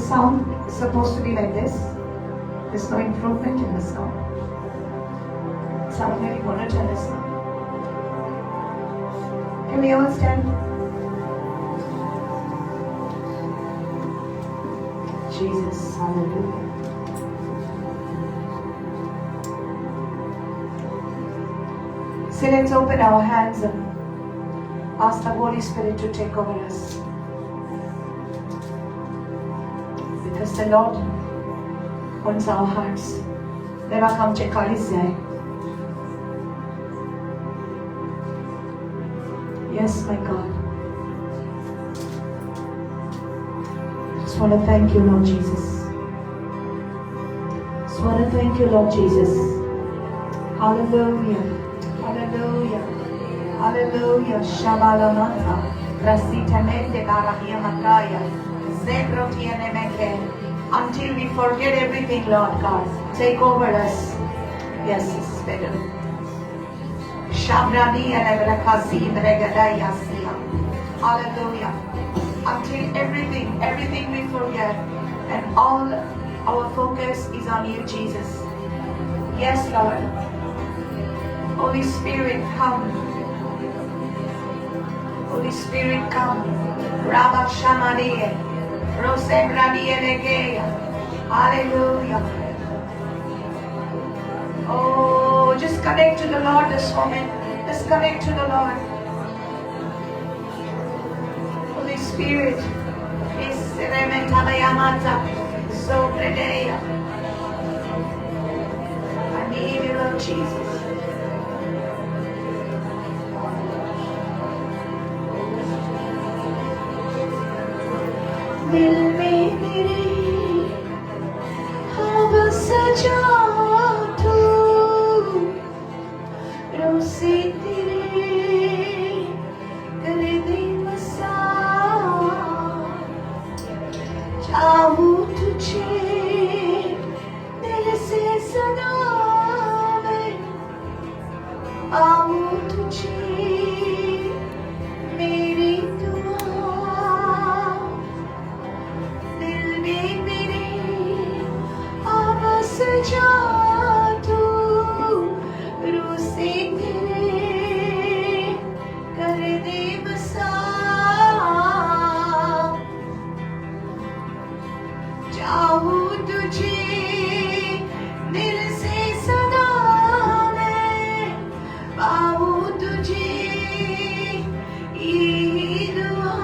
sound is supposed to be like this. There's no improvement in the sound. It sounds very monotonous now. Can we all stand? Jesus, hallelujah. So let's open our hands and ask the Holy Spirit to take over us. Because the Lord wants our hearts. देवाक आमचें काळीज जाय. Yes, my God. Just want to thank you, Lord Jesus. Just want to thank you, Lord Jesus. Hallelujah. Hallelujah. Hallelujah. Shabalamata. Rasitamente barahia makaya. Zebrotianemeke. Until we forget everything, Lord God. Take over us. Yes, it's better. Shabrania lebrakasi bregadaya siya. Hallelujah. Until everything we forget and all our focus is on you, Jesus. Yes, Lord. Holy Spirit, come. Holy Spirit, come. Rabba Shamalie. Rosembranie Legeya. Hallelujah. Oh, just connect to the Lord this moment. Just connect to the Lord. Holy Spirit. I need you, Lord Jesus. दिल में तेरे हाँ बस जा तू, रूह से तेरे कर दे बसा, चाहूँ तुझे दिल से सदा मैं, पाऊँ तुझे मेरी दुआ। दिल में मेरे आ बस जा तू, रूह से तेरे कर दे बसा, चाहूँ तुझे दिल से सदा मैं, पाऊँ तुझे ये दुआ।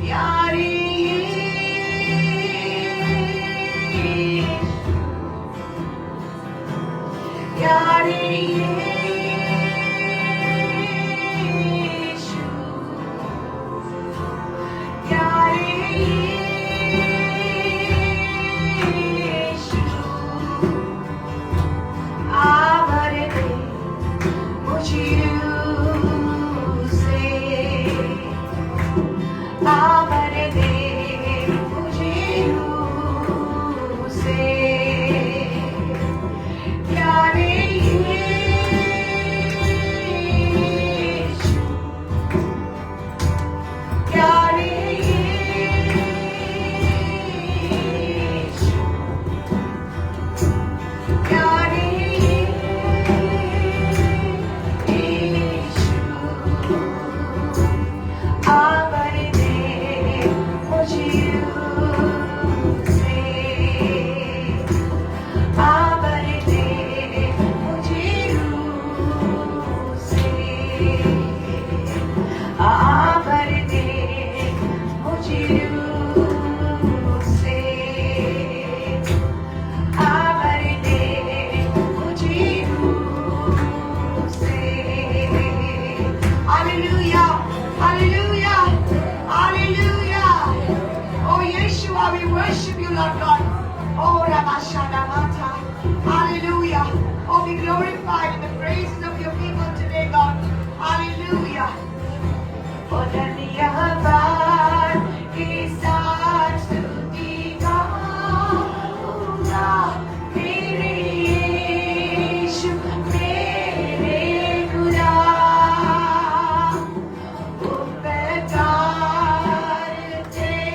प्यारे प्यारे यीशु, प्यारे यीशु, आ भर दे मुझे से, आ भर दे मुझे रूह से। प्यारे यीशु, प्यारे यीशु, प्यारे यीशु, आ भर दे मुझे से, आ भर दे मुझे रूह से, आ भर दे मुझे रूह से, आ भर दे मुझे रूह से। Hallelujah, hallelujah, hallelujah. Oh Yeshua, we worship you, Lord God. Oh Rabashadamata. Hallelujah. Oh, be glorified in the praises of your people today, God. Hallelujah. Oh, धन्यवाद के साथ स्तुति गाऊंगा मेरे यीशु मेरे खुदा, उपकार तेरे।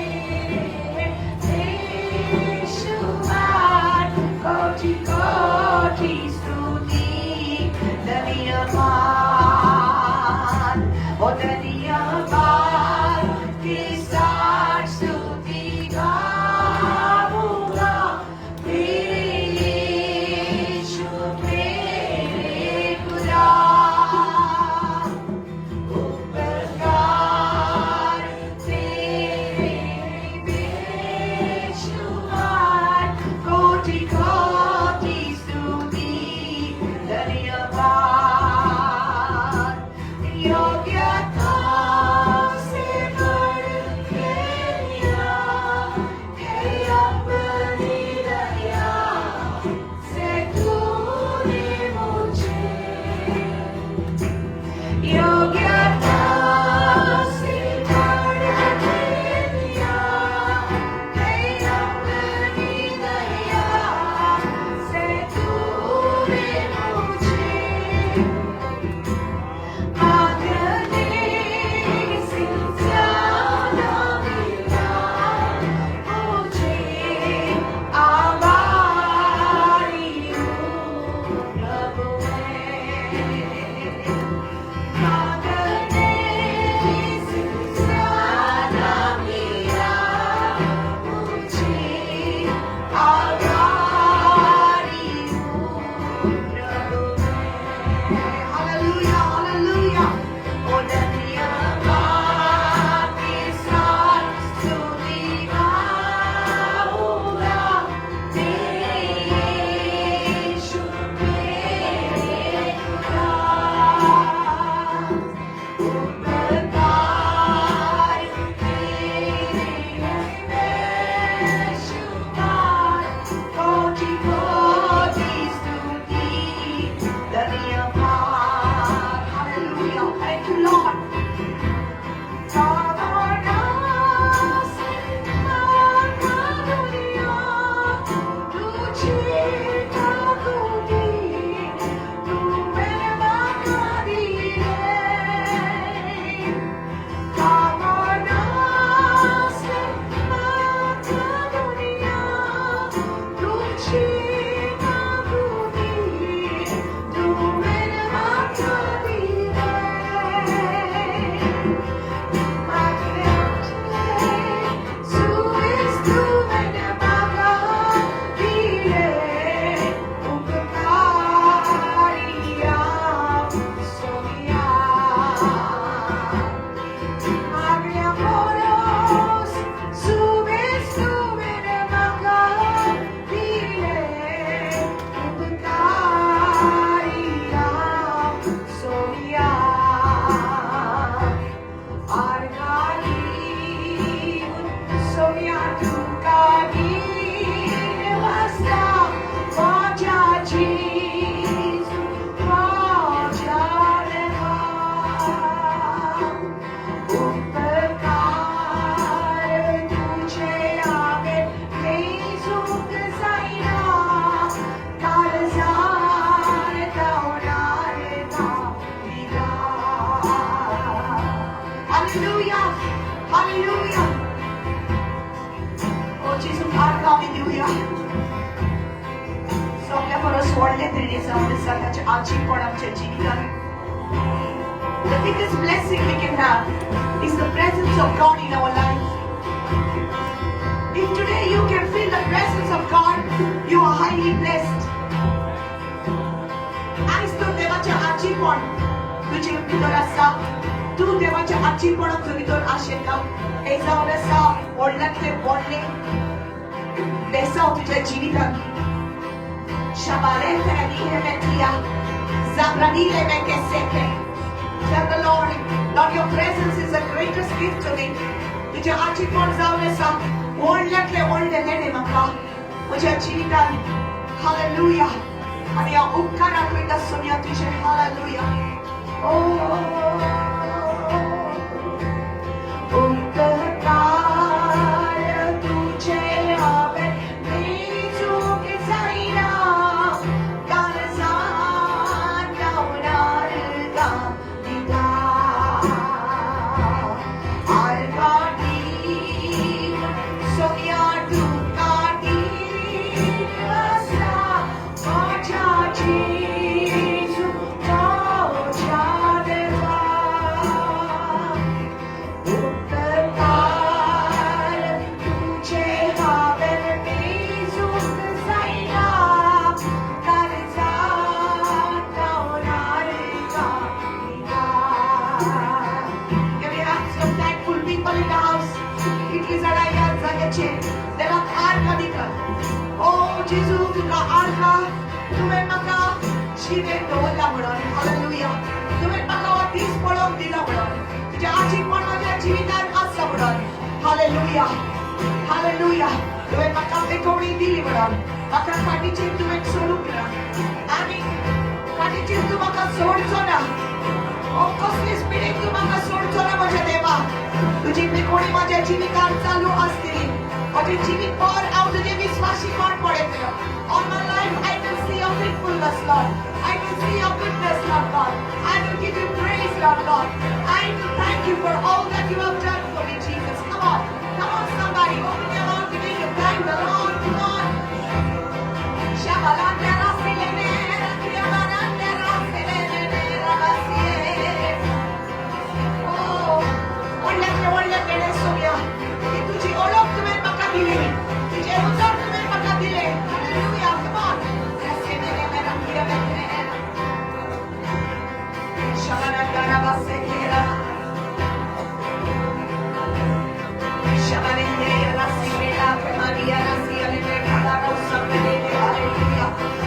The biggest blessing we can have is the presence of God in our life. If today you can feel the presence of God, you are highly blessed. आयज तर देवाचें आजीपण तुजे भितर आसा, तूं देवाच्या आजीपणाक तुजे भितर आशिल्लो हें जावन आसा व्हडल्यांतलें व्हडलें बेसांव तुज्या जिवितांत. Tell the Lord, Lord, your presence is the greatest gift to me. तुझ्या आजीपण जावन आसा व्हडल्यांतलें व्हडलें लेणें म्हाका म्हज्या जिवितांत. हालेलुया. आनी हांव उपकारां करता सोनिया तुजें. हालेलुया. ओ उपकार तुजे हांवें मेजूंक जायना, काळजान गावणार गायता. आर्गां दिवन सोनिया तुका दीन आसा म्हज्या जेजू म्हज्या देवा. उपकार तुजे हांवें मेजूंक जायना, काळजान गावणार गायता. Can we have some thankful people in the house? कितली जाणां ह्या जाग्याचेर देवाक आर्गां दितात. ओ जेजू तुका आर्गां, तुवें म्हाका जिवें दवरला म्हणून. हालेलुया. तुवें म्हाका हो दीस पळोवंक दिला म्हणून, तुजें आजीपण म्हज्या जिवितांत आसा म्हणून. हालेलुया. हालेलुया. तुवें म्हाका मेकोवणी दिली म्हणून, म्हाका फाटीचेर तुवें सोडूंक ना आनी फाटीचेर तूं म्हाका सोडचो ना. ओ कसलीच पिडेक तूं म्हाका सोडचो ना म्हज्या देवा. तुजी मेकोवणी म्हज्या जिवितांत चालू आसतली. म्हजें जिवीत भर हांव तुजें विस्वासीपण पळयतलो. All my life I will see your faithfulness, Lord. I will see your goodness, Lord God. I will give you praise, Lord God. I will thank you for all that you have done for me, Jesus. Come on. Come on, somebody. Open your mouth begin to thank the Lord. Come on.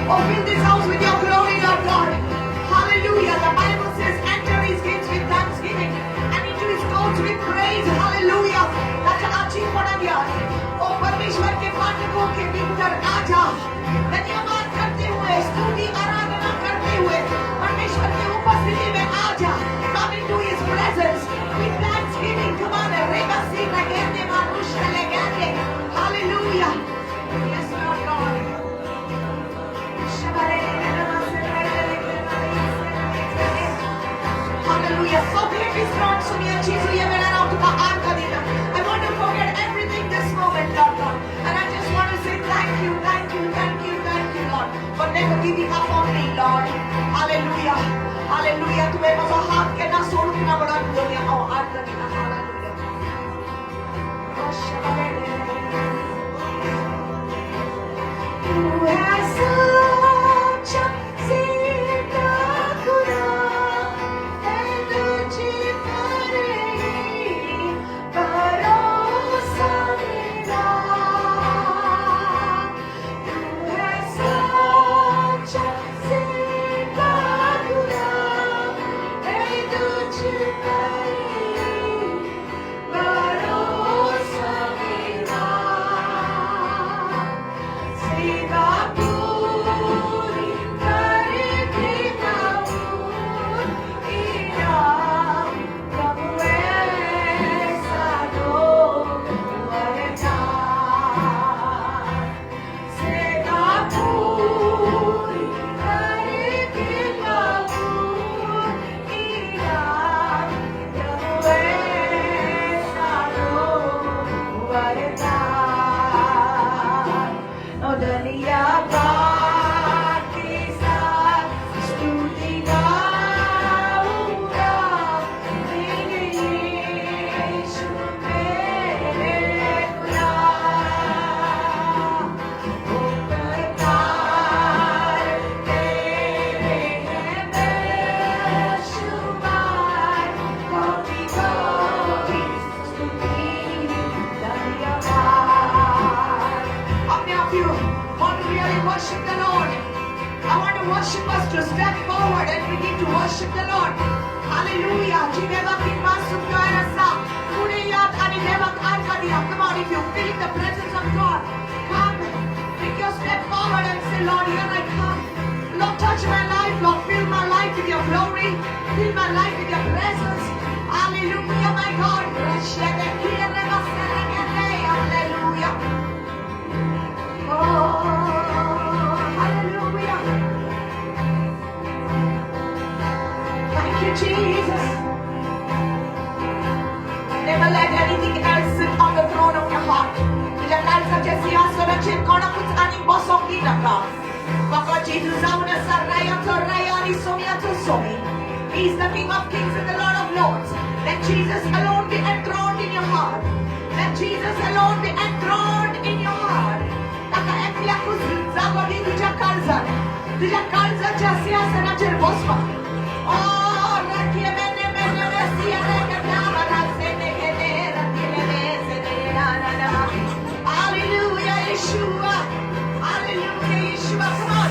Oh, fill this house with your glory, Lord God. Hallelujah. The Bible says, enter his gates with thanksgiving and into his courts with praise. Hallelujah. ताच्या आचीपणा घ्या. ओ परमेश्वर K फाटकों K भीतर आ जा. धन्यवाद करते हुए, स्तुति आराधना करते हुए परमेश्वर की उपस्थिति में आ जा. Come into his presence with thanksgiving. Come on. Reba si regende marusha legende. Hallelujah. Yes, Lord God. Hallelujah. सगळे विसरून सुनिया जेजू या वेळार हांव तुका आर्गां दिता. I want to forget everything this moment, Lord God. And I just want to say thank you, thank you, thank you, thank you, Lord, for never giving up on me, Lord. Hallelujah. Hallelujah. तुवें म्हजो हात केन्ना सोडूंक ना म्हणून दुनिया हांव आर्गां दिता. Hallelujah. तू है सच्चा सिद्ध खुदा, है तुझ पर ही भरोसा मेरा. तू है सच्चा सिद्ध खुदा, है तुझ पर ही भरोसा मेरा. सेवा पूरी करके पाऊँ इनाम, प्रभु ऐसा दो वरदान. सेवा पूरी करके पाऊँ इनाम, प्रभु ऐसा दो वरदान. ओ धन्यवाद के साथ स्तुति गाऊंगा मेरे यीशु मेरे खुदा. उपकार तेरे हैं बेशुमार, कोटि कोटि स्तुति धन्यवाद. How many of you want to really worship the Lord? I want to worship us to step forward and begin to worship the Lord. Hallelujah. जी देवाक किरपा सुखदार आसा. फुडें यात आनी देवाक आर्गां दिया. Come on, if you feel the presence of God, come, take your step forward and say, Lord, here I come. Lord, touch my life. Lord, fill my life with your glory. Fill my life with your presence. Hallelujah, my God. Hallelujah. Oh, hallelujah. Thank you, Jesus. Never let anything else sit on the throne of your heart. तुझ्या काळजाच्या सिंहासनाचेर कोणाकूच आनीक बसोंक दिनाका. फकत जेजू जावन आसा रायाचो राया आनी सोम्याचो Somi. He is the King of Kings and the Lord of Lords. Let Jesus alone be enthroned in your heart. Let Jesus alone be enthroned in your heart. ताका एकल्याकूच जागो दी तुझ्या काळजान. तुझ्या काळजाच्या सिंहासनाचेर बसपाक. Oh, रखिए मैंने मैंने रसिया रे कटावा रसे ने के रतिले ने से ने ना ना ना. Hallelujah, Yeshua. Hallelujah, Yeshua. Come on.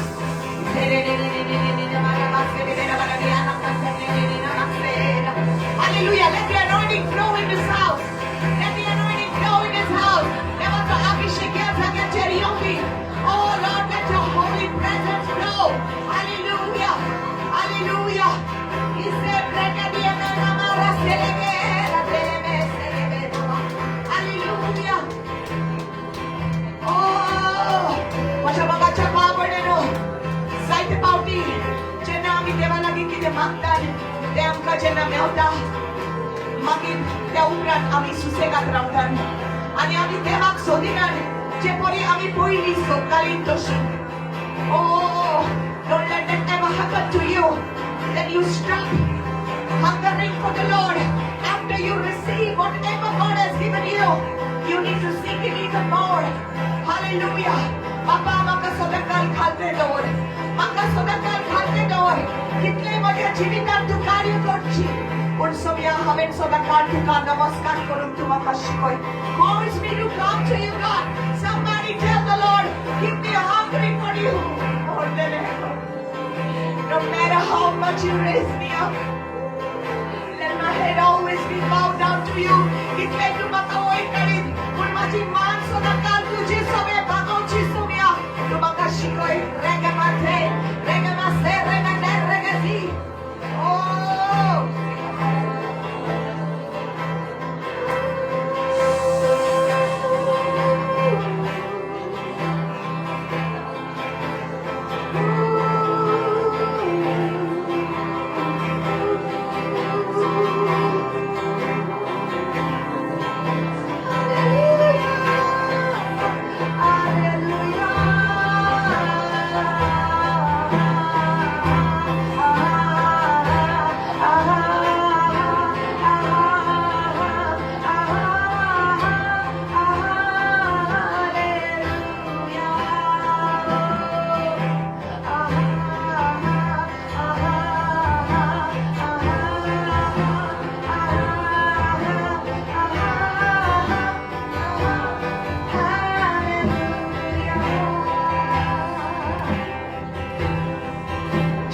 Hallelujah. Let the anointing flow in this house. Let the anointing flow in this house. देवाचो अभिषेक ह्या जाग्याचेर येवपी. Oh Lord, let your holy presence flow. Hallelujah. Hallelujah. Hallelujah. Oh, म्हज्या मोगाच्या भाव भयणीनो, जायते पावटी जेन्ना आमी देवा लागीं कितें मागतात तें आमकां जेन्ना मेवता, मागीर त्या उपरांत आमी सुसेगाद रावतात आनी आमी देवाक सोदिनात जे परी आमी पयलीं सोदतालीं तशी. Oh, don't let that ever happen to you, that you stop hungering for the Lord. After you receive whatever God has given you, you need to seek Him even more. Hallelujah. बापा, म्हाका सदांकाल खालते दवर, म्हाका सदांकाल खालते दवर. कितले म्हज्या जिवितांत तूं कार्य जायची. पूण सोम्या हांवें सदांकाळ तुका नमस्कार करूंक तूं म्हाका शिकय. Cause me to come to you, God. Somebody tell the Lord, keep me hungry for you more than ever. No matter how much you raise me up, let my head always be bowed down to you. कितले तूं म्हाका वयर काडीत, पूण म्हाजी मान सदांकाळ तुजी सगळे बागोवची सोम्या. तूं म्हाका शिकय. रेगे माथे रेगे मासे रेगे ने रेगे दी. Oh,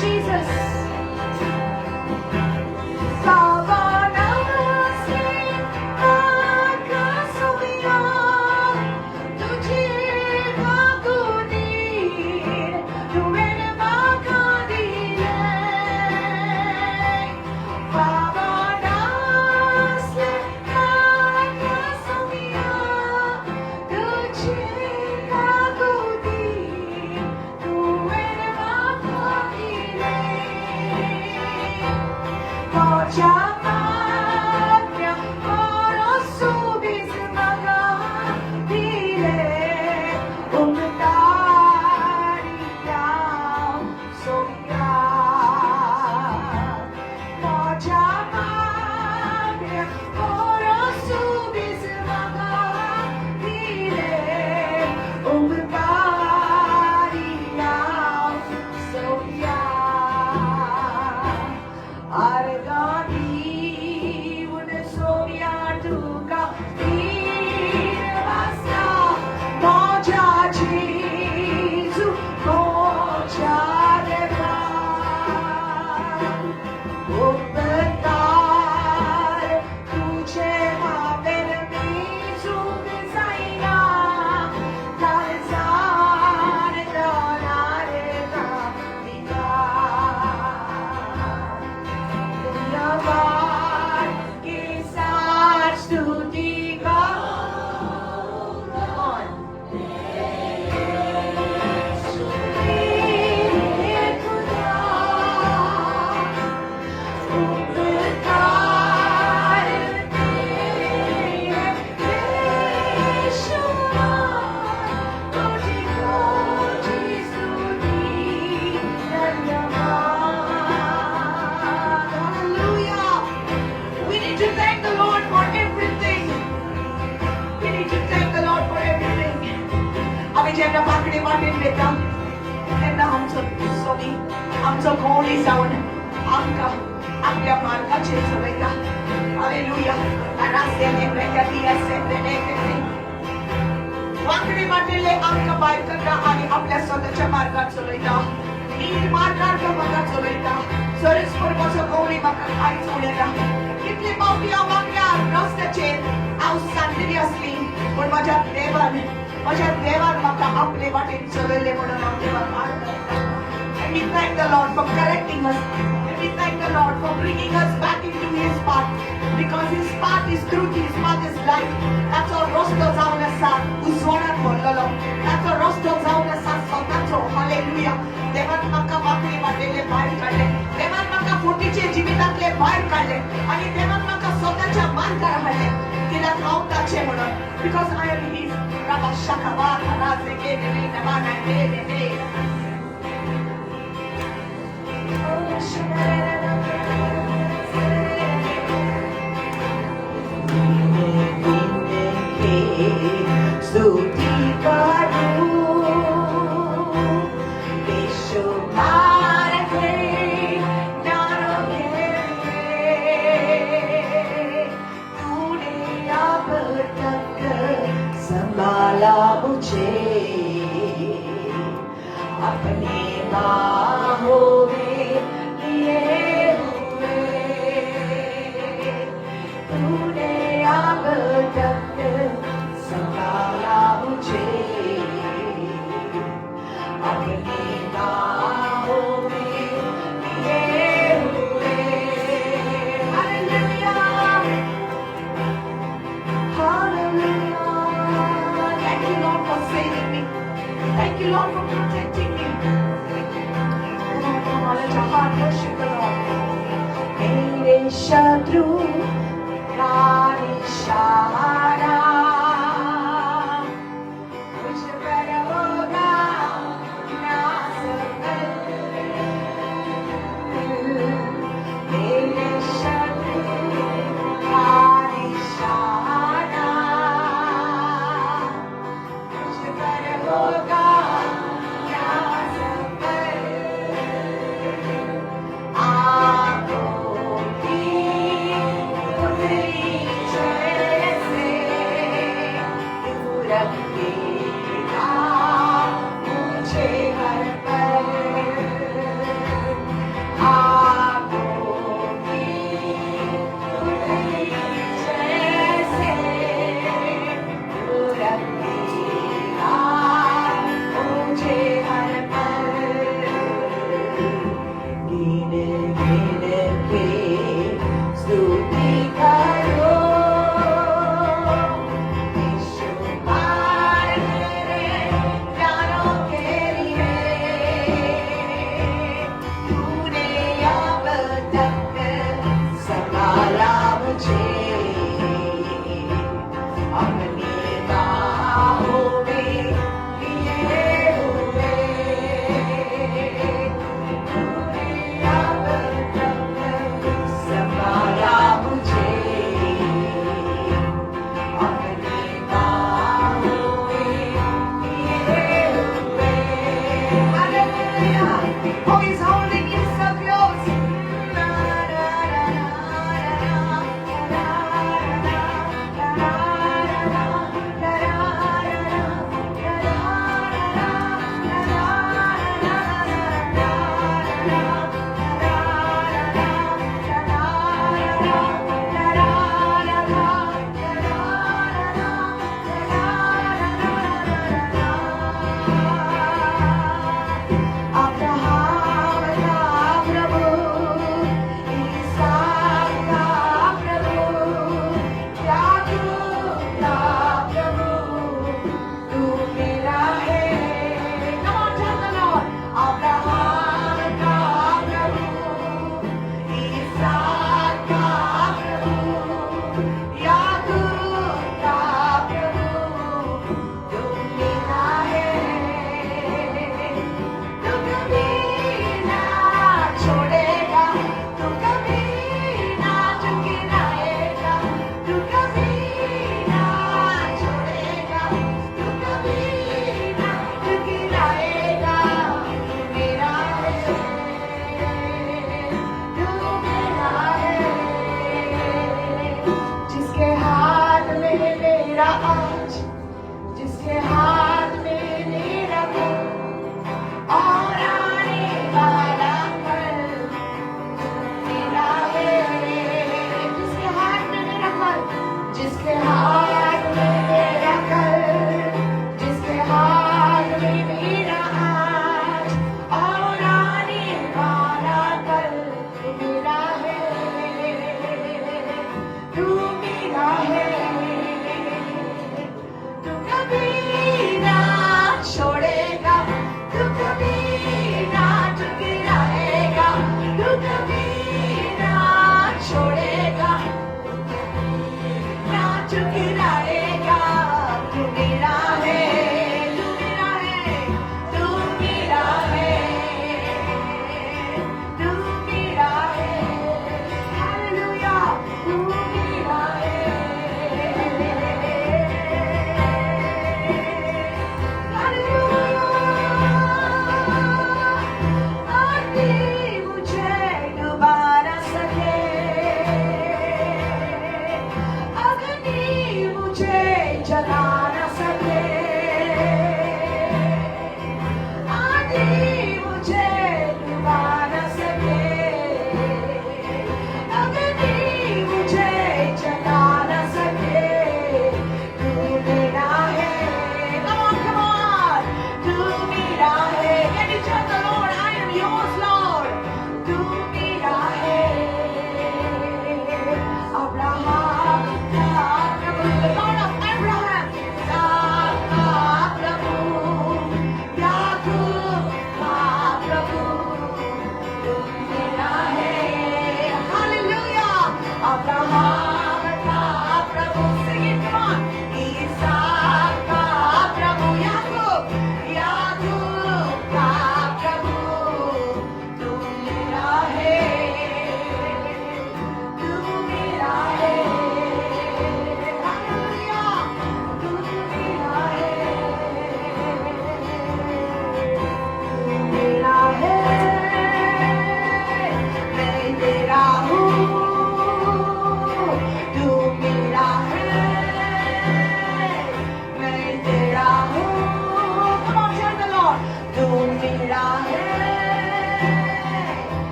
Jesus. Hallelujah. We need to thank the Lord for everything. We need to thank the Lord for everything. आमी जेन्ना बांकडे वाटेन वयता तेन्ना आमचो सोमी आमचो गवळी जावन आमकां आपल्या मार्गाचेर चलयता. हालेलुया. वांकडी वाटेले आमकां भायर करता आनी आपल्या स्वताच्या मार्गार चलयता. नीट मार्गार तो म्हाका चलयता. सरस्पर म्हजो गवळी म्हाका कांयच उलयना. कितले पावटी हांव वांकड्या रस्त्याचेर हांव सांडलेली आसली, पूण माझ्या देवान म्हाका आपले वाटेन चलयले म्हणून हांव देवाक मान करता. And we thank the Lord for correcting us. And we thank the Lord for bringing us back into His path. Because His path is truth, His path is life. ताचो रस्तो जावन आसा उजवाडान भरलेलो. ताचो रस्तो जावन आसा स्वताचो. हालेलुया. देवान म्हाका वांकडी वाटेले भायर काडले. देवान म्हाका फटीचे जिवितांतले भायर काडले आनी देवान म्हाका स्वताच्या मार्गार हाडले, कित्याक हांव ताचे म्हणून. Because I am His. Raba shakaba kara zeke ne ne na ne ne ne. Oh, स्तुति करूं, बेशुमार है नारो के लिए. मुझे अपने बाहों में लिए हुए। तूने अब तक संभाला मुझे अपनी बाहों में लिए हुए। Hallelujah. Hallelujah. Thank you, Lord, for saving me. Thank you, Lord, for protecting me. Come on, come on, let your heart worship the Lord. मेरे शत्रु का निशाना मुझ पर होगा ना सफल। मेरे शत्रु का निशाना मुझ पर होगा ना सफल। आंखों की पुतली जैसे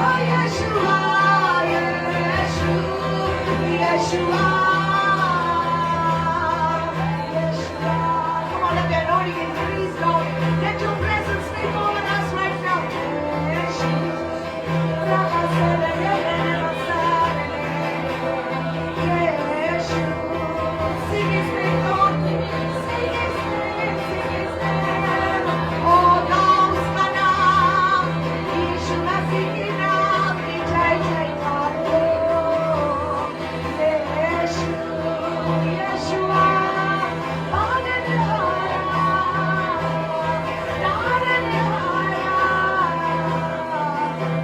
Oh, Yeshua, Yeshua, Yeshua, Yeshua. Come on, let the anointing increase, Lord. Let your presence sweep over us right now. Yeshua. Sing his name, Lord. Sing his name, sing his name. Oh, thou उसका नाम, यीशु मसीह K नाम की जय जयकार हो। यीशु, यीशुआ, पालनहारा, तारनहारा,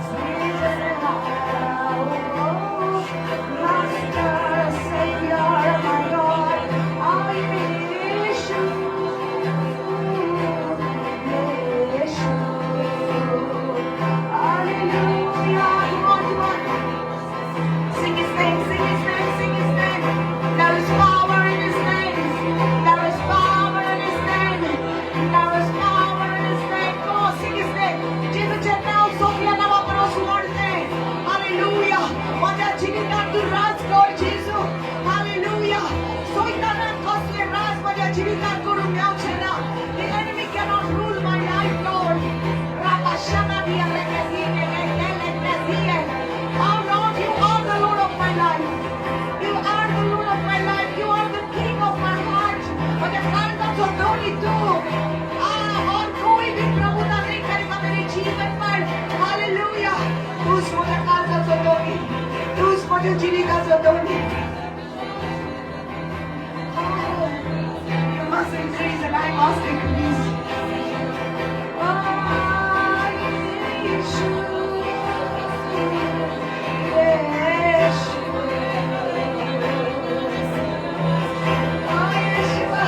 सृजनहारा, oh, Master, Savior, my God, oh, Yeshu, Yeshu. Hallelujah. Come on, come on. Sing his name, sing his name, sing his name. There is power in his name. There is power in his name. There is power in his name. Come on, sing his name. जे तुझे नाव Sophia नावापरस वाढते. Hallelujah. माझ्या जीवितात तू राज कर जेजू. Hallelujah. सैतानान कसले राज माझ्या जीवितात करूंक मेळचे ना. The enemy cannot rule my life, Lord. Rabashana dia rekezine lekele krezie. Oh Lord, you are the Lord of my life. You are the Lord of my life. You are the King of my heart. माझ्या काळजाचो धनी तूं. और कोई भी प्रभुता नहीं करेगा मेरे जीवन पर. Hallelujah. तूच माझ्या काळजाचो धनी. तूच माझ्या जीविताचो धनी. Oh, you must increase and I must decrease. Oh, Yeshu, Yeshu. Oh, Yeshua.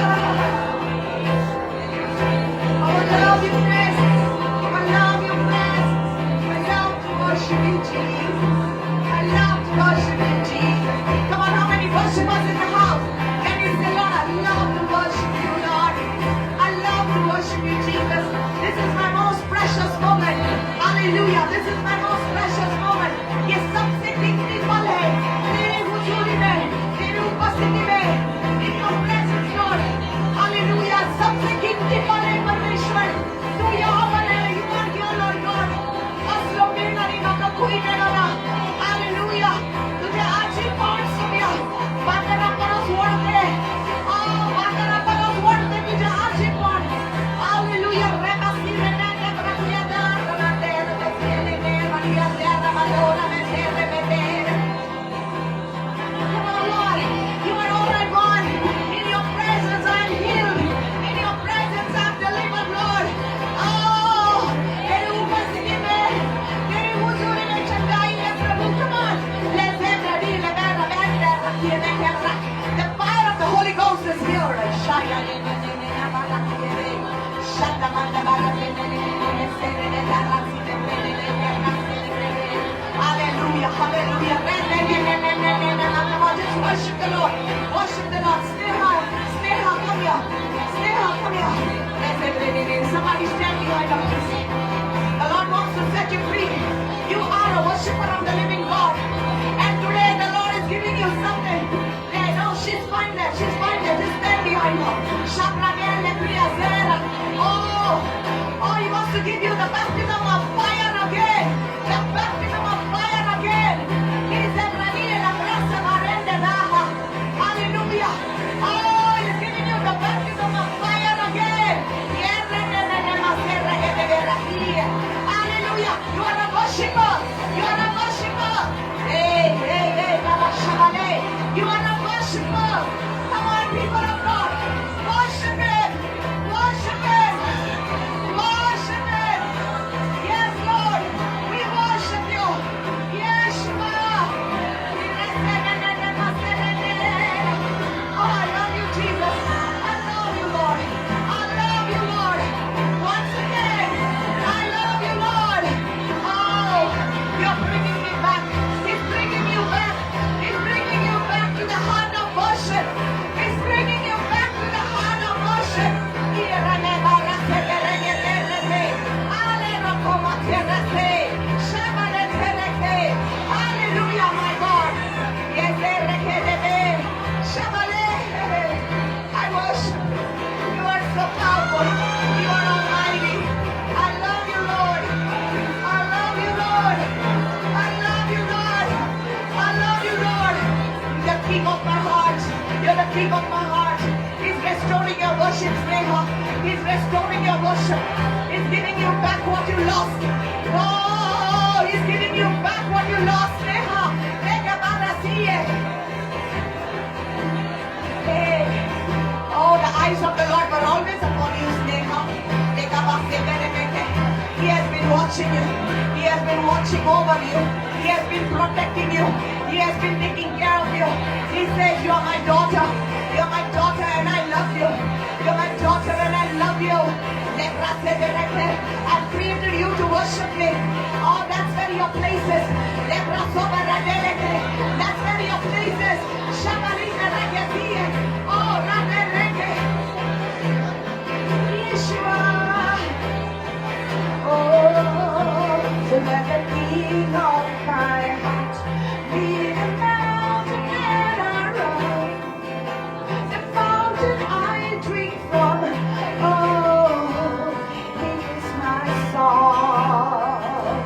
I will love your presence. I love your presence. I love to worship you, Jesus. I love to worship you, Jesus. Come on, how many worshipers in the house? Can you say, Lord, I love to worship you, Lord. I love to worship you, Jesus. This is my most precious moment. Hallelujah. This is my most precious moment. ये सबसे कीमती पल है तेरे हुजूरी में, तेरी उपस्थिति में, in your presence, Lord. Hallelujah. सबसे कीमती पल है परमेश्वर. तू यहाँ पर है. You are here, Lord God. असलो मेळना न्ही म्हाका खूंय मेळना. Hallelujah. तुझे आजीपण सोम्या भांगरा परस व्हडलें. भांगरा परस व्हडलें तुझें आजीपण. Hallelujah. Rebasi renene brakiada ramate rebesi Maria terra madonna mete rebete. Come on, Lord. You are all I want. In your presence I am healed. In your presence I am delivered, Lord. Oh, तेरी उपस्थिति में, तेरी हुजूरी में चंगाई है प्रभु. Come on. Let them ready, let them The fire of the Holy Ghost is here. Hallelujah, hallelujah. Just worship the Lord. Worship the Lord. Sneha, Sneha, come here. Sneha, come here. Somebody stand behind us. The Lord wants to set you free. You are a worshiper of the living God. And today the Lord is giving you something. Yeah, no, she's fine there. She's fine there. Just stand behind her. Oh, oh, he wants to give you the baptism of fire again. The baptism of fire again. Hallelujah. Oh, he's giving you the baptism of fire again. Hallelujah. You are a worshiper. You are a worshiper. Hey, hey, hey. You are a worshiper. Come on, people of God. Worship him. Worship him. Worship him. Yes, worship. He's giving you back what you lost. Oh, He's giving you back what you lost. Neha, hey. Oh, the eyes of the Lord were always upon you, Sneha. He has been watching you. He has been watching over you. He has been protecting you. He has been taking care of you. He says, you are my daughter. You are my daughter and I love you. You are my daughter and I love you. I've created you to worship me. Oh, that's where your place is. That's where your place is. Oh, Yeshua. Oh, so let the King of my heart be the mountain that I run, the fountain I drink from. Oh, He is my song.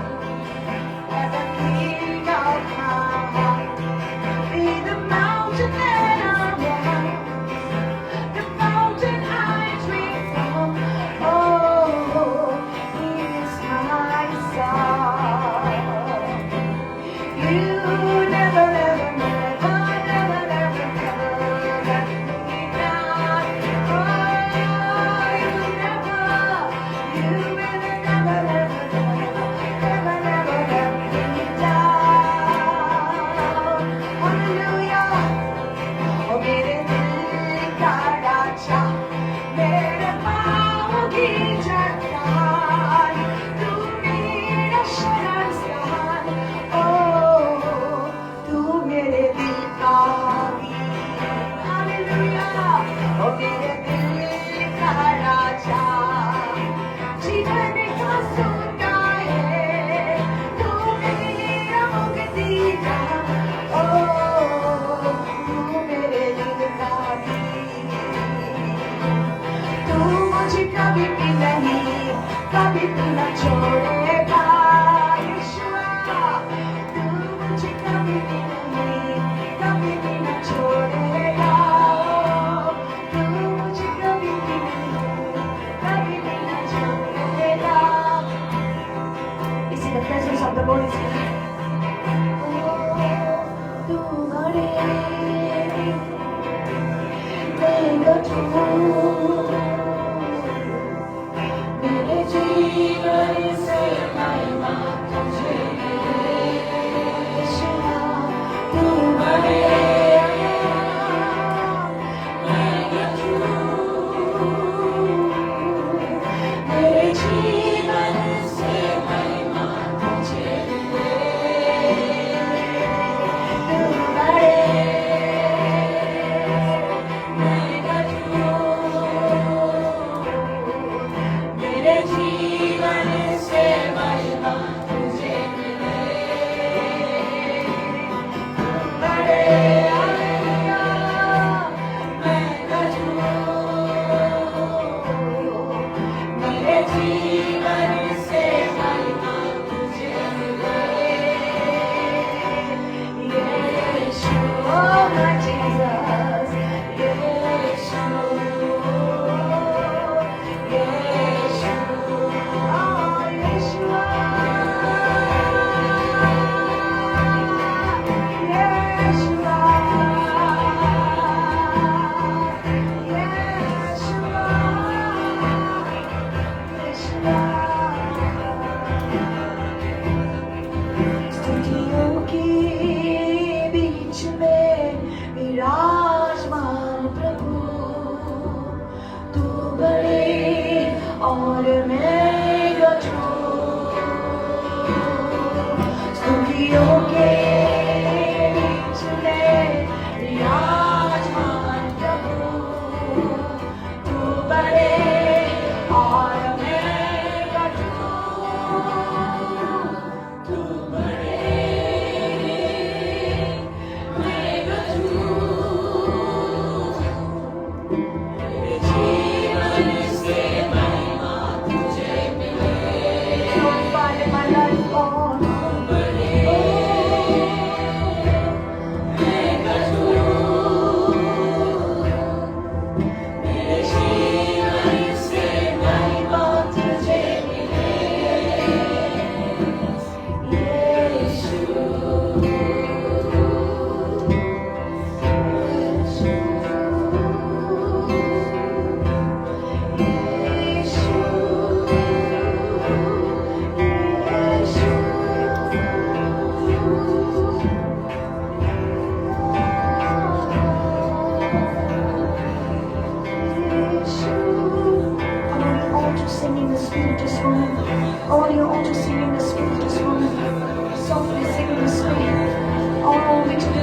Let the King of my heart be the mountain that I run, the fountain I drink from. Oh, He is my song. You never, never, never, never, never, never let me down. Oh, you never, you will never, never, never, never, never let me down. Hallelujah. ओ मेरे दिल का राजा, मेरे पाँव की चट्टान, तू मेरा शरण स्थान। ओ तू मेरे दिल का वीर। हालेलुया। ओ मेरे दिल का राजा, जीवन का सोता है, तू मेरा मुक्तिदाता। ओ तू मेरे दिल का वीर। तू मुझे कभी भी नहीं, कभी भी न छोड़ेगा यीशुआ। तू मुझे कभी भी नहीं, कभी भी न छोड़ेगा। तू मुझे कभी भी नहीं, कभी भी न छोड़ेगा। You see, the presence of the Lord is here. Oh, तू बड़े मैं गठूं, मेरे जीवन से महिमा तुझे मिले। यीशुआ, तू बड़े मैं गठूं, मेरे जीवन से महिमा तुझे मिले। तू बड़े मैं गठूं, मेरे जीवन से महिमा तुझे मिले। तू बड़े मैं गठूं, मेरे जीवन से महिमा तुझे मिले। Yeshua, my Jesus, Yeshua, Yeshua, oh Yeshua, Yeshua, Yeshua, Yeshua. स्तुतियों के बीच में विराजमान प्रभु, तू बड़े और मैं गठूं। स्तुतियों के बीच में विराजमान प्रभु, तू बड़े और मैं गठूं। तू बड़े मैं गठूं, मेरे जीवन से महिमा तुझे मिले। Glorify in my life, Lord. बड़े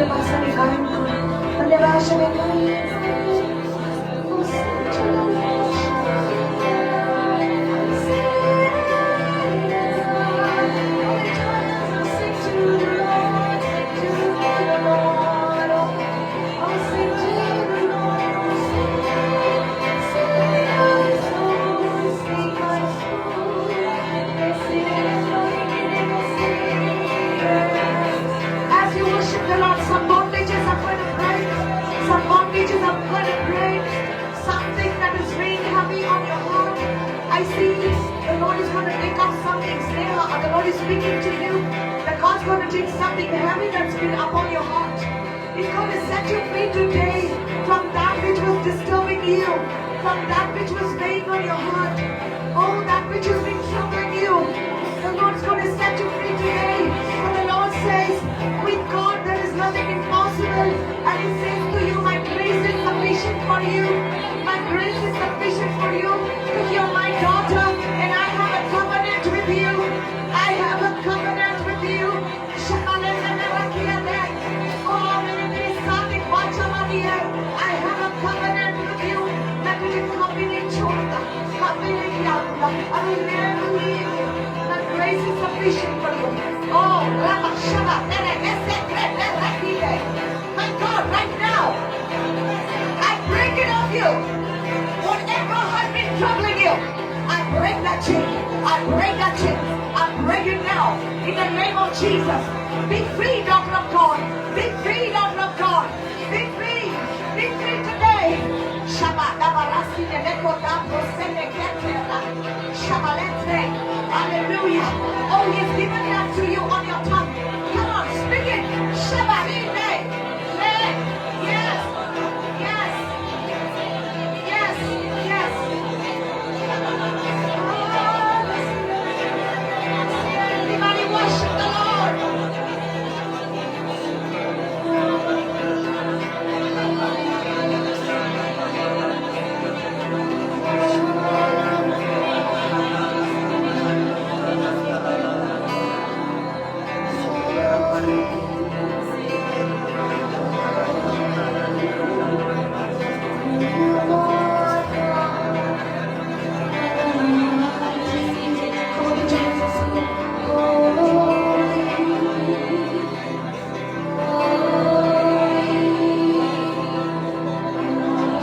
पवित्र भाषा में गायन करो, अन्य भाषा में गायन। As you worship the Lord, some bondages are going to break. Some bondages are going to break. Something that is weighing heavy on your heart. I see the Lord is going to take off something. Sneha, the Lord is speaking to you. That God's going to take something heavy that's been upon your heart. He's going to set you free today from that which was disturbing you, from that which was weighing on your heart. Oh, that which has been troubling you. The Lord's going to set you free today. For the Lord says, with God there is nothing impossible. And He says to you, my grace is sufficient for you. My grace is sufficient for you. Because you're my daughter and I have a covenant with you. I have a covenant with you. Oh, मैंने तेरे साथ एक वाचा बांधी है. I have a covenant with you. मैं तुझे कभी नहीं छोड़ूंगा, कभी नहीं त्यागूंगा. I will never leave you. My grace is sufficient for you. Oh, Rabba Shaba, Nene, Nese, Krete, Rakide. My God, right now, I break it off you. Whatever has been troubling you, I break that chain. I break that chain. I break it now. In the name of Jesus. Be free, daughter of God. Be free, daughter of God. Be free. Be free today. Shaba Dabarasi Neneko Dabro Sene Ketela. Shabalete. Hallelujah. Oh, He has given that to you on your tongue. Come on, speak it. Shabarine. Le. Yes. Yes. Yes. Yes. Everybody worship the Lord. Come on, lift your hands and sing it. Holy, holy,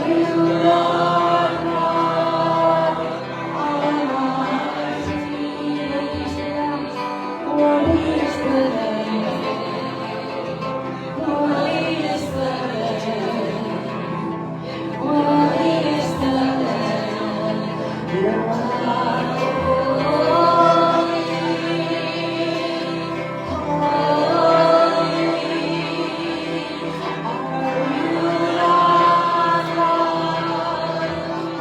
you Lord God Almighty. Worthy is the Lamb. Worthy is the Lamb. Worthy is the Lamb. You are holy, holy. Are you Lord God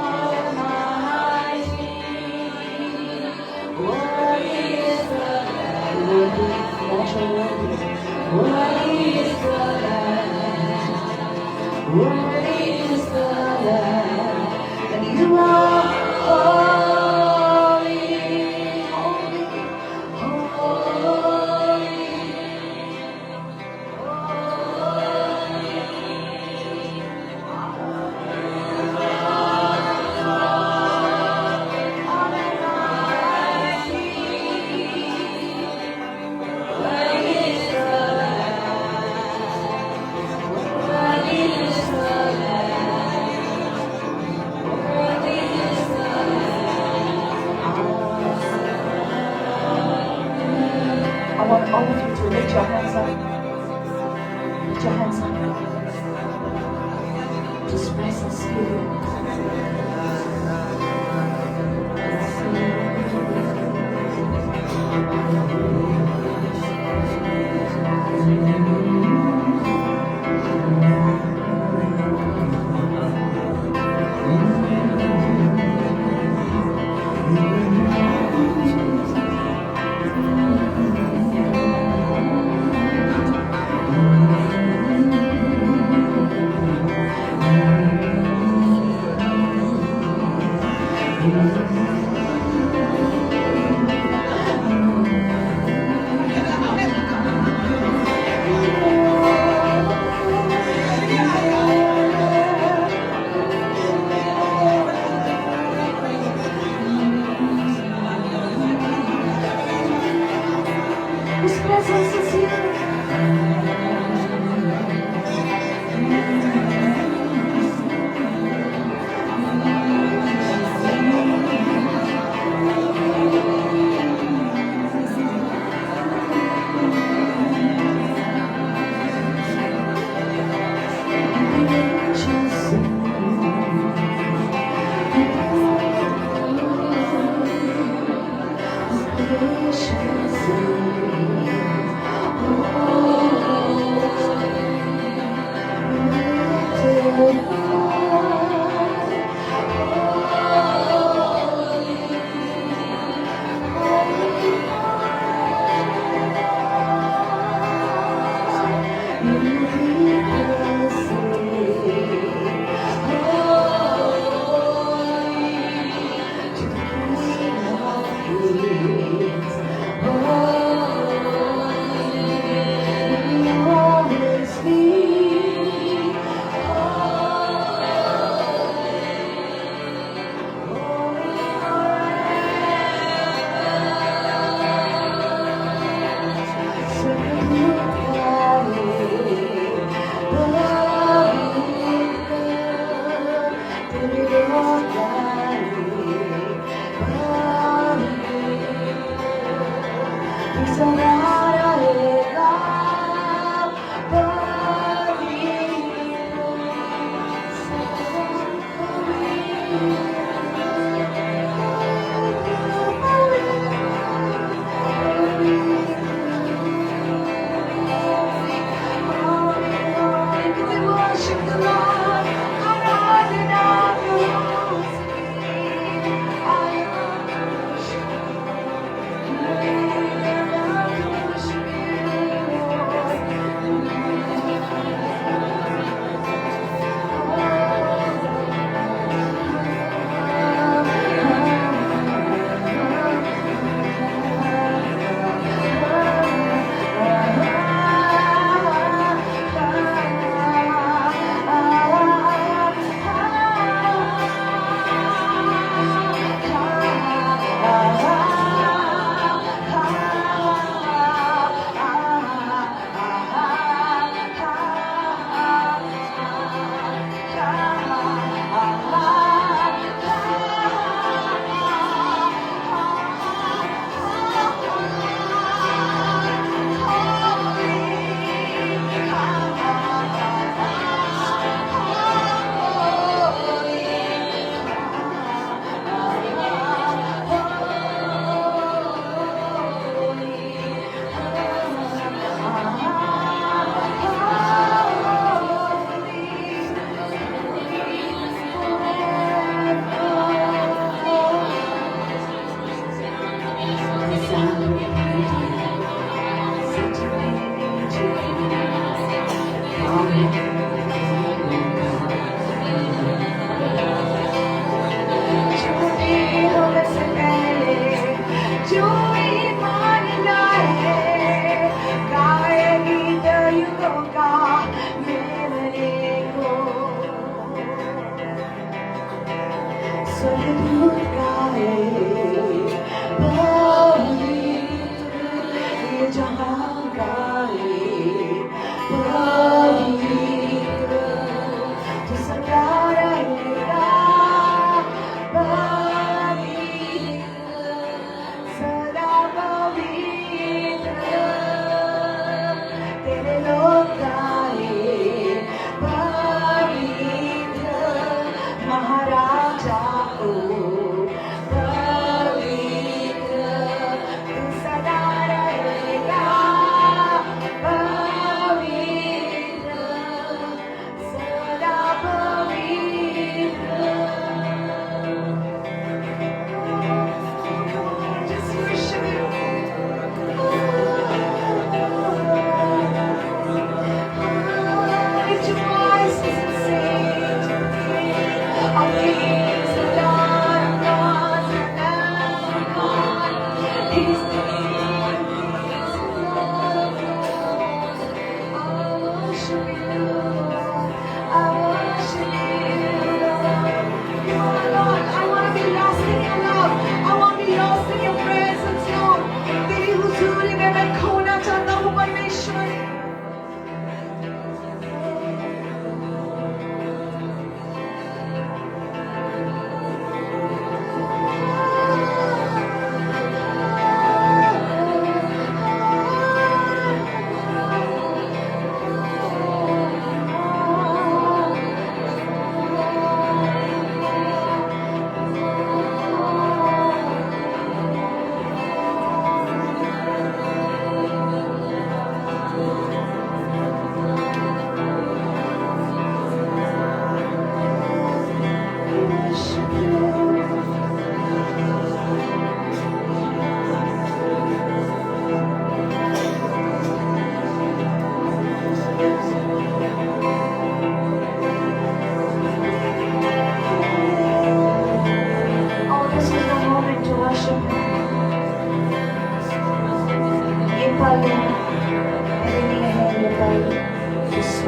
Almighty? Worthy is the Lamb. Worthy is the Lamb. Worthy is the Lamb. And you are holy, holy, holy. I want all of you to lift your hands up. Lift your hands up. Just rest and spirit. presence here.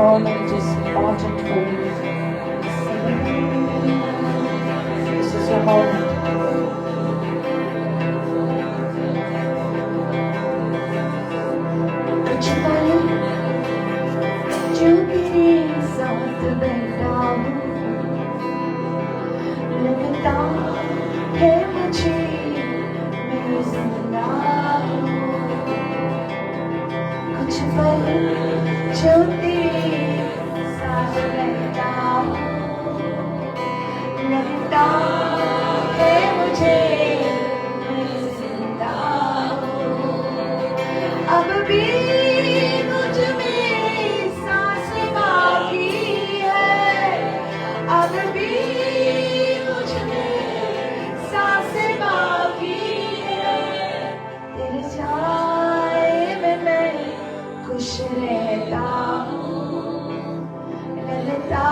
moment is important for you. This is your moment. कुछ पल जो तेरे साथ बैठा हूँ, लगता है मुझे मैं जिंदा हूँ। कुछ पल जो तेरे साथ बैठा हूँ, लगता है मुझे मैं जिंदा हूँ। अब भी मुझ में सांस बाकी है, अब भी मुझ में सांस बाकी है। तेरे साए में मैं खुश रहता हूँ, लगता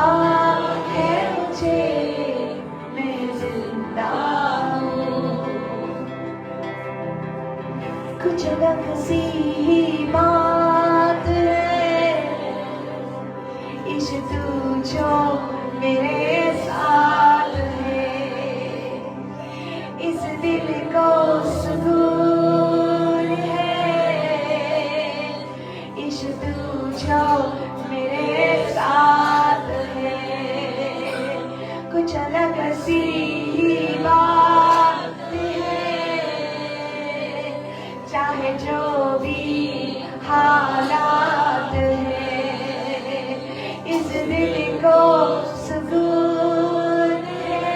है मुझे मैं जिंदा हूँ। कुछ अलग सी ही बात है, इश्क तू जो मेरे साथ है, इस दिल को सुकून है। इश्क तू जो मेरे साथ है, कुछ अलग सी ही बात है, चाहे जो भी हालात है, इस दिल को सुकून है।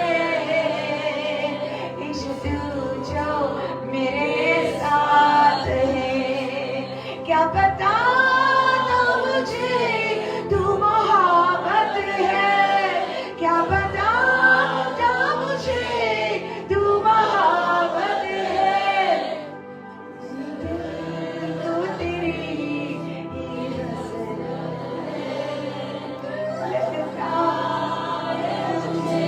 इश्क तू जो मेरे साथ है, क्या पता था मुझे तू मोहब्बत है, क्या पता था मुझे तू मोहब्बत है। दिल को तेरी ही हसरत है, लगता है मुझे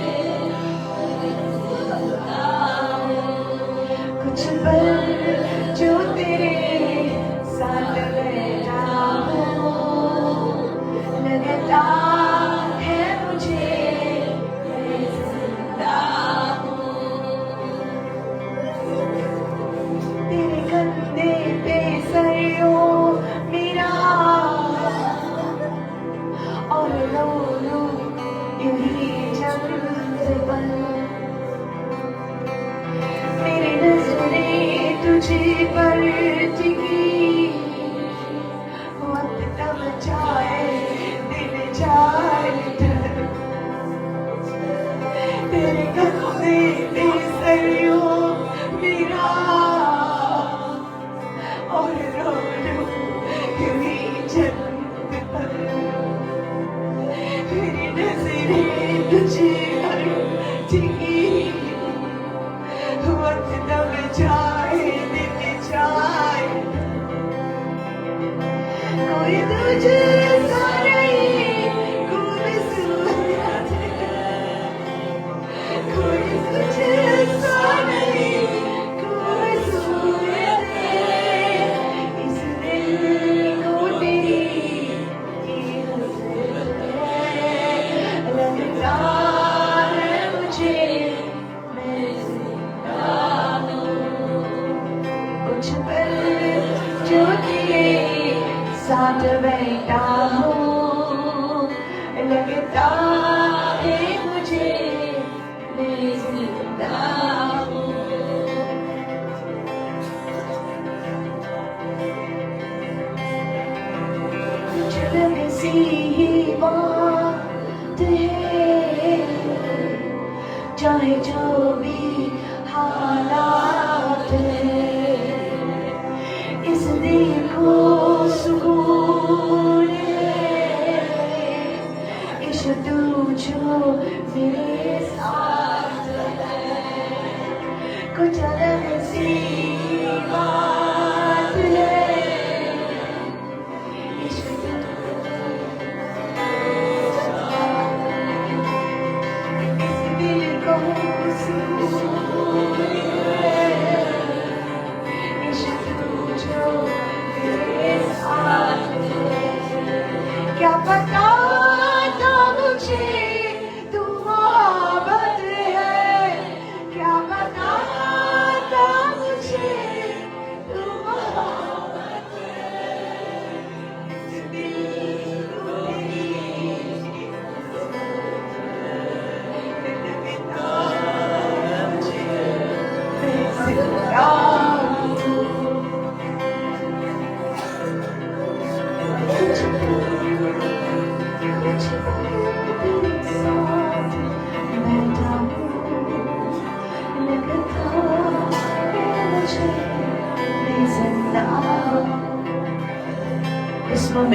कुछ पल जो तेरे साथ बैठा हूँ, लगता है मुझे मैं जिंदा हूँ। तेरे कंधे पे सर हो मेरा, और रो लूं यूं ही चंद पल। मेरी नजरें तुझे पर टिकी, वक्त तब जाए दिल जाए डर। तेरे कंधे पे सर हो मेरा, और रो लूं यूं ही चंद पल। मेरी नजरें तुझे पर टिकी, वक्त दब जाए दिल जाए। कोई तुझे सा नहीं खूबसूरत है, कोई तुझे सा नहीं खूबसूरत है। इस दिल को तेरी ही हसरत है, लगता है मुझे मैं जिंदा हूँ। कुछ पल जो तेरे साथ बैठा हूँ, लगता है मुझे मैं जिंदा हूँ। कुछ अलग सी ही बात है, चाहे जो भी हालात है, इस दिल को सुकून है। इश्क तू जो मेरे साथ है, कुछ अलग सी बात है। इश्क तू इस दिल को सुकून है, इश्क तू जो मेरे साथ है, क्या पता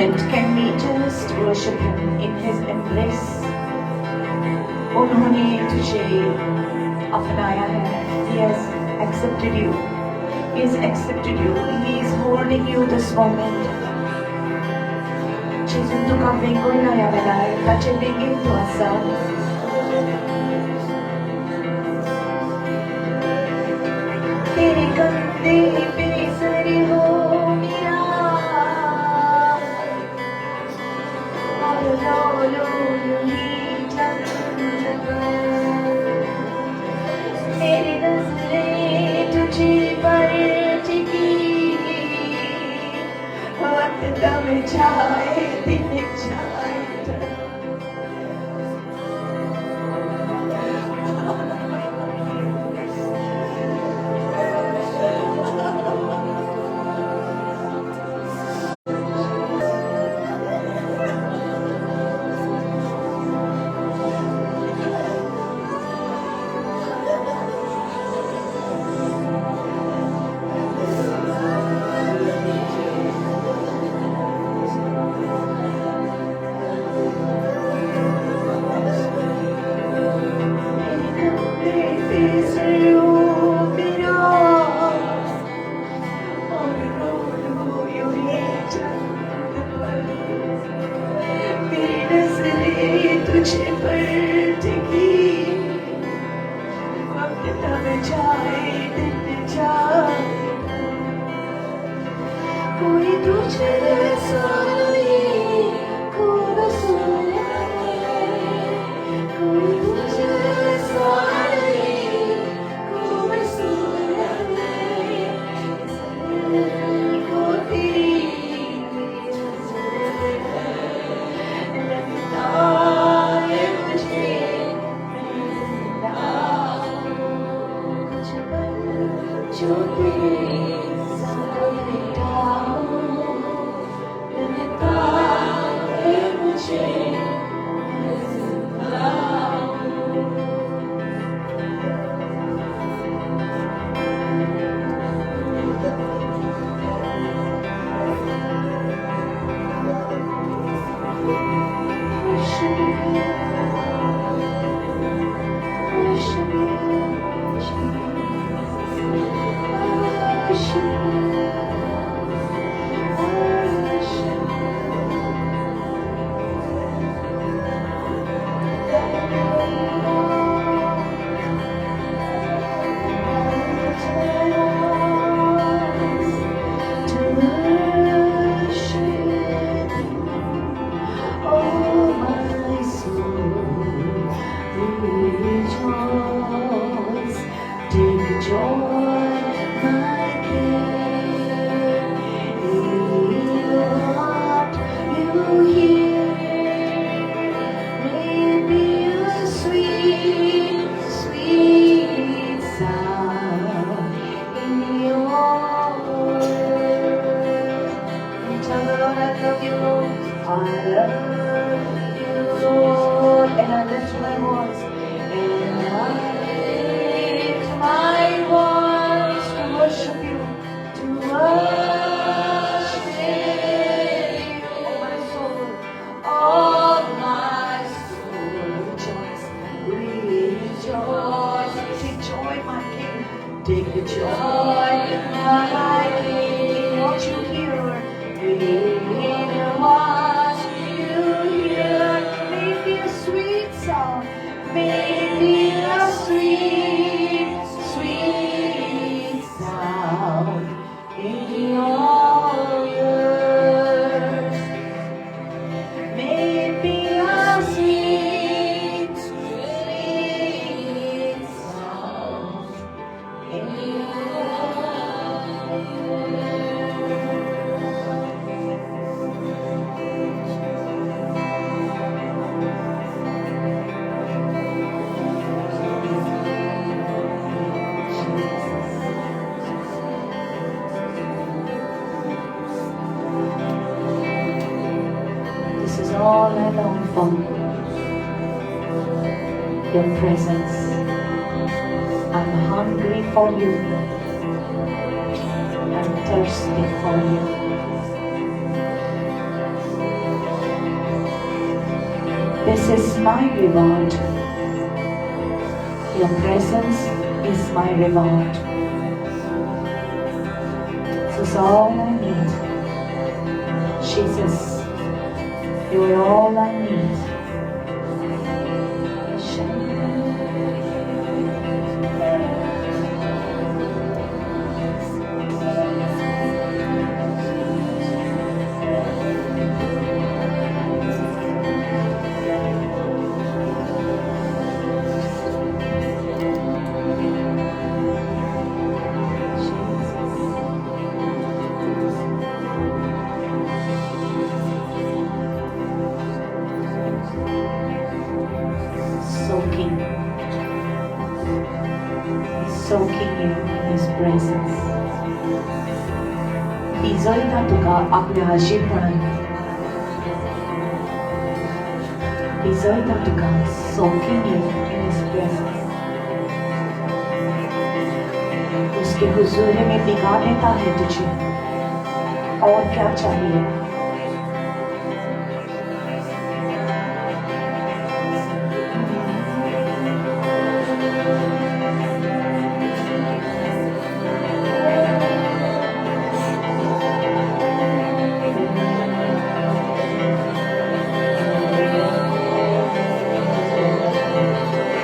moment, can we just worship Him in His embrace? उन्होंने तुझे अपनाया है. He has accepted you. He has accepted you. He is holding you this moment. जेजून तुका वेंगयला ह्या वेळार, ताचे वेंगेन तूं आसा. तेरे कंधे पे सर हो मेरा और रो लो यूं ही चंद पर. मेरी नजरें तुझे पर टिकी, वक्त दम जाए दिन जाए. तेरे कंधे पे सर हो मेरा और रो लो यूं ही चंद पर. मेरी नजरें तुझे पर टिकी, वक्त तब जाए दिन जाए. कोई तुझे जैसा नहीं, खूबसूरत है. कोई तुझे जैसा नहीं, खूबसूरत है. इस दिल को तेरी नजर है, लगता है मुझे मैं जिंदा हूँ. कुछ पल जो तेरे साथ बैठा हूँ, लगता है मुझे मैं जिंदा हूँ. Worship you, worship you, Jesus. Worship you, worship you. Thank you, Lord. I lift my voice to worship you. Oh, my soul, rejoice. Take joy, my King, in what you hear. May it be a sweet, sweet sound in your ear. And tell the Lord, I love you, Lord. I love you, Lord. And I lift my voice. And I lift my voice to worship you. To worship you, oh my soul. Oh my soul, rejoice. Rejoice. Take joy, my King. Take joy, my King. What you hear. In what you hear, may it be a sweet sound, may it be a sweet, sweet sound in your ears. May it be a sweet, sweet sound in your ears. Jesus. This is all I long for. Your presence. I'm hungry for you. I'm thirsty for you. This is my reward. Your presence is my reward. This is all I need. Jesus, you are all I need. Soaking, soaking you in His presence. भिजयता तुका आपल्या हाजीरपणान, भिजयता तुका, soaking you in His presence. उसके हुजूर में भिगा देता है तुझे, और क्या चाहिए?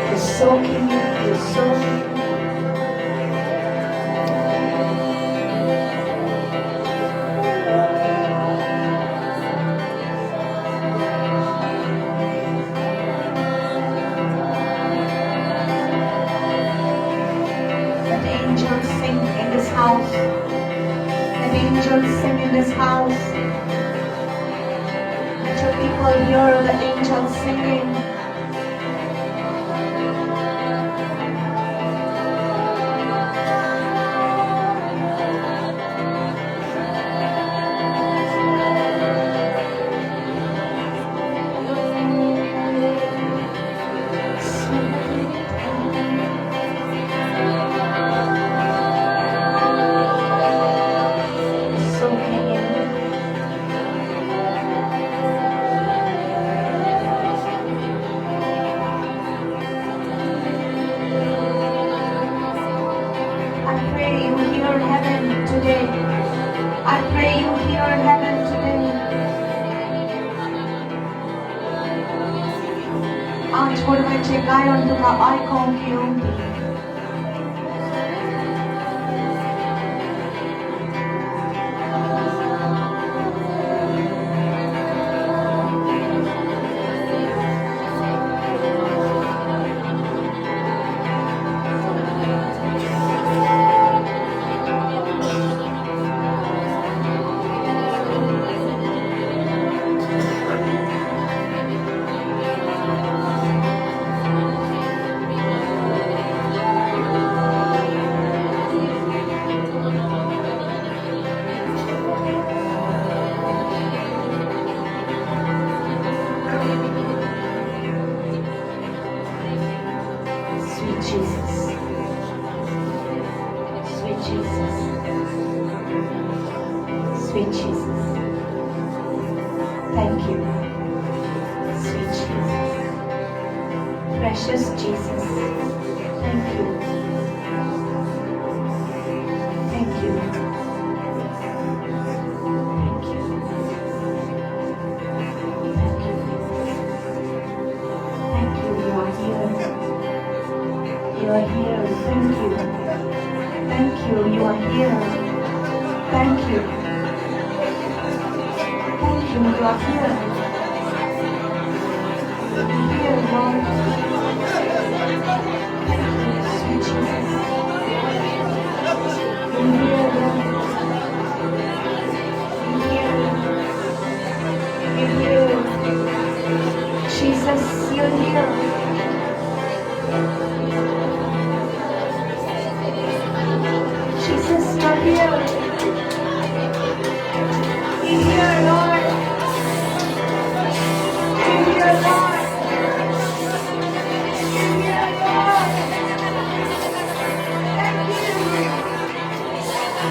He's soaking you, he's soaking you. Let the angels sing in this house. Let the angels sing in this house. Let your people hear the angels singing. Soaking in. I pray you hear heaven today. I pray you hear heaven today. आज गोडव्याचे गायन तुका आयकोंक येवं दी. Sweet Jesus. Sweet Jesus. Sweet Jesus. Thank you. Sweet Jesus. Precious Jesus. Thank you. Thank you. Thank you. Thank you. Thank you. You are here. You are here. Thank you. Thank you. You are here. Thank you. Thank you. You are here. You're here, Lord. Thank you, sweet Jesus. You're here, Lord. You're here. You're here. Jesus, you're here. Jesus, you're here. You're here, Lord. You're here, Lord. You're here, Lord. Thank you.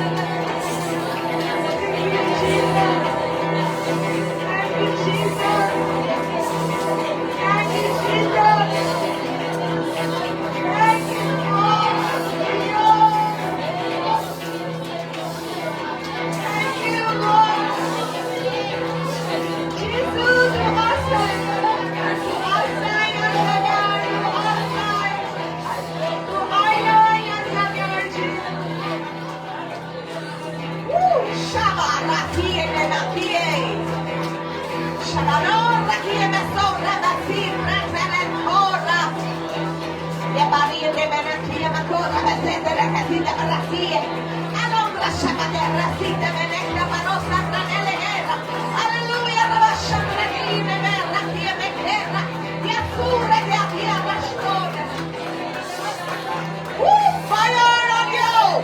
Fire on you!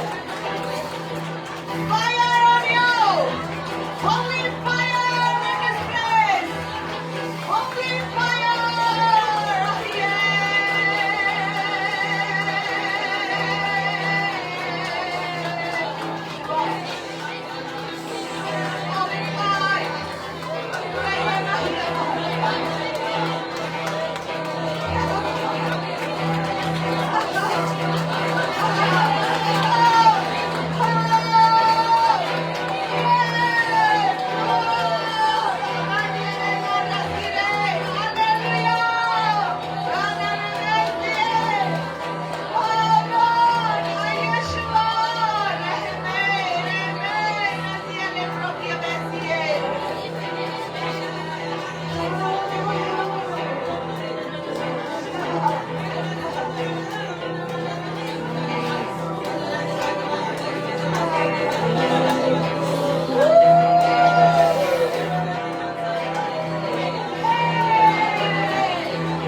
Fire on you! Holy fire in this place! Holy fire! Holy fire!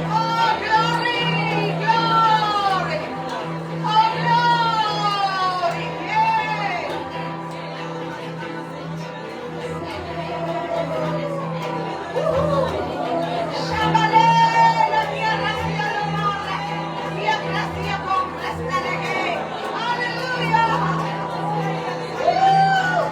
Oh, glory, glory, oh, glory, yeah. Shabalera, mia gracia, l'onore, mia grazia con questa leghe. Alleluia. Woo!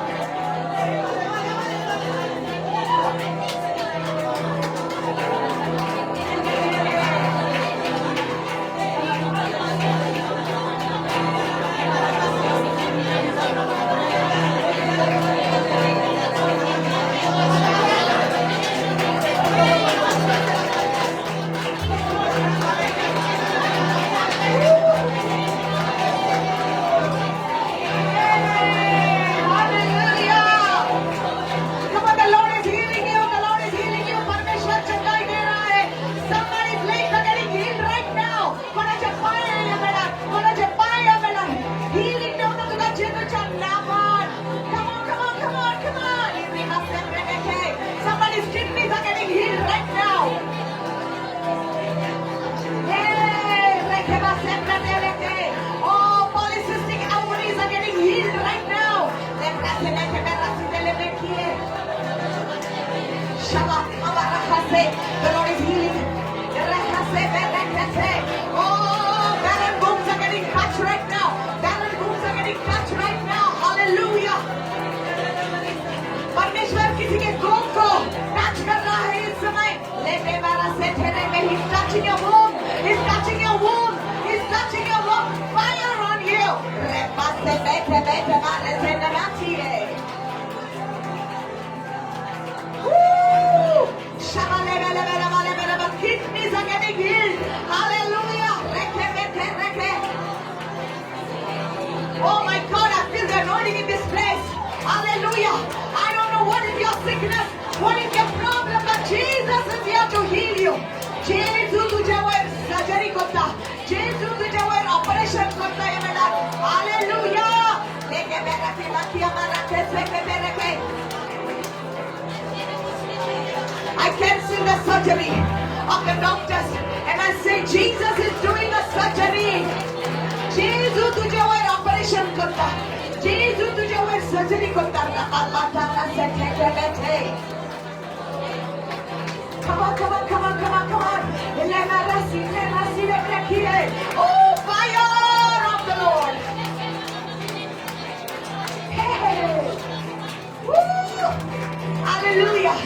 Hallelujah. Come on, the Lord is healing you. The Lord is healing you. परमेश्वर चंगाई दे रहा है. Somebody's legs are getting healed right now. कोणाच्या पाय मेळात, कोणाचे पाय मेळात. Healing नव्हतं तुका जेजूच्या नावात. Come on, come on, come on, come on. Somebody's kidneys are getting healed right now. Hey, oh, polycystic ovaries are getting healed right now. The Lord is healing. Oh, barren wombs are getting touched right now. Barren wombs are getting touched right now. Hallelujah. परमेश्वर किसी K गोद को touch कर रहा है इस समय. लेने वाला से ठहरे में. He's touching your womb. He's touching your womb. He's touching your womb. Fire on you. रेपा से बैठे बैठे मारे से ननाची है. Woo! Shabalebelebelebelebele. Kidneys are getting healed. Hallelujah. Rekhe bethe rekhe. Oh my God, I feel the anointing in this place. Hallelujah. I don't know what is your sickness, what is your problem, but Jesus is here to heal you. जेजू तुझ्यावर surgery करता, जेजू तुझ्यावर operation करता हे म्हणतात. Hallelujah. लेके बेरके बाकी हमारा कैसे के बेरके. I cancel the surgery of the doctors and I say Jesus is doing a surgery. जेजू तुझ्यावर ऑपरेशन करता, जेजू तुझ्यावर सर्जरी करता. Come on, come on, come on, come on, come on. Oh, fire of the Lord. Hey. Woo. Hallelujah.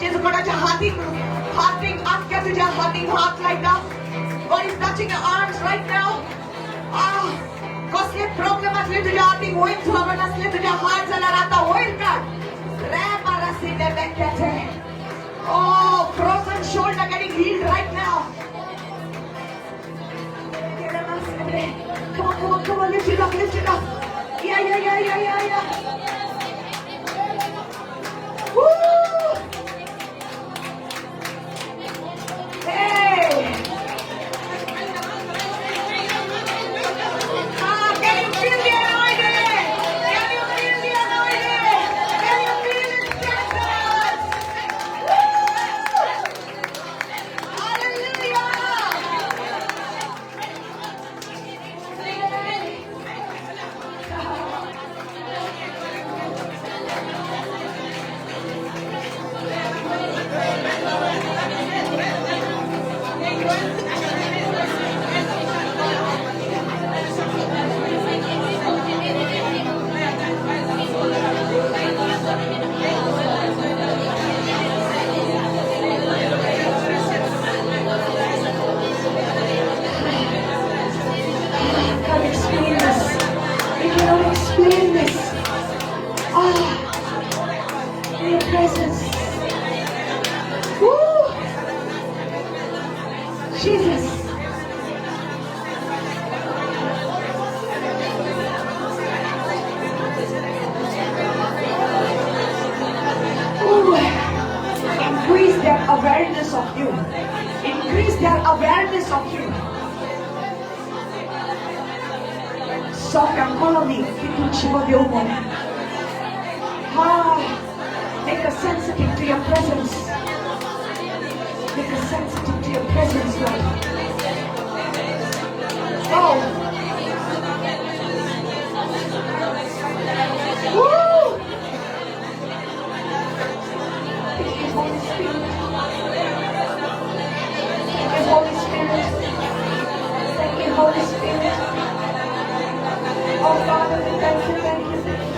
जेजू कोणाच्या हाती हाती आत्या तुझ्या हाती हात लायता. God is touching your arms right now. Ah, कसले प्रॉब्लेम असले तुझ्या हाती होईल, थोडं नसले तुझ्या हात जाल्यार आता होईल का. Oh, frozen shoulder getting healed right now. Come on, come on, come on, lift it up, lift it up. Yeah, yeah, yeah, yeah, yeah, yeah. awareness of you. Increase their awareness of you. सगळ्यांक कळोनी की तूं जिवो देव म्हण. Ah, make us sensitive to your presence. Make us sensitive to your presence, Lord. Oh. Woo! Thank you, Holy Spirit. Thank you, Holy Spirit. Thank you, Holy Spirit. Oh, Father, we thank you, thank you, thank you.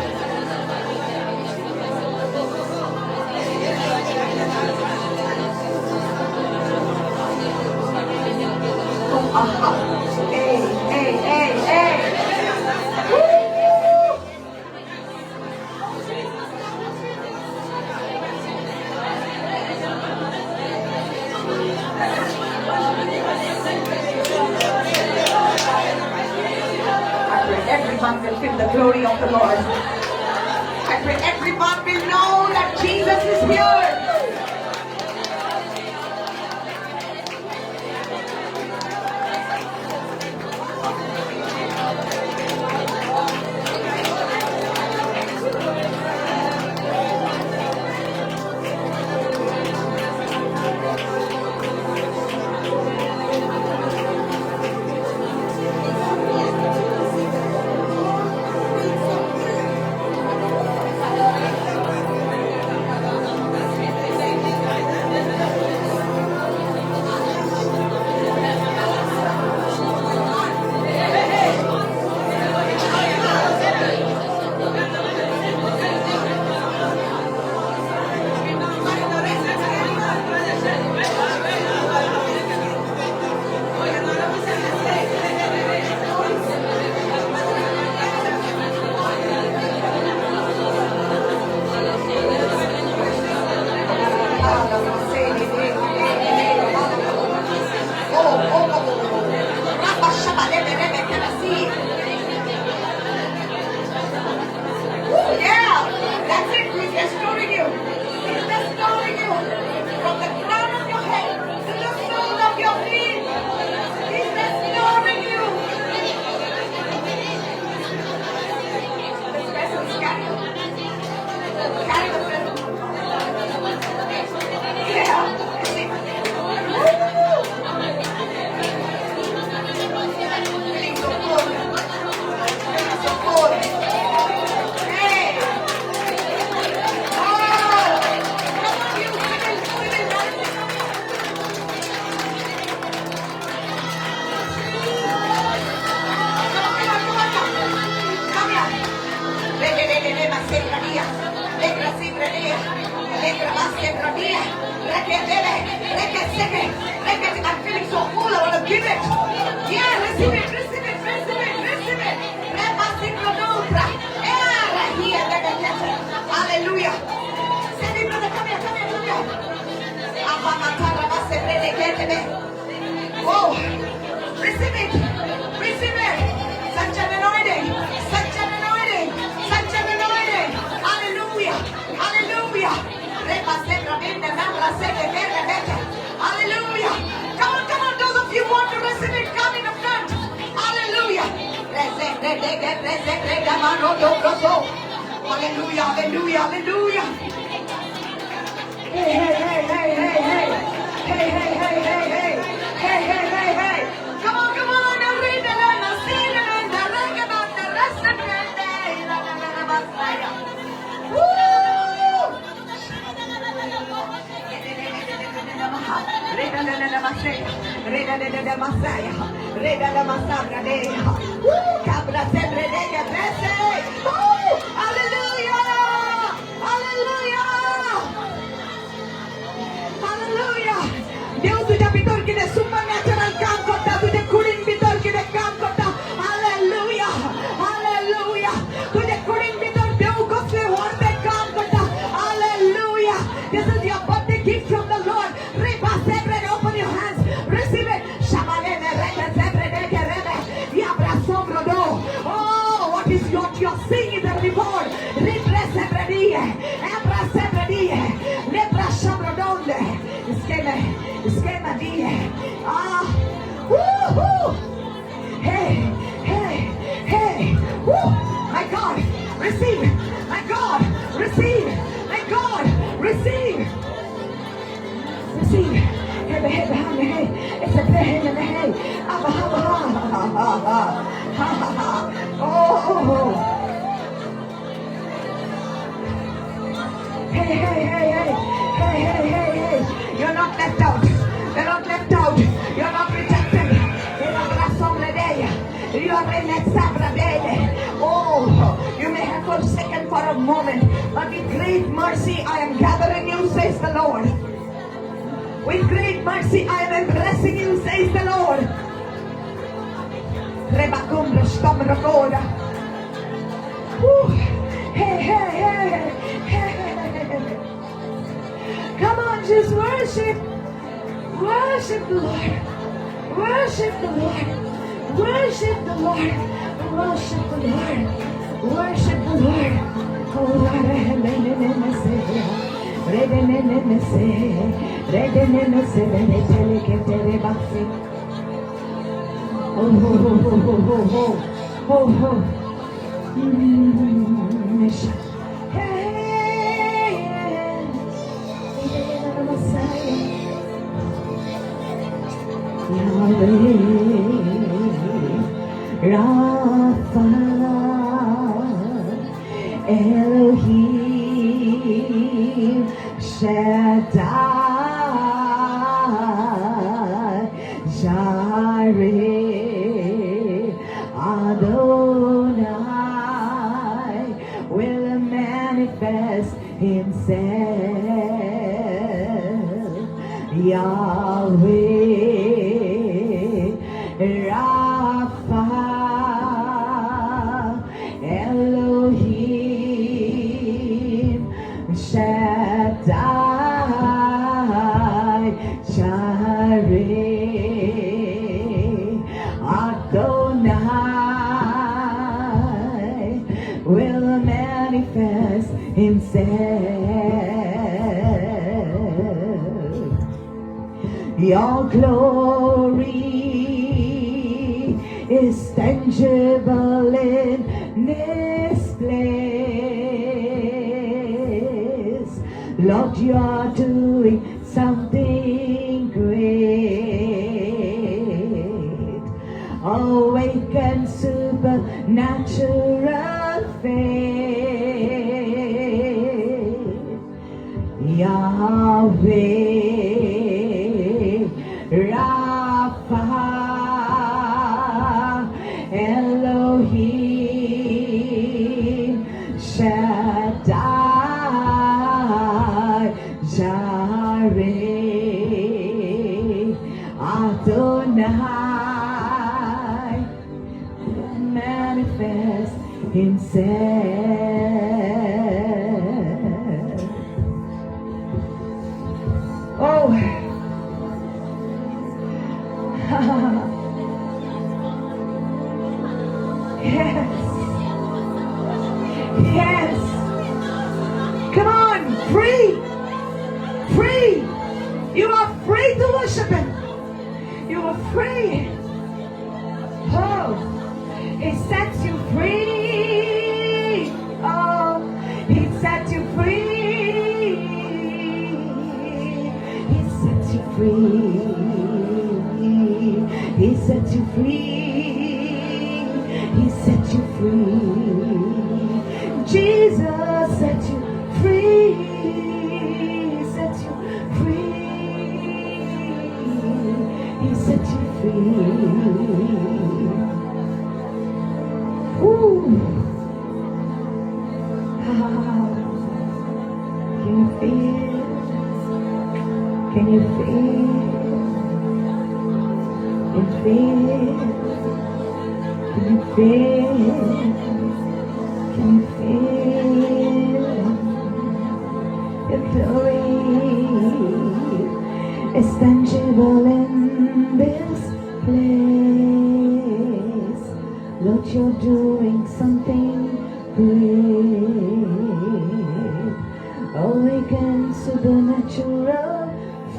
Oh, aha. Hey, hey, hey, hey. Woo! I pray everyone will feel the glory of the Lord. I pray everyone will know that Jesus is here. Oh, yeah, that's it. He's restoring you. He's restoring you from the crown of your head to the sole of your feet. He's restoring you. His presence, carry it. Carry the presence. Yeah. Woo! Feeling so cold. Feeling so cold. Hey! Oh! Come on, you civil, civil, come on, come on, come on, come on. Come here. Le, le, le, le, le, ma sembradia. Legra sembradia. Legra ma sembradia. Reke, lele, reke, seke, reke. I'm feeling so full. I want to give it. Yeah, receive it, receive it, receive it, receive it. Rema sibrodotra. Era here, lele, lele. Hallelujah. Send me, brother, come here, come here, come here. Apamatara ma sembrede, ketebe. Oh, receive it, receive it. Such an anointing, such an anointing, such an anointing. Hallelujah, hallelujah. Rema sembra bene, membra seke, kere, beke. Hallelujah. Come on, come on, those of you who want to receive it, come in the front. Hallelujah. Hallelujah, hallelujah, hallelujah. Hey, hey, hey, hey, hey, hey. Hey, hey, hey, hey, hey. Hey, hey, hey, hey. Come on, come on. Woo! Woo! Hallelujah! Hallelujah! Hallelujah! देव तुझ्या भितर कितें supernatural काम करता, तुझ्या कुडीन भितर कितें काम करता. Hallelujah, hallelujah. तुझ्या कुडीन भितर देव कसले व्हडलें काम करता. Hallelujah. This is your birthday gift from the Lord. Reba sebre, open your hands. Receive it. Shabalene reke sebre deke rebe. Yabra sombro do. Oh, what is what you're seeing is a reward. Ah, woo-hoo. Hey, hey, hey. Woo. My God, receive. My God, receive. My God, receive. Receive. Hey, hey, hey, hey. It's a hey, hey, hey. Abba, abba, ha, ha, ha, ha, ha, ha, ha. Oh, oh, oh. Hey, hey, hey, hey. Hey, hey, hey, hey. You're not left out. You're not left out. You're not rejected. You are in. Oh, you may have forsaken for a moment, but with great mercy I am gathering you, says the Lord. With great mercy I am embracing you, says the Lord. Hey, hey, hey, hey, hey. Come on, just worship. Worship the Lord. Worship the Lord. Worship the Lord. Worship the Lord. Worship the Lord. Oh, oh, oh, oh, oh. Hey, Yahweh Rapha Elohim Shaddai Jireh Adonai will manifest himself. Yahweh Rapha Elohim Shaddai Jireh Adonai will manifest himself. Your glory is tangible in this place. Lord, you are doing something great. Awaken supernatural faith. Yahweh Rapha Elohim Shaddai Jireh Adonai manifest himself. Oh, yes, yes. Come on, free, free. You are free to worship him. You are free. Oh, he sets you free. Oh, he set you free. He sets you free. He set you free. He set you free. Jesus set you free. Set you free. He set you free. Ooh. Can you feel? Can you feel? Can you feel? Can you feel? Can you feel? Your glory is tangible in this place. Lord, you're doing something great. Awaken supernatural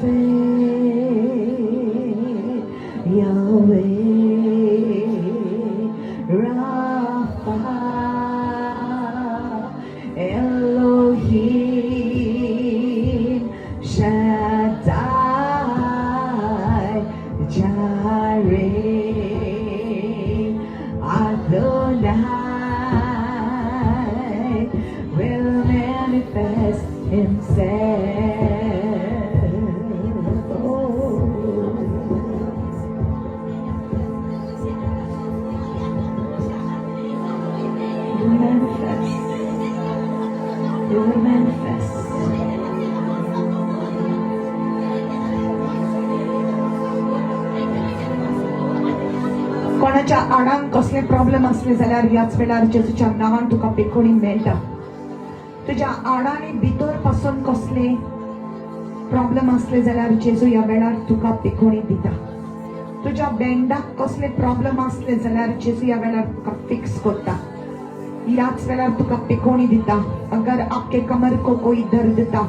faith. Yahweh Rapha, Elohim Shaddai, Jireh, Adonai will manifest himself. Oh. He will manifest. He will manifest. कोणाच्या आडांक कसले problem आसले जाल्यार ह्याच वेळार जेजूच्या नांवान तुका पेकोणी मेळटा. तुज्या आडांनी भितर पासून कसले प्रॉब्लेम आसले जाल्यार जेजू ह्या वेळार तुका पेकोणी दिता. तुज्या बेंडाक कसले प्रॉब्लेम आसले जाल्यार जेजू ह्या वेळार तुका फिक्स करता. ह्याच वेळार तुका पेकोणी दिता. अगर आपके कमर को कोई दर्द था,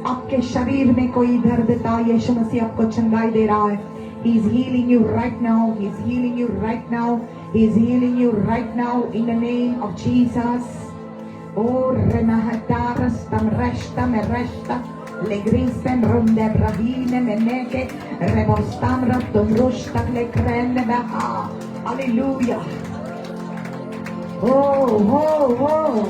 आपके शरीर में कोई दर्द था, यीशु मसीह आपको चंगाई दे रहा है. He is healing you right now. He is healing you right now. He is healing you right now in the name of Jesus. Oh, remahataras tam reshta mereshta legristen runde bravine meneke rebostam ratum rushta lekrene beha. Hallelujah. Oh, oh, oh.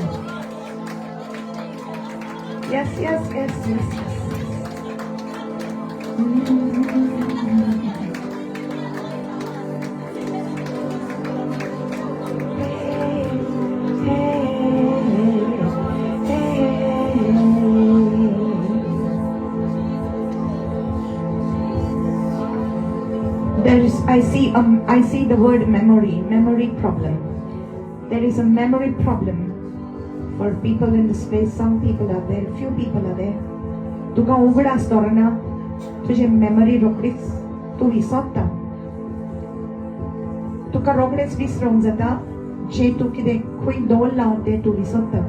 Yes, yes, yes, yes, yes. Hey, hey, hey. There is, I see the word memory, memory problem. There is a memory problem for people in this place. Some people are there, few people are there. तुका उगडास दवरना, तुजी memory रोखडीच तूं विसरता. तुका रोखडेच विसरोंक जाता. जे तूं कितें खंय दवरलां तें तूं विसरता.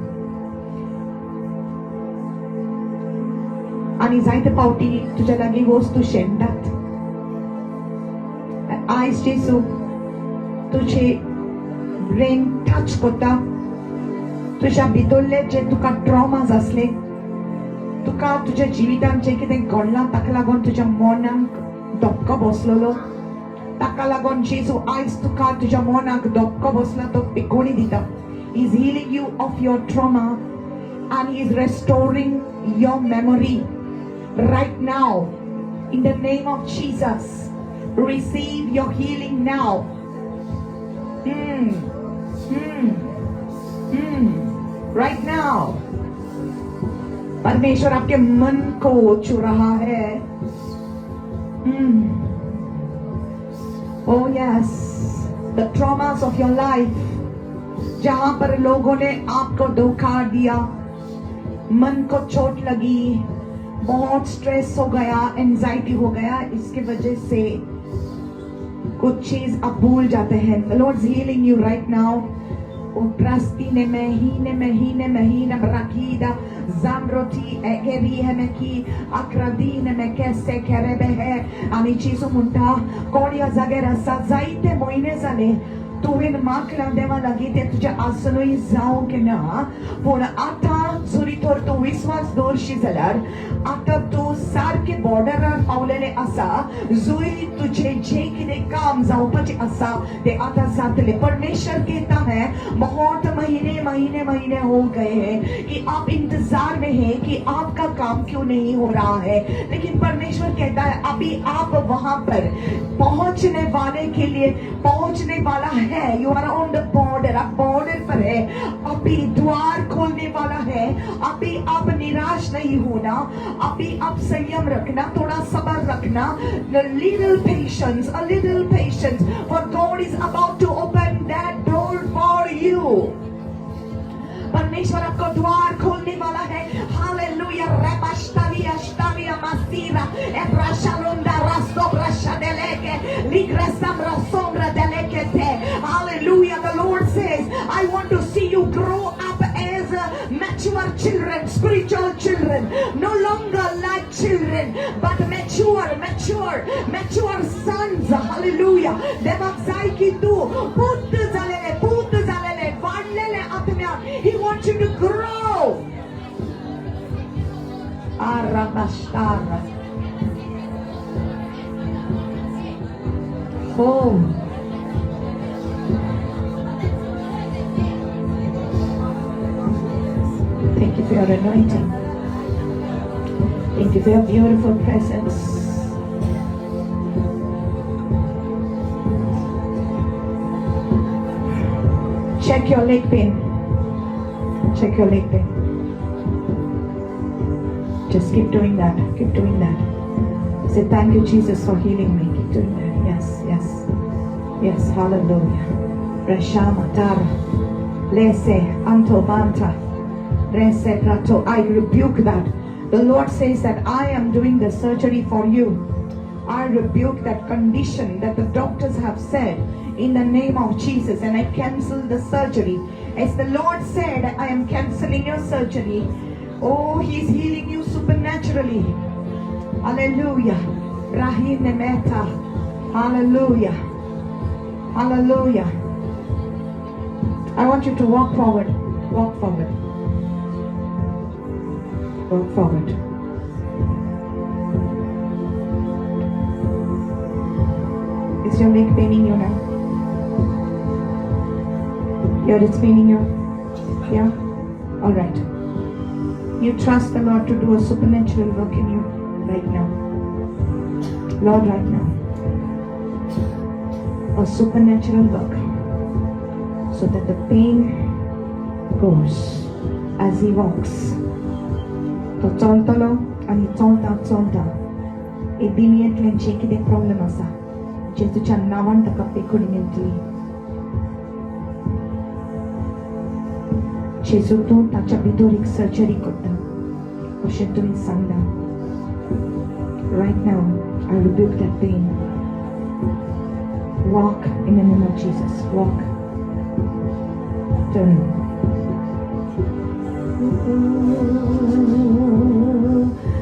आनी जायते फावटी तुज्या लागीं वस्तू शेणटात. आयज जेजू तुजे ब्रेन टच करता. तुज्या भितरले जे तुका ट्रॉमाज आसले, तुका तुज्या जिवितांत जें कितें घडलां ताका लागून तुज्या मनाक धपको बसलेलो, ताका लागून जेजू आयज तुका तुज्या मनाक धपको बसला तो पेकोणी दिता. Is healing you of your trauma and He is restoring your memory right now. In the name of Jesus, receive your healing now. Right now. परमेश्वर आपके मन को छू रहा है. Oh yes, the traumas of your life, जहां पर लोगों ने आपको धोखा दिया, मन को चोट लगी, बहुत स्ट्रेस हो गया, एंजाइटी हो गया, इसके वजह से कुछ चीज आप भूल जाते हैं. The Lord's healing you right now. Uprastine mehine mehine mehine brakida zamroti egeri hemeki akradine mekese kerebe है. आनी जेजू म्हणटा, कोण ह्या जाग्यार आसा, जायते म्हयने जाले तुवें मागलां देवा लागीं, तें तुज्या आसनूय जावंक ना. पूण आतां जरी तर तूं विस्वास दवरशी जाल्यार आतां तूं सारकें बॉर्डरार पावलेलें आसा, जंय तुजें जें कितें काम जावपाचें आसा तें आतां जातलें. परमेश्वर कहता है, बहुत महीने महीने महीने हो गए हैं कि आप इंतजार में हैं कि आपका काम क्यों नहीं हो रहा है, लेकिन परमेश्वर कहता है अभी आप वहां पर पहुंचने वाले के लिए पहुंचने वाला है. You are on the border. आप बॉर्डर पर है. अभी द्वार खोलने वाला है. अभी आप निराश नहीं होना. अभी आप संयम रखना, थोड़ा सबर रखना. Little patience, a little patience, for God is about to open that door for you. परमेश्वर आपको द्वार खोलने वाला है. Hallelujah. रेबाश्ताविया श्ताविया मासीरा एब्राशालोंडा रास्तोब्राशादेलेके लिग्रसम्रा सोम्रा देलेकेते. Hallelujah. The Lord says, I want to see you grow up as mature children, spiritual children, no longer like children, but mature, mature, mature sons. Hallelujah. Karabashtara. Oh. Thank you for your anointing. Thank you for your beautiful presence. Check your leg pain. Check your leg pain. Just keep doing that. Keep doing that. Say, thank you, Jesus, for healing me. Keep doing that. Yes, yes. Yes, hallelujah. Reshama Tara. Lese Anto Banta. Rese Prato. I rebuke that. The Lord says that I am doing the surgery for you. I rebuke that condition that the doctors have said in the name of Jesus, and I cancel the surgery. As the Lord said, I am canceling your surgery. Oh, He's healing you supernaturally. Hallelujah. Rahine Mehta. Hallelujah. Hallelujah. I want you to walk forward. Walk forward. Walk forward. Is your leg paining you now? Yeah, it's paining you? Yeah? All right. You trust the Lord to do a supernatural work in you right now. Lord, right now. A supernatural work so that the pain goes as he walks. तो चलतलो आनी चलता चलता एक दिमयेंतल्यान जे कितें problem आसा जेजूच्या नांवान ताका पेखून मेळटली. जेजू तूं ताच्या भितर एक सर्जरी करता अशें तुवें सांगलां. Right now, I rebuke that pain. Walk in the name of Jesus. Walk. Turn.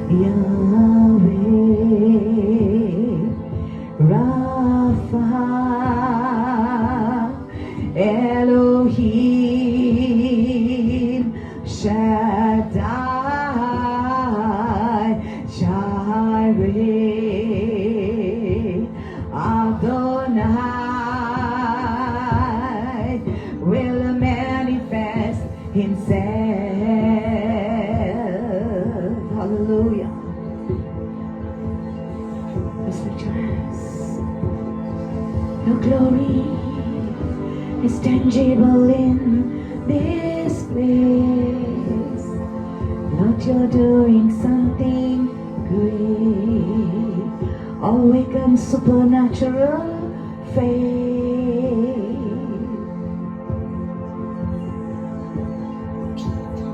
Yahweh Rapha Elohim Shaddai Jireh Adonai will manifest himself. Hallelujah. Let's lift your hands. Your glory is tangible in this place. Lord, you're doing something great. Awaken supernatural faith.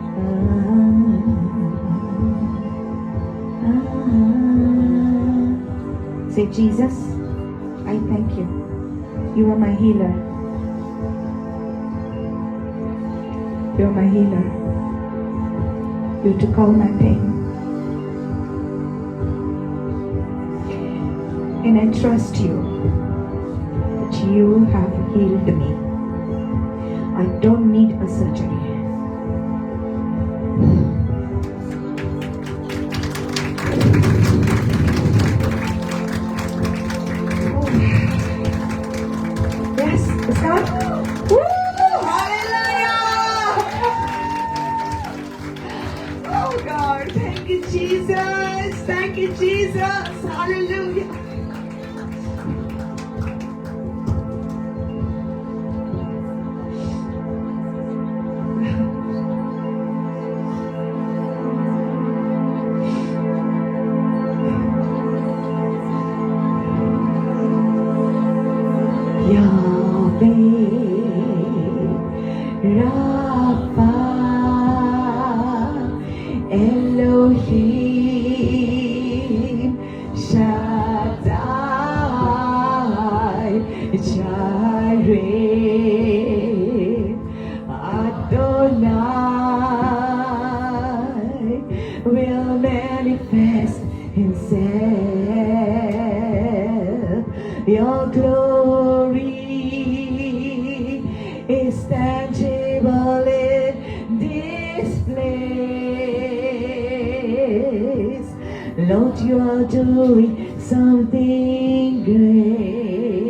Ah, ah. Say, Jesus, I thank you. You are my healer. You are my healer. You took all my pain. And I trust you that you have healed me. I don't need a surgery. Oh. Yes, it's gone. Woo! Hallelujah! Oh God, thank you, Jesus. Thank you, Jesus. Hallelujah. Yahweh Rapha Elohim Shaddai Lord, you are doing something great.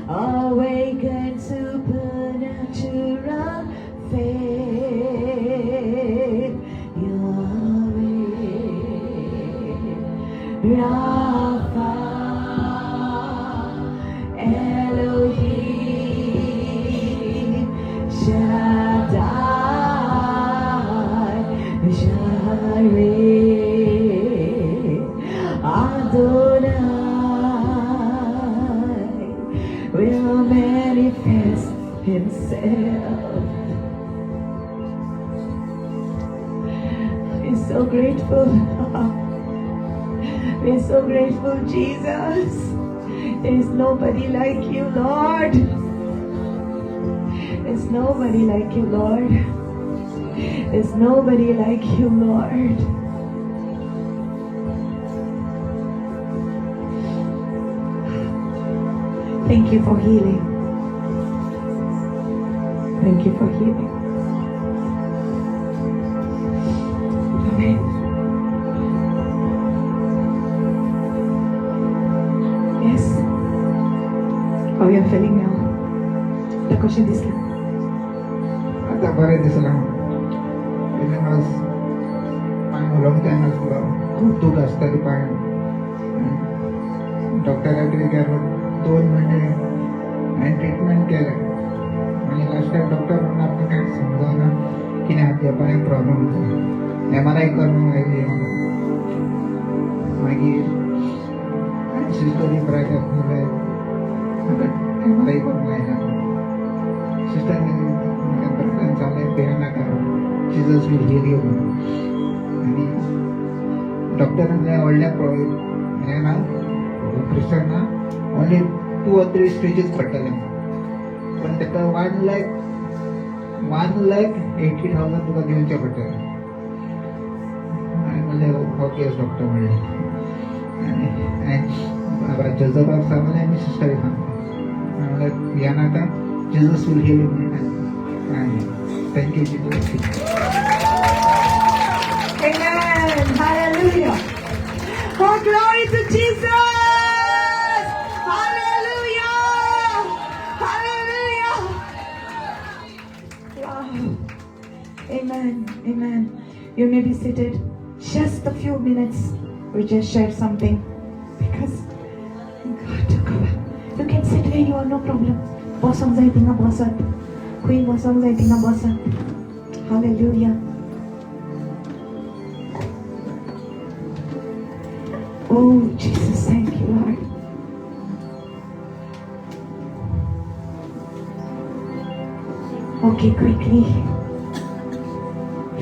Awaken supernatural faith. Yahweh, Rapha, Elohim, Shaddai, Jireh, Adonai will manifest himself. We're so grateful. We're so grateful, Jesus. There is nobody like you, Lord. There's nobody like you, Lord. There's nobody like you, Lord. Thank you for healing. Thank you for healing. Amen. Yes. How you are feeling now? The question दिसला? आतां बरें दिसलां. पयलीं पांय उलोवंक जायनासलो, खूब दूख आसताली पांयान. डॉक्टरा कडेन गेलो, 2 म्हयने हांवें ट्रिटमेंट केलें. मागीर लास्टाक डॉक्टर म्हणून आपणाक कांयच समजना कितें आहा ते, पांयान प्रॉब्लम आसा, एमआरआय कर म्हणून आयली म्हाका. मागीर हांवें सिस्टरी ब्रायटाक म्हणलें, म्हाका एमआरआय करूंक लायना. सिस्टर म्हाका ब्रदरान सांगलें, भियेनाका, Jesus will heal you म्हणून. आनी डॉक्टरान म्हणलें, व्हडलें हें ना, ऑपरेशन ना, only 2 or 3 stitches पडटले, पण ताका 1,80,000 तुका दिवचे पडटले. हांवें म्हणलें, ओके डॉक्टर म्हणलें. आनी हांवें बाबा जोजफाक सांगलें आनी सिस्टरीक सांगलें. हांवें म्हणलें, भियेनाका, Jesus will heal you म्हणलें. Thank you Jesus. Amen. Hallelujah. Oh, glory to Jesus. Hallelujah. Hallelujah. Wow. Amen. Amen. You may be seated. Just a few minutes. We just share something because God took over. You can sit where you are, no problem. बसोंक जाय थिंगा बसात, खंय बसोंक जाय थिंगा बसात. Hallelujah. Oh, Jesus, thank you, Lord. Okay, quickly.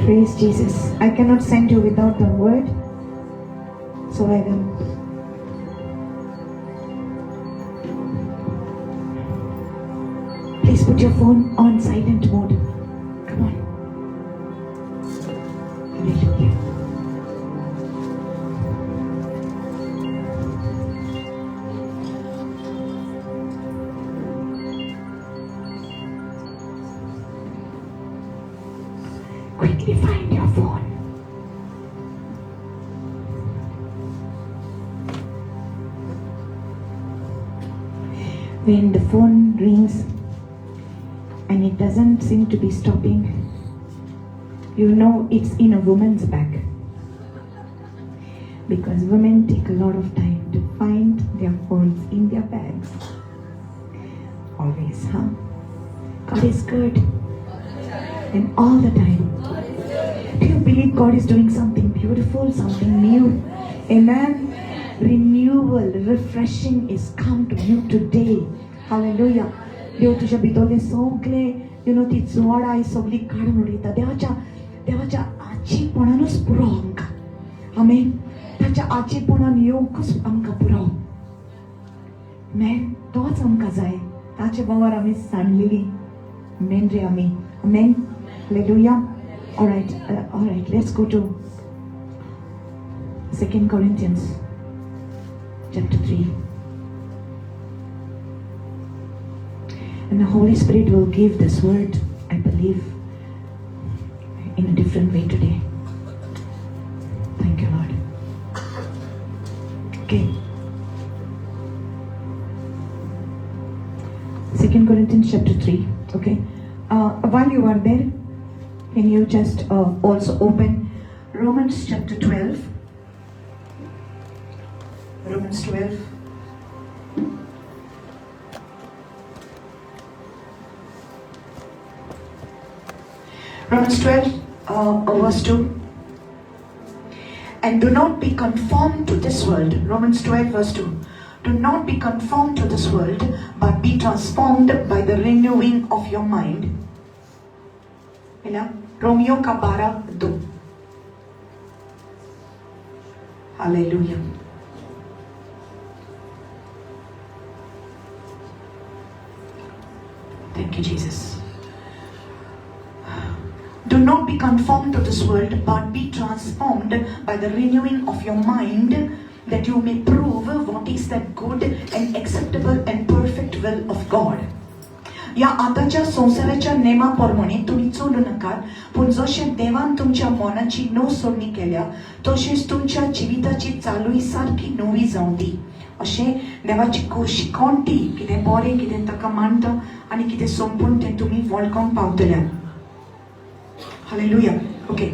Praise Jesus. I cannot send you without the word. So I will. Please put your phone on silent mode. Come on. Hallelujah. Quickly find your phone. When the phone rings and it doesn't seem to be stopping, you know it's in a woman's bag. Because women take a lot of time to find their phones in their bags. Always, huh? God is good. And all the time. Do you believe God is doing something beautiful, something new? Amen. Renewal, refreshing is come to you today. Hallelujah. देव तुज्या भितरले सगळे you know ती जोडाय सगळी काडून उडयता. देवाच्या देवाच्या आचीपणानूच पुरो आमकां. आमेन. ताच्या आचीपणान येवंकूच आमकां पुरो. मेन तोच आमकां जाय. ताचे बगर आमी सांडलेली मेन रे आमी. Amen. Hallelujah. Alright, alright, let's go to 2 Corinthians chapter 3. And the Holy Spirit will give this word, I believe, in a different way today. Thank you, Lord. Okay, 2 Corinthians chapter 3. Okay, while you are there, can you just also open Romans chapter 12? Romans 12. Romans 12, verse 2. And do not be conformed to this world. Romans 12, verse 2. Do not be conformed to this world, but be transformed by the renewing of your mind. मिला? Romeo का 12:2. Hallelujah. Thank you, Jesus. Do not be conformed to this world, but be transformed by the renewing of your mind, that you may prove what is that good and acceptable and perfect will of God. या आताच्या संवसाराच्या नेमा प्रमाणे तुमी चलू नाकात, पूण जशें देवान तुमच्या मनाची नव सोडणी केल्या तशेंच तुमच्या जिविताची चालूय सारकी नवी जावं दी. अशें देवाची शिकोवण ती कितें बरें, कितें ताका मानता आनी कितें संपूर्ण तें तुमी वळखोंक पावतल्या. Hallelujah. Okay,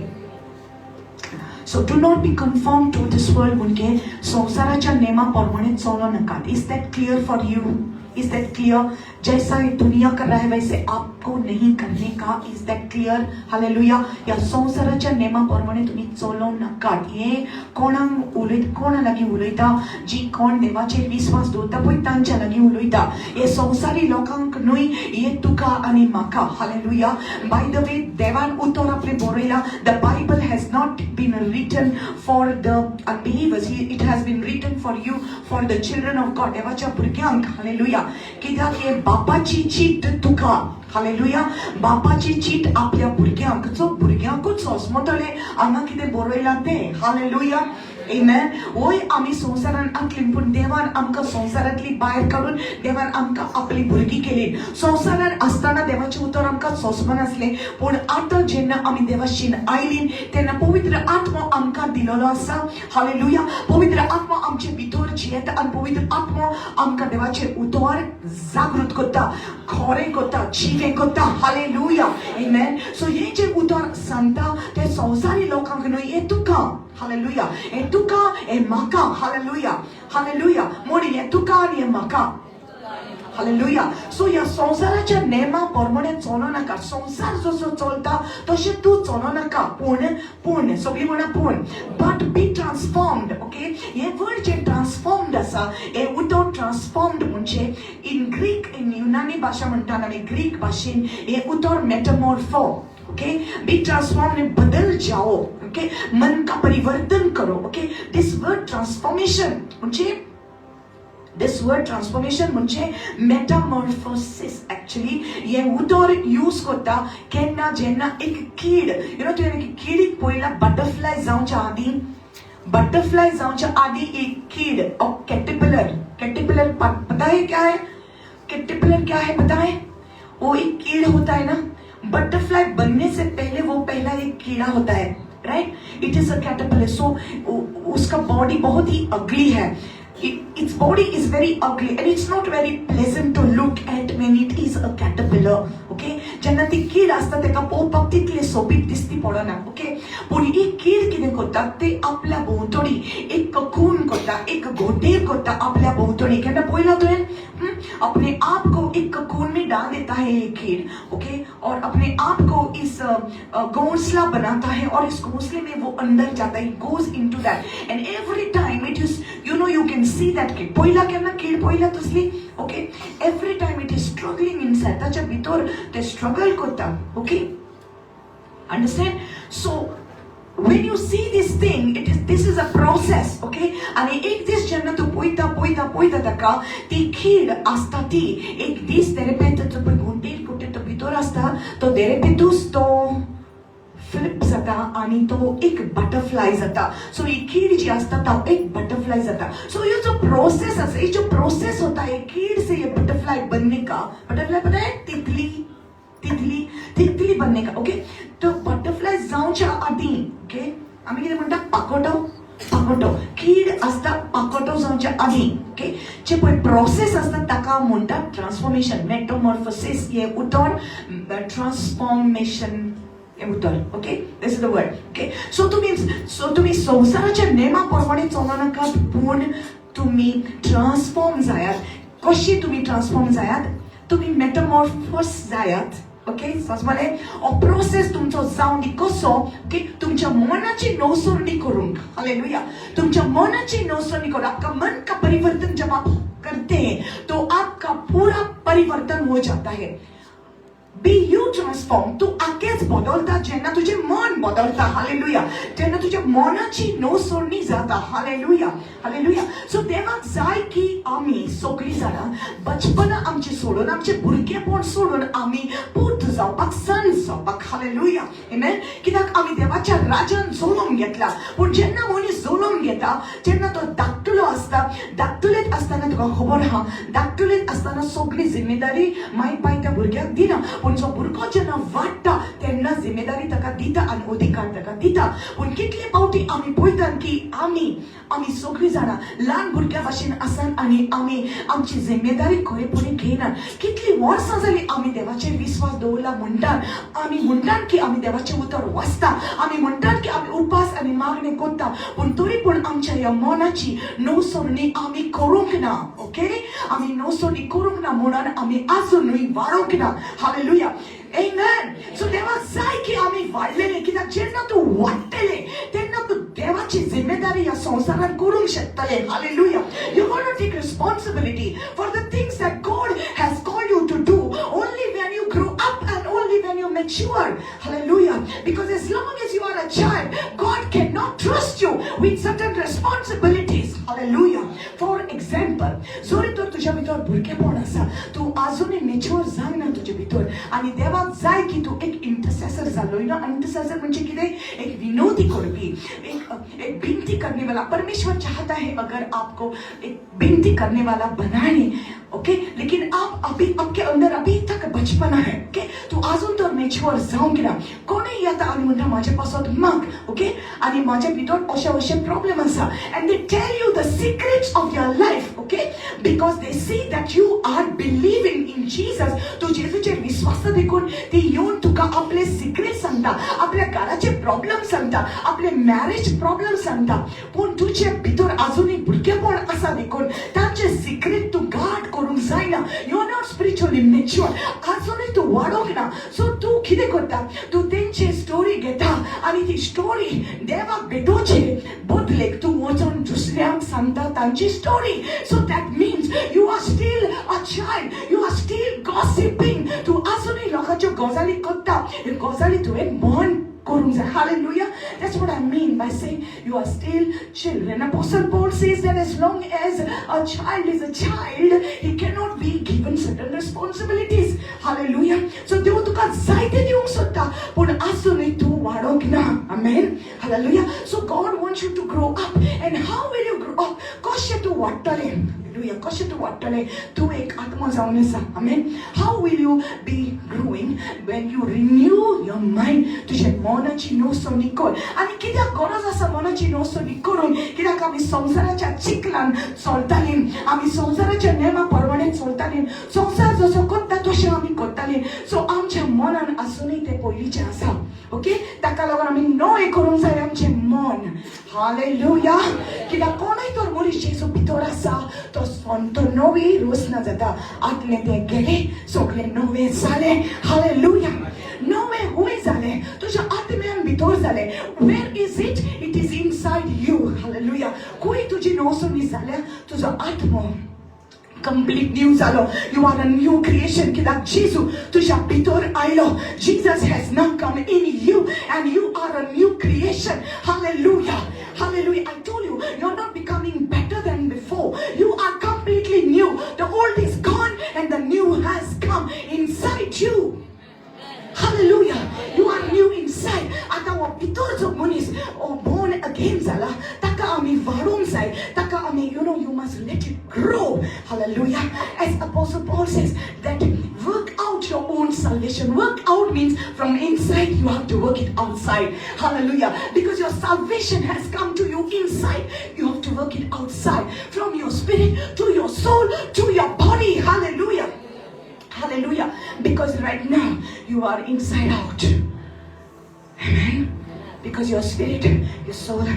so do not be conform to this world म्हणजे संवसाराच्या नेमा प्रमाणे चलो नाकात. Is that clear for you? Is that clear? जैसा ये दुनिया कर रहा है वैसे आपको नहीं करने का. Is that clear? Hallelujah. ह्या संवसाराच्या नेमा प्रमाणे तुम्ही चलो नाकात. हे कोणाक उलयत, कोणा लागीं उलयता? जी कोण देवाचेर विस्वास दवरता पळय तांच्या लागीं उलयता. हे संवसारी लोकांक न्हय, हे तुका आनी म्हाका. हालेलुया. बाय the way, देवान उतर आपलें बरयलां. The Bible has not been written for the unbelievers. It has been written for you, for the children of God. देवाच्या भुरग्यांक. हालेलुया. कित्याक हे बापाची चीट तुका. हालेलुया. बापाची चीट आपल्या भुरग्यांक, जो भुरग्यांकूच सोंसमतले हांगा कितें बरयलां तें. हालेलुया. Amen. वय आमी संवसारान आसली, पूण देवान आमकां संवसारांतली भायर काडून देवान आमकां आपली भुरगीं केली. संवसारान आसतना देवाचें उतर आमकां सोंसमनासलें, पूण आतां जेन्ना आमी देवाशीन आयली तेन्ना पवित्र आत्मो आमकां दिलेलो आसा. हालेलुया. पवित्र आत्मो आमचे भितर जियेता आनी पवित्र आत्मो आमकां देवाचें उतर जागृत करता, खरें करता, जिवें करता. हालेलुया. Amen. सो हें जें उतर सांगता तें संवसारी लोकांक न्हय, हें तुका. हालेलुया. हें तुका, हें म्हाका. हालेलुया. हालेलुया. म्हण हें तुका आनी हें म्हाका. हालेलुया. सो ह्या संवसाराच्या नेमा प्रमाणे चलो नाका. संवसार जसो चलता तशें तूं चलो नाका, पूण पूण सगळीं म्हणा पूण, बट बी ट्रान्सफॉर्म्ड. ओके, हें वर्ड जें ट्रान्सफॉर्म्ड आसा, हें उतर ट्रान्सफॉर्म्ड म्हणजे इन ग्रीक, इन युनानी भाशा म्हणटात आनी ग्रीक भाशेन हें उतर मेटामॉर्फो. ओके, बी ट्रांसफॉर्म, बदल जाओ. ओके, मन का परिवर्तन करो. ओके, this word transformation म्हणजे, this word transformation म्हणजे मेटामॉर्फोसिस. एक्चुअली हे उतर यूज करता केन्ना? जेन्ना एक कीड, you know, तुवें किडीक पळयला बटरफ्लाय जावच्या आदी? बटरफ्लाय जावच्या आदी एक कीड, कैटरपिलर. कैटरपिलर पता है क्या है? कैटरपिलर क्या है पता है? वो एक कीड़ होता है ना. बटरफ्लाई बनने से पहले वो पहला एक कीड़ा होता है, right? It is a caterpillar. So उसका बॉडी बहुत ही अगली है. Its body is very ugly and it's not very pleasant to look at when it is a caterpillar. Okay, जेन्ना ती कीड आसता ताका पळोवपाक तितले सोबीत दिसती पडना. ओके, पूण ही कीड कितें करता, ते आपल्या भोंवतणी एक ककून करता, एक घोटेर करता आपल्या भोंवतणी. केन्ना पळयला तुवें? अपने आप को एक ककून में डाल देता है ये कीड, ओके, और अपने आप को इस घोंसला बनाता है और इस घोंसले में वो अंदर जाता है, goes into that, and every time it is, you can see that कीड. पळयला केन्ना कीड पळयला तसली? Okay, every time it is struggling inside, ताच्या भितर ते स्ट्रगल करता. Okay, understand? So when you see this thing, it is this is a process, okay? आणि एक दीस जेन्ना तूं पळयता पळयता पळयता ताका, ती कीड आसता ती एक दीस देरेपेंत तो पळय घोंटेर कुठे तो भितर आसता, तो देरेपेंतूच तो फ्लिप जाता आणि तो एक बटरफ्लाय जाता. सो ही कीड जी आसता तो एक बटरफ्लाय जाता. सो ये जो प्रोसेस आसा, ये जो प्रोसेस होता है कीड से ये बटरफ्लाय बनने का, बटरफ्लाय पता है? तितली, तितली, तितली बनने का. ओके, तो बटरफ्लाय जावच्या आदी, ओके, आमी कितें म्हणटा? पाकोटो. पाकोटो. कीड आसता पाकोटो जावच्या आदी, ओके, जे पळय प्रोसेस आसता ताका म्हणटात ट्रान्सफॉर्मेशन. मेटोमॉर्फोसिस हे उतर, ट्रान्सफॉर्मेशन हे उतर, okay, this is the word, okay. So तुमी संवसाराच्या नेमा प्रमाणे चलनाकात, पूण तुमी ट्रान्सफॉर्म जायात. कशी तुमी ट्रान्सफॉर्म जायात? तुमी मेटामॉर्फोस जायात, ओके. समजले? हो प्रोसेस तुमचो जावन दी. कसो? ओके, तुमच्या मनाची नवसरणी करूंक. हालेलुया. तुमच्या मनाची नवसरणी करून, आपका मन का परिवर्तन जब आप करते हैं तो आपका पूरा परिवर्तन हो जाता है. Be you transform. तूं आखेच बदलता जेन्ना तुजें मन बदलता. हालेलुया. जेन्ना तुज्या मनाची नवसरणी जाता. Hallelujah, hallelujah. सो देवाक जाय की आमी सगळीं जाणां बचपना आमची सोडून, आमचे भुरगेपण सोडून आमी पूत जावपाक, सन जावपाक. हालेलुया, आमेन. कित्याक आमी देवाच्या राजान जल्म घेतला. पूण जेन्ना मनीस जल्म घेता तेन्ना तो धाकटुलो आसता. धाकटुलेंत आसतना तुका खबर आहा, धाकटुलेंत आसतना सगळी जिम्मेदारी माय पाय त्या भुरग्याक दिना. पूण जो भुरगो जेन्ना वाडटा तेन्ना जिम्मेदारी ताका दिता आनी अधिकार ताका दिता. पूण कितले फावटी आमी पळयतात की आमी सगळीं जाणां ल्हान भुरग्या भाशेन आसात आनी आमी आमची जिम्मेदारी खरेपणी घेयनात. कितली वर्सां जाली आमी देवाचेर विस्वास दवरला म्हणटात. आमी म्हणटात की आमी देवाचें उतर वाचता. आमी म्हणटात की आमी उपास आनी मागणें करता. पूण तरी पूण आमच्या ह्या मनाची नवसरणी आमी करूंक ना. ओके, आमी नवसरणी करूंक ना म्हणून आमी आजुनूय वाडोवंक ना. हालेलुया. Amen. So देवाक जाय की आमी वाडलेले, कित्याक जेन्ना तूं वाडटले तेन्ना तूं देवाची जिम्मेदारी ह्या संवसारान करूंक शकतले. Hallelujah. You gonna take responsibility for the things that God has called you to do only when you grow up and only when you mature. Hallelujah. Because as long as you are a child, God cannot trust you with certain responsibilities. Hallelujah. For example, जरी तर तुझ्या भितर भुरगेपण आसा, तूं अजूनय mature जायना तुजे भितर आनी देवाक जाय की तूं एक इंटरसेसर जालो. You know intercessor म्हणजे कितें? एक विनोदी करपी, एक विनती करने वाला. परमेश्वर चाहता है अगर आपको एक विनती करने वाला बनाए, ओके, लेकिन आप अभी, आपके अंदर अभी तक बचपना है, ओके. तूं अजून तर मेच्युअर जावंक ना. कोणूय येता आनी म्हणटा, म्हाजे पासत माग, ओके, आनी म्हाजे भितर अशे अशे प्रॉब्लेम आसा, and they tell you the secrets of your life, okay, because they see that you are believing in Jesus. तूं जेजूचेर विश्वास देखून ती येवन तुका आपले सिक्रेट सांगता, आपल्या घराचे प्रॉब्लेम सांगता, आपले मॅरेज प्रॉब्लेम सांगता. पूण तुजे भितर अजूनय भुरगेपण आसा देखून तांचे सिक्रेट तूं गार्ड करूंक जायना. You are not spiritually mature. अजूनय तूं वाडोंक ना. सो तूं कितें करता? तूं तेंची स्टोरी घेता आनी ती स्टोरी देवाक भेटोवचे बदलेक तूं वचून दुसऱ्यांक सांगता तांची story. So that means you are still a child. You are still gossiping. तूं अजूनय लोकांच्यो गजाली करता. ह्यो गजाली तुवें बंद करूंक जाय. Hallelujah. That's what I mean by saying you are still children. Apostle Paul says that as long as a child is a child, he cannot be given certain responsibilities. Hallelujah. So देव तुका जायते दिवंक सोदता, पूण आजुनूय तूं वाडोंक ना. Amen. Hallelujah. So God wants you to grow up. And how will you grow up? कशें तूं वाडटलें? Hallelujah. कशें तूं वाडटलें? तूं एक आत्मा जावन आसा. Amen. How will you be growing? When you renew your mind. तुझ्या मनाची नवसणी कर. आनी कित्याक गरज आसा मनाची नवसणी करूंक? कित्याक आमी संवसाराच्या चिखलान चलतालीं. आमी संवसाराच्या नेमा प्रमाणे चलतालीं. संवसार जसो करता तशें आमी करतालीं. सो आमच्या मनान आसुनूय तें पयलींचें आसा, ओके. ताका लागून आमी नवें करूंक जाय आमचें मन. हालेलुया. कित्याक कोणूय तर मनीस जेजू भितर आसा तो तो नवी रचना जाता. आतलें तें गेलें, सगळें नवें जालें. हालेलुया. नवें हुंय जालें? तुज्या आत्म्यान भितर जालें. Where is it? It is inside you. Hallelujah. खंय तुजी नवसणी जाल्या? तुजो आत्मो कंप्लीट न्यू जालो. You are a new creation, कित्याक जेजू तुज्या भितर आयलो. Jesus has now come in you and you are a new creation. Hallelujah. Hallelujah. I told you, you're not becoming better than before. You are completely new. The old is gone and the new has come inside you. Hallelujah. You are new inside. आतां हो भितर जो मनीस born again जाला ताका आमी वाडोवंक जाय. ताका आमी, you must let it grow. Hallelujah. As Apostle Paul says that work out your own salvation. Work out means from inside you have to work it outside. Hallelujah. Because your salvation has come to you inside. inside, you have to work it outside. From your spirit to your soul to your body. Hallelujah. Hallelujah. Because right now you are inside out. Amen. Because your spirit, your soul,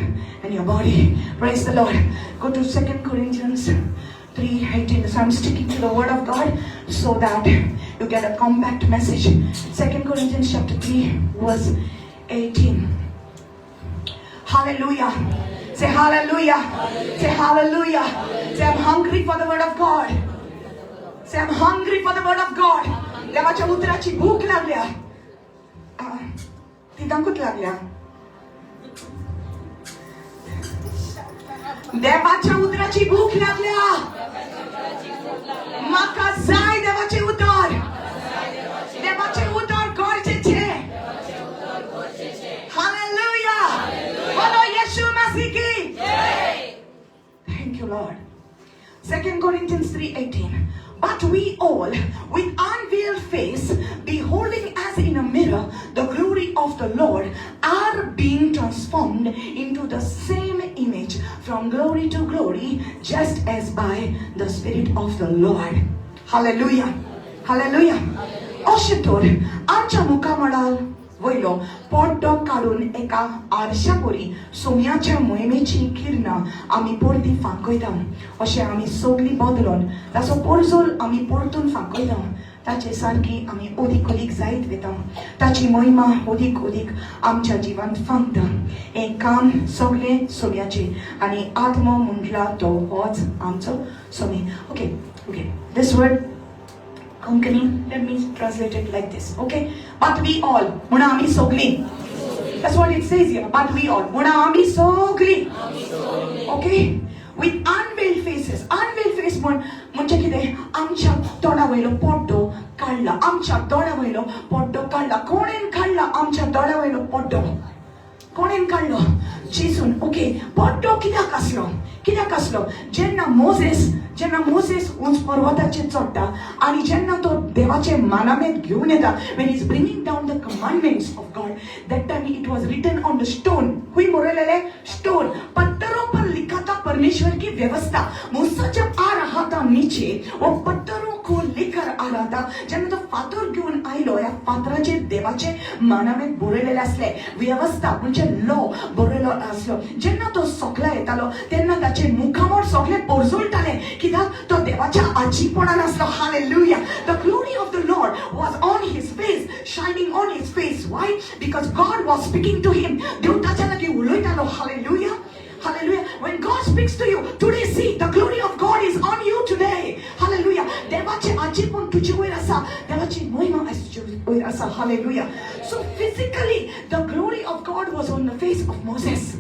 and your body. Praise the Lord. Go to 2 Corinthians 3:18. So I'm sticking to the word of God so that you get a compact message. 2 Corinthians chapter 3 verse 18. Hallelujah. Say hallelujah. Say hallelujah. Say I'm hungry for the word of God. Say I'm hungry for the word of God. देवाच्या उतराची भूक लागल्या. तिगांकूच लागल्या. देवाच्या उतराची भूक लागल्या. म्हाका जाय देवाचे उतर. देवाचे उतर गरजेचे. हालेलुया. बोलो येशू मसीह की. Thank you, Lord. 2 Corinthians 3:18. But we all, with unveiled face, beholding as in a mirror the glory of the Lord, are being transformed into the same image from glory to glory, just as by the Spirit of the Lord. Hallelujah. Hallelujah. अशें तर आमच्या मुखामळार वयलो पड्डो काडून एका आरशा परी सोम्याच्या मोहिमेची किरणां आमी परती फांकयता. अशें आमी सगळीं बदलून ताचो पोरजोल आमी परतून फांकयता. ताचे सारकी आमी अदीक अदीक जायत वता. ताची महिमा अदीक अदीक आमच्या जिवांत फांकता. हें काम सगळें सोम्याचें आनी आत्मो म्हटला तो होच आमचो Somi. Okay okay, this word Konkani, let me translate it like this, okay? But we all, म्हणा आमी सगळीं. That's what it says here. But we all, म्हणा आमी सगळीं. Okay? With unveiled faces. Unveiled face म्हणजे कितें? आमच्या तोंडा वयलो पड्डो काडला. आमच्या दोळ्या वयलो पड्डो काडला. कोणेन काडला आमच्या दोळ्या वयलो पड्डो? कोणेन काडलो? जेजून. ओके, पड्डो कित्याक आसलो? कित्याक आसलो? जेन्ना मोझेस उंच पर्वताचेर चडटा आनी जेन्ना तो देवाचे मानामेत घेवन येता, when he is bringing down the commandments of God, that time it was written on the stone. खंय बरयलेलें? स्टोन. पत्थरों पर लिखा था परमेश्वर की व्यवस्था. मूसा जब आ रहा था नीचे, वो पत्थरों को लेकर आ रहा था. जेन्ना तो फातर घेवन आयलो, ह्या फातराचेर देवाचे मानामेत बरयलेलें आसलें, व्यवस्था म्हणजे लॉ बरयलो आसलो. जेन्ना तो सकला येतालो तेन्ना ताचे मुखामळ सगळे पोरजोळटाले, कित्याक तो देवाच्या आजीपणान आसलो. Hallelujah. The glory of the Lord was on his face, shining on his face. Why? Because God was speaking to him. देव ताच्या लागीं उलयतालो. Hallelujah. Hallelujah. When God speaks to you today, see, the glory of God is on you today. Hallelujah. देवाचे आजीपण तुजे वयर आसा, देवाची महिमा तुजे वयर आसा. Hallelujah. So physically the glory of God was on the face of Moses.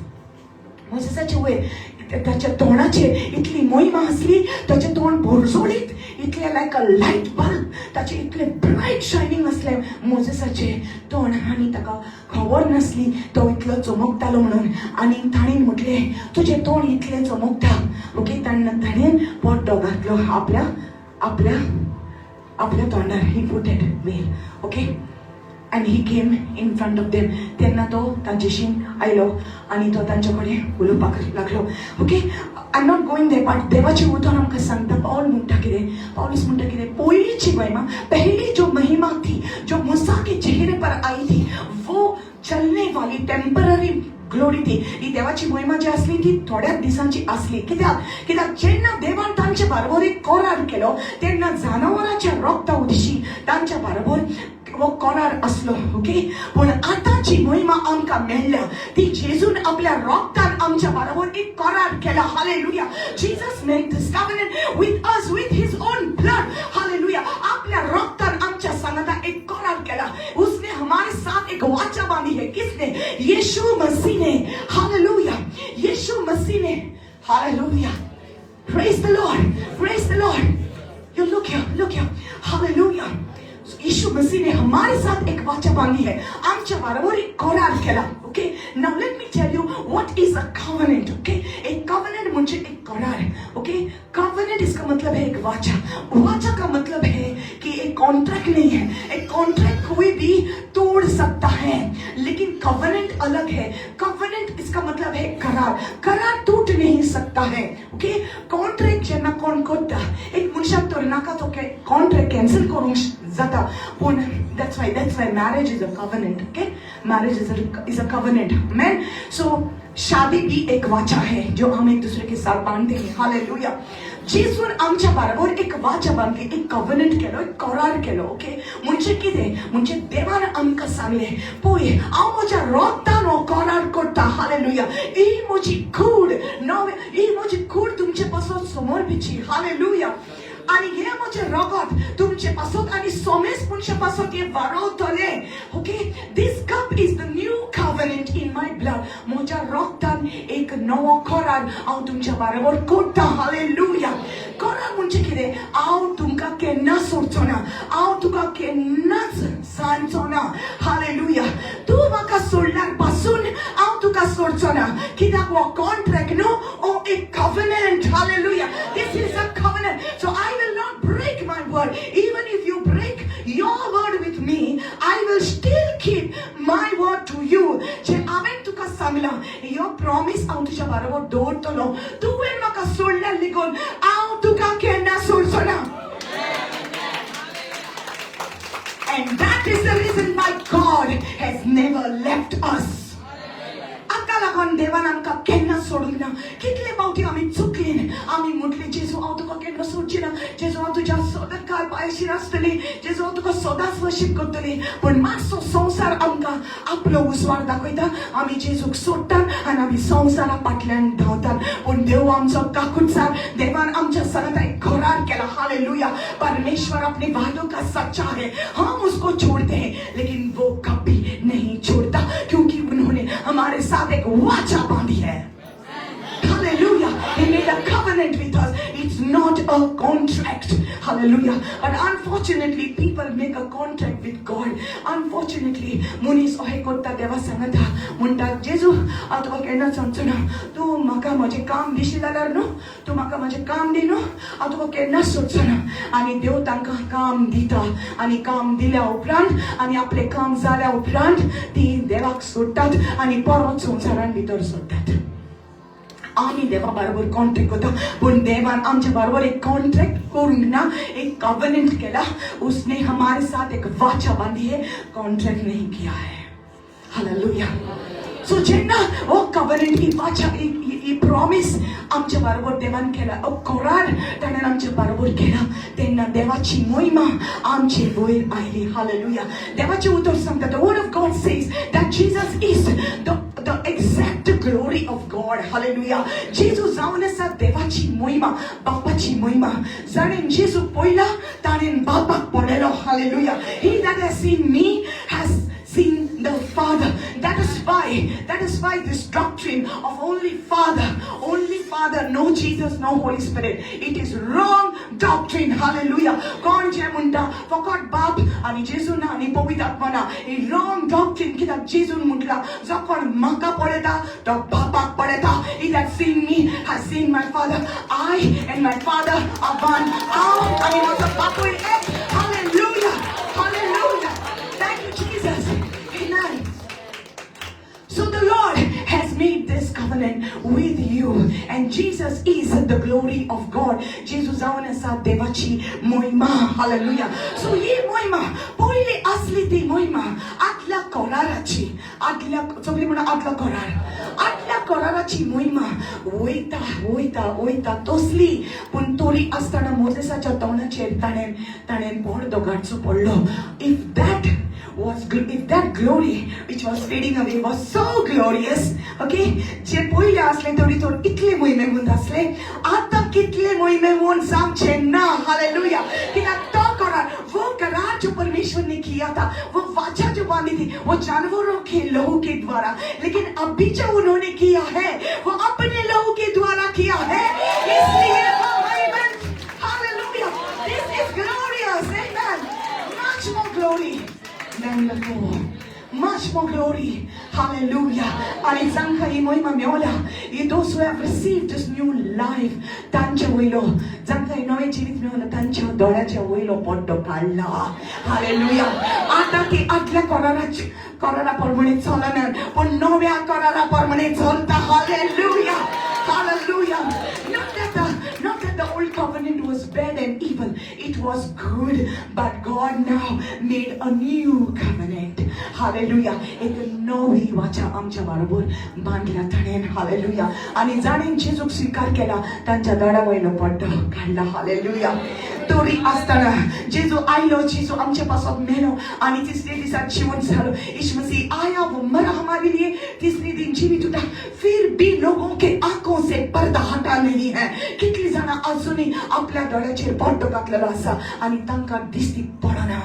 मोझेसाचे वयर ताच्या तोंडाचेर इतली महिमा आसली, ताचें तोंड बोरजोळीत इतलें लायक अ लायट बल्ब, ताचें इतलें ब्रायट शायनींग आसलें मोझेसाचें तोंड. आनी ताका खबर नासली तो इतलो चमकतालो म्हणून. आनी ताणें म्हटलें तुजें तोंड इतलें चमकता. ओके, ताणें पड्डो घातलो आपल्या आपल्या आपल्या तोंडार. He put it veil. Okay, and he came in front of them. तेन्ना तो तांच्याशी आयलो आनी तो तांचे कडेन उलोवपाक लागलो. Okay, I am not going there, but देवाचें उतर आमकां सांगता. पावल म्हणटा कितें? पावलूस म्हणटा कितें? पयलींची महिमा, पहली जो महिमा थी, जो मूसा के चेहरे पर आई थी, वो चलने वाली टेम्पररी ग्लोरी थी. ही देवाची महिमा जी आसली ती थोड्याच दिसांची आसली. कित्याक? कित्याक जेन्ना देवान तांचे बरोबर एक करार केलो तेन्ना जनावराच्या रक्ता उदशी तांच्या बरोबर हो करार आसलो. ओके, पूण आतांची महिमा आमकां मेळ्ळ्या ती जेजून आपल्या रक्तान आमच्या बरोबर एक करार केला. Hallelujah. Jesus made this covenant with us with his own blood. Hallelujah. आपल्या रक्तान आमच्या सांगाता एक करार केला. उसने हमारे साथ एक वाचा बांधी है. किसने? यीशु मसीह ने. हालेलुया. यीशु मसीह ने. Hallelujah. Praise the Lord. Praise the Lord. You look here, look here. Hallelujah. यीशु मसीह ने हमारे साथ एक वाचा बांधी है, आमच्या बरोबर एक करार केला. Okay, now let me tell you what is a covenant. Okay, एक कवनेंट म्हणजे एक करार. ओके, कवनेंट इसका मतलब है एक वाचा. वाचा का मतलब है कि एक कॉन्ट्रैक्ट नहीं है. एक कॉन्ट्रैक्ट कोई भी तोड़ सकता है, लेकिन कवनेंट अलग है. कवनेंट कवनंट इसका मतलब है करार. करार टूट नहीं सकता है. ओके, कॉन्ट्रॅक्ट जेन्ना कोण करता एक मनशाक तर नाका तो कॉन्ट्रॅक्ट कॅन्सल करूंक जाता, पूण that's why marriage is a covenant. Okay, marriage is a covenant. Amen. So शादी भी एक वाचा है जो हम एक दूसरे के साथ बांधते हैं. हालेलुया. जेजून आमच्या बरोबर एक वाचा बांदली, एक कवनंट केलो, एक करार केलो. ओके, म्हणजे कितें? म्हणजे देवान आमकां सांगलें, पळय हांव म्हज्या रोगतान हो करार करता. हालेलुया. ही म्हजी कूड नवे, ही म्हजी कूड तुमचे पासत समर्पिची. हालेलुया. आनी हे म्हजें रगत तुमचे पासत आनी सोमेस मनशा पासत हें वारोवतलें. Okay, this cup is the new covenant in my blood. म्हज्या रगतान एक नवो करार हांव तुमच्या बरोबर करता. हालेलुया. करार म्हणजे कितें? हांव तुमकां केन्ना सोडचो ना, हांव तुका केन्नाच सांजचो ना. हालेलुया. तूं म्हाका सोडल्यार पासून हांव तुका सोडचो ना, कित्याक हो कॉन्ट्रॅक्ट न्हू, हो एक covenant. Hallelujah. This is a covenant. So I will not break my word. Even if you break your word with me, I will still keep my word to you. जे हांवें तुका सांगलां, हो प्रॉमीस हांव तुज्या बरोबर दवरतलो. तुवें म्हाका सोडल्यार लेगून हांव तुका केन्ना सोडचो ना. And that is the reason why God has never left us. हाका लागून देवान आमकां केन्ना सोडूंक ना. कितले फावटी आमी चुकलीं, आमी म्हटलें, जेजू हांव तुका केन्ना सोडची ना, जेजू हांव तुज्या सदांकाळ पांयशीर आसतली, जेजू हांव तुका सदांच वर्शीप करतली. पूण मातसो संवसार आमकां आपलो उजवाड दाखयता, आमी जेजूक सोडटात आनी आमी संवसारा फाटल्यान धांवतात. पूण देव आमचो काकुटसार, देवान आमच्या सांगाता एक करार केला. हालेलुया. परमेश्वर अपने वादों का सच्चा है. हम उसको छोड़ते हैं लेकिन वो कभी नहीं छोड़ता, क्योंकि उन्होंने हमारे साथ एक वाचा बांधी है. Hallelujah. He made a covenant with us. It's not a contract. Hallelujah. But unfortunately, people make a contract with God. Unfortunately, मनीस अशें करता देवा सांगता, म्हणटा, जेजू हांव तुका केन्ना सांगचो ना, तूं म्हाका म्हजें काम दिशी जाल्यार न्हू, तूं म्हाका म्हजें काम दी न्हू, हांव तुका केन्नाच सोडचो ना. आनी देव तांकां काम दिता, आनी काम दिल्या उपरांत आनी आपलें काम जाल्या उपरांत ती देवाक सोडटात आनी परत संवसारान भितर सोडटात. आमी देवा बरोबर कॉन्ट्रॅक्ट करता, पूण देवान आमच्या बरोबर एक कॉन्ट्रॅक्ट करूंक ना, एक कवनेंट केला. उसने हमारे साथ एक वाचा बांधी है, कॉन्ट्रैक्ट नहीं किया है. हालेलुया. सो जेन्ना हो कवनेंट, ही वाचा, ही प्रॉमिस आमच्या बरोबर देवान केला, हो करार ताणें आमच्या बरोबर केला, तेन्ना देवाची महिमा आमचे वयर आयली. हालेलुया. देवाचें उतर सांगता, the word of God says that Jesus is the exact glory of God. Hallelujah. जेजू जावन आसा देवाची महिमा, बापाची महिमा. जाणें जेजू पळयला ताणें बापाक पळयलो. Hallelujah. He that has seen me has seen the Father. That is why this doctrine of only Father, no Jesus, no Holy Spirit, it is wrong doctrine. Hallelujah. कोण जे म्हणटा फकत बाप आनी जेजू ना आनी पवित्र आत्मा ना, ही wrong doctrine. कित्याक जेजून म्हटला, जो कोण म्हाका पळयता तो बापाक पळयता. He that seen me has seen my Father. I and my Father are one. हांव आनी म्हजो बापूय एक. Hallelujah. Hallelujah. Thank you, Jesus. Amen. So the Lord has made this covenant with you, and Jesus is the glory of God. Jesus जावन आसा देवाची महिमा. Hallelujah. So ही महिमा पयली असली ती महिमा आदल्या कराराची, आदल्या, सगळी म्हणा, आदलो करार, आदल्या कराराची महिमा वयता वयता वयता तसली. पूण तरी आसतना मोजेसाच्या तोंडाचेर ताणें पडदो घालचो पडलो. If that glory which was fading away was so glorious, okay, जे पयले असले तरी तर इतले मोहिमेवंत असले, आता कितले मोहिमेवंत सांगचे ना. हालेलुया. कित्याक तो करार, वो करार जो परमेश्वर ने किया था, वो वाचा जो बांधी थी, वो जानवरों के लहू के द्वारा, लेकिन अभी जो उन्होंने किया है वो अपने लहू के द्वारा किया है, इसलिए वो Mahiman. Hallelujah. This is glorious. Amen. Much more glory than before. Much more glory. Hallelujah. आणि जांकां ही महिमा मेवल्या, Those who have received this new life, तांचे वयलो, जांकां नवें जिवीत मेळ्ळें, तांच्या दोळ्याच्या वयलो पड्डो काडला. हालेलुया. आतां ती आदल्या करारा प्रमाणे चलना, पूण नव्या करारा प्रमाणे चलता. Hallelujah, hallelujah. Not that the old covenant was bad and evil. It was good, but God now made a new covenant. Hallelujah. एक नवी वाचा आमच्या बरोबर बांदला ताणें. हालेलुया. आनी जाणें जेजूक स्वीकार केला, तांच्या दोळ्या वयलो पड्डो काडला. हालेलुया. तरी आसतना जेजू आयलो, जेजू आमच्या पासत मेलो आणि तिसरे दिसा जिवंत झालो. यीशु मसीह आया, वो मरा हमारे लिए, तीसरे दिन जीवित उठा. फिर भी लोगों के आंखों से पर्दा हटा नहीं है. कितली जाणां अजूनही आपल्या दोळ्याचेर पड्डो घातलेलो आसा आणि तांकां दिसती पडना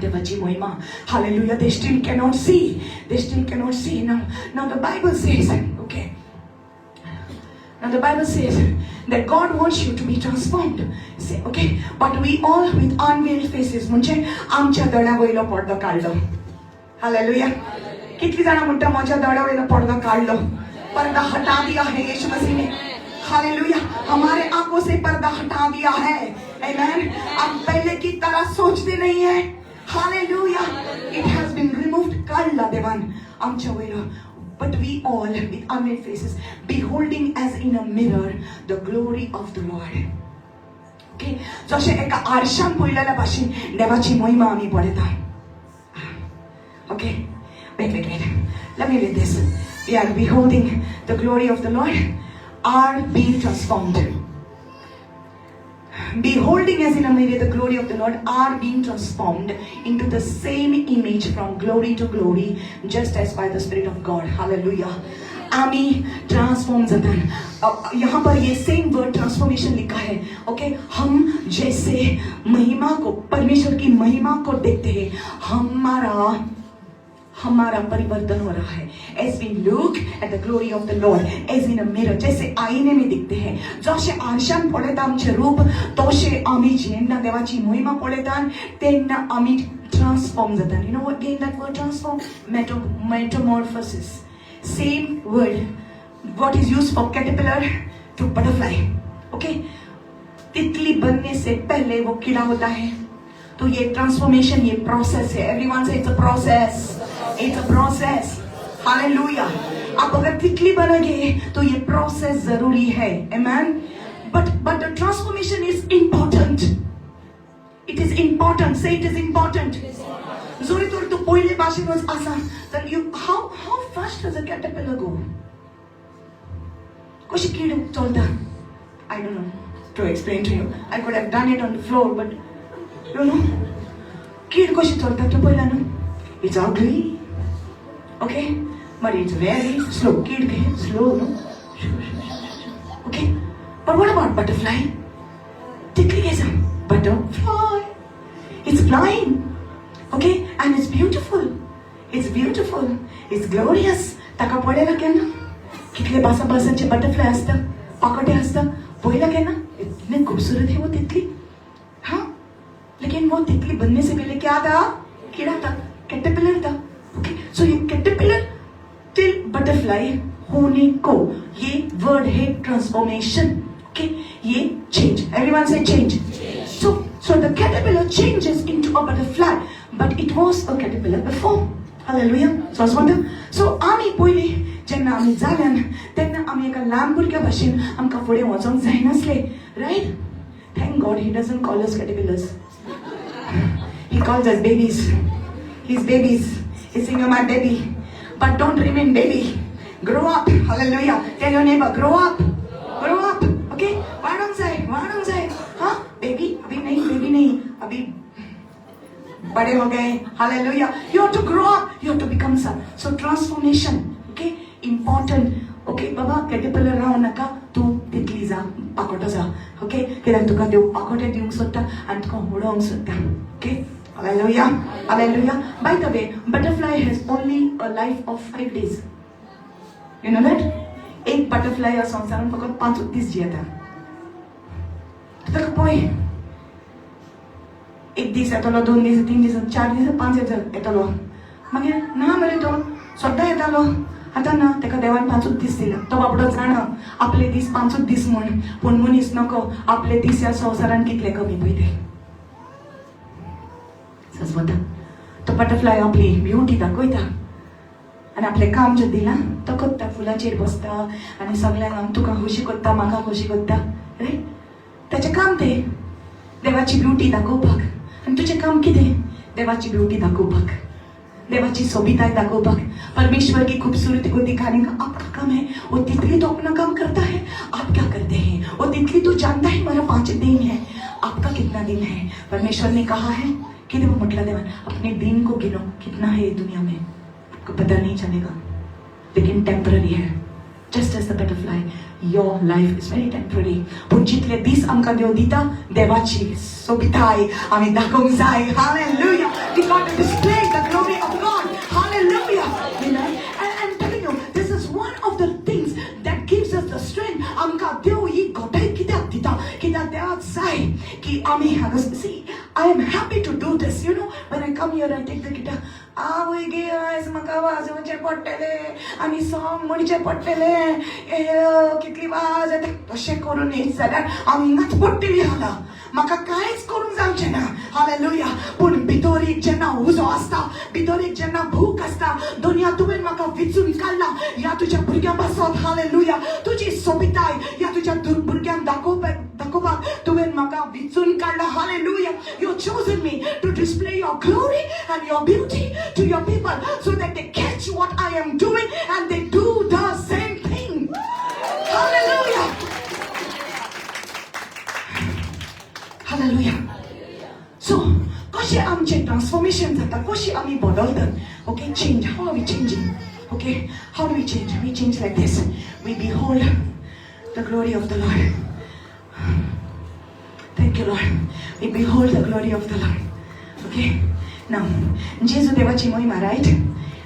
देवाची महिमा. Hallelujah. They still cannot see. They still cannot see. Now the Bible says, okay, now the Bible says that God wants you to be transformed. Say, okay, but we all with unveiled faces, म्हणजे आमच्या दोळ्या वयलो पडदो काडलो. Hallelujah. कितली जाणां म्हणटा, म्हज्या दोळ्या वयलो पडदो काडलो? पर्दा हटा दिया है यीशु मसीह ने. हालेलुया. हमारे आंखों से पर्दा हटा दिया है. Amen. हम पहले की तरह सोचते नहीं है. Hallelujah. It has been removed. काडला देवान आमच्या वयलो. But we all with unveiled faces, beholding as in a mirror the glory of the Lord. Okay, जशें एका आरशान पळयलेल्या भाशेन देवाची महिमा आमी पळयता. Okay, wait, wait, wait. Let me read this. We are beholding the glory of the Lord, are being transformed. Beholding as in a mirror the glory of the Lord, are being transformed into the same image from glory to glory, just as by the Spirit of God. Hallelujah. आमी transform जाता. यहाँ पर ये same word transformation लिखा है. Okay, हम जैसे महिमा को, परमेश्वर की महिमा को देखते हैं, हमारा हमारा परिवर्तन हो रहा है. As we look at the glory of the Lord as in a mirror, जैसे आईने में दिखते हैं, जशें आरशान पळयता आमचें रूप, तशें आमी जेन्ना देवाची महिमा पळयता, तेन्ना आमी ट्रान्सफॉर्म जाता. You know what again that word transform? Metamorphosis. Same word what is used for caterpillar to butterfly. Okay, तितली बनने से पहले वो कीड़ा होता है. तो ये ट्रांसफॉर्मेशन, ये प्रोसेस है. Everyone say, "It's a process." It's a process. Hallelujah. आप अगर तितली बनोगे तो ये प्रोसेस जरूरी है. Amen. But the transformation is important. It is important. Say, "It is important." जरी तर तूं पयले भाशेनूच आसा तर you how fast does a caterpillar go? कशी कीड चलता? I don't know to explain to you. I could have done it on the floor, but you know कीड कशी चलता तूं पळयला न्हू? It's ugly, okay, but it's very slow. कीड स्लो न्हू? Okay, but what about butterfly? तितली केसा butterfly, it's flying, okay, and it's beautiful. It's beautiful. It's glorious. ताका पळयला केन्ना? कितले बासा बासांचे बटरफ्लाय आसता, पाकोटे आसता, पळयला केन्ना? इतने खूबसूरत है वो तितली. हाँ, लेकिन वो तितली बनने से पहले क्या था? कीड़ा था, कैटरपिलर था. ओके, सो ये कैटरपिलर टिल बटरफ्लाई होने को ये वर्ड है ट्रांसफॉर्मेशन. ओके, ये change. Everyone say, "Change." So the caterpillar changes into a butterfly, but it was a caterpillar before. Hallelujah. So so आमी पयलीं जेन्ना आमी जाल्यान, तेन्ना आमी एका ल्हान भुरग्या भाशेन आमकां फुडें वचोंक जायनासलें, right? Thank God He doesn't call us caterpillars. He calls us babies. His babies. He's saying, "You're my baby. But don't remain baby. Grow up." Hallelujah. Tell your neighbor, "Grow up. Grow up." Okay? वाडोंक जाय, वाडोंक जाय. हाँ? Baby? अभी नहीं, baby नहीं. अभी बड़े हो गए. Hallelujah. You have to grow up. You have to become some. So transformation. Okay? Important. Okay, बाबा, caterpillar रावं नाका. तूं तितली जा, पाकोटो जा. ओके, कित्याक तुका देव पाकोटे दिवंक सोदता आनी तुका उडोवंक सोदता. Okay. Hallelujah. Hallelujah. By the way, butterfly has only a life of 5 days. You know that? एक बटरफ्लाय ह्या संवसारांत फकत 5 दीस जियेता. ताका पळय, एक दीस येतलो, 2 दीस, 3 दीस, 4 दीस, 5 दीस येतलो, मागीर ना मरे. तो सद्दां येतालो आनी आतां ना ताका देवान 5 दीस दिला. तो बाबडो जाणा आपले दीस 5 दीस म्हूण, पूण मनीस नको आपले दीस ह्या संवसारान कितले कमी पळय ते सजवता. तो बटरफ्लाय आपली ब्युटी दाखयता आनी आपलें काम जें दिलां तो करता. फुलांचेर बसता आनी सगल्यांक तुका खोशी करता, म्हाका खोशी करता. रायट, ताचें काम तें देवाची ब्युटी दाखोवपाक. आनी तुजें काम कितें? देवाची ब्युटी दाखोवपाक, देवाची सोबिताय दाखोवपाक, परमेश्वर की खूबसूरती को दिखाने का आपका काम है. वो तितली तो अपना काम करता है, आप क्या करते हैं? वो तितली तो जानता है मेरा 5 दिन है, आपका कितना दिन है? परमेश्वर ने कहा है कि देखो म्हटलं देवान अपने दिन को गिनो, कितना है ये दुनिया में आपको पता नहीं चलेगा, लेकिन टेम्पररी है. Just as the butterfly, your life is very temporary. पूण जितले दीस आमकां देव दिता देवाची सोबिताय आमी दाखोवंक जाय. Hallelujah. We got to display the glory of God. Hallelujah. Amen. And I'm telling you, this is one of the things that gives us the strength. आमकां देव ही गोटाय कित्याक दिता? कित्याक देवाक जाय की आमी हांगा. See, I am happy to do this. You know, when I come here, I take the guitar. आवय गे आयज म्हाका वाजोवचें पडटलें आनी सॉंग म्हणचें पडटलें, कितली वाज येता. तशें करून येत जाल्यार हांव हिंगाच पडटली हांगा, म्हाका कांयच करूंक जावचें ना. हालेलुया. पूण भितर एक जेन्ना उजो आसता, भितर एक जेन्ना भूक आसता, दुनिया तुवें म्हाका विचून काडला ह्या तुज्या भुरग्यां पासत. हालेलुया. तुजी सोबिताय ह्या तुज्या भुरग्यांक दाखोवपाक तुवें म्हाका विचून काडला. Hallelujah. You chosen me to display your glory and your beauty to your people so that they catch what I am doing and they do the same thing. Hallelujah. Hallelujah. So, कशें आमचें transformation जाता, कशें आमी बदलतात? Okay, change. How are we changing? Okay, how do we change? We change like this. We behold the glory of the Lord. Thank you, Lord. We behold the glory of the Lord. Okay? Now, Jesu देवाची महिमा, right?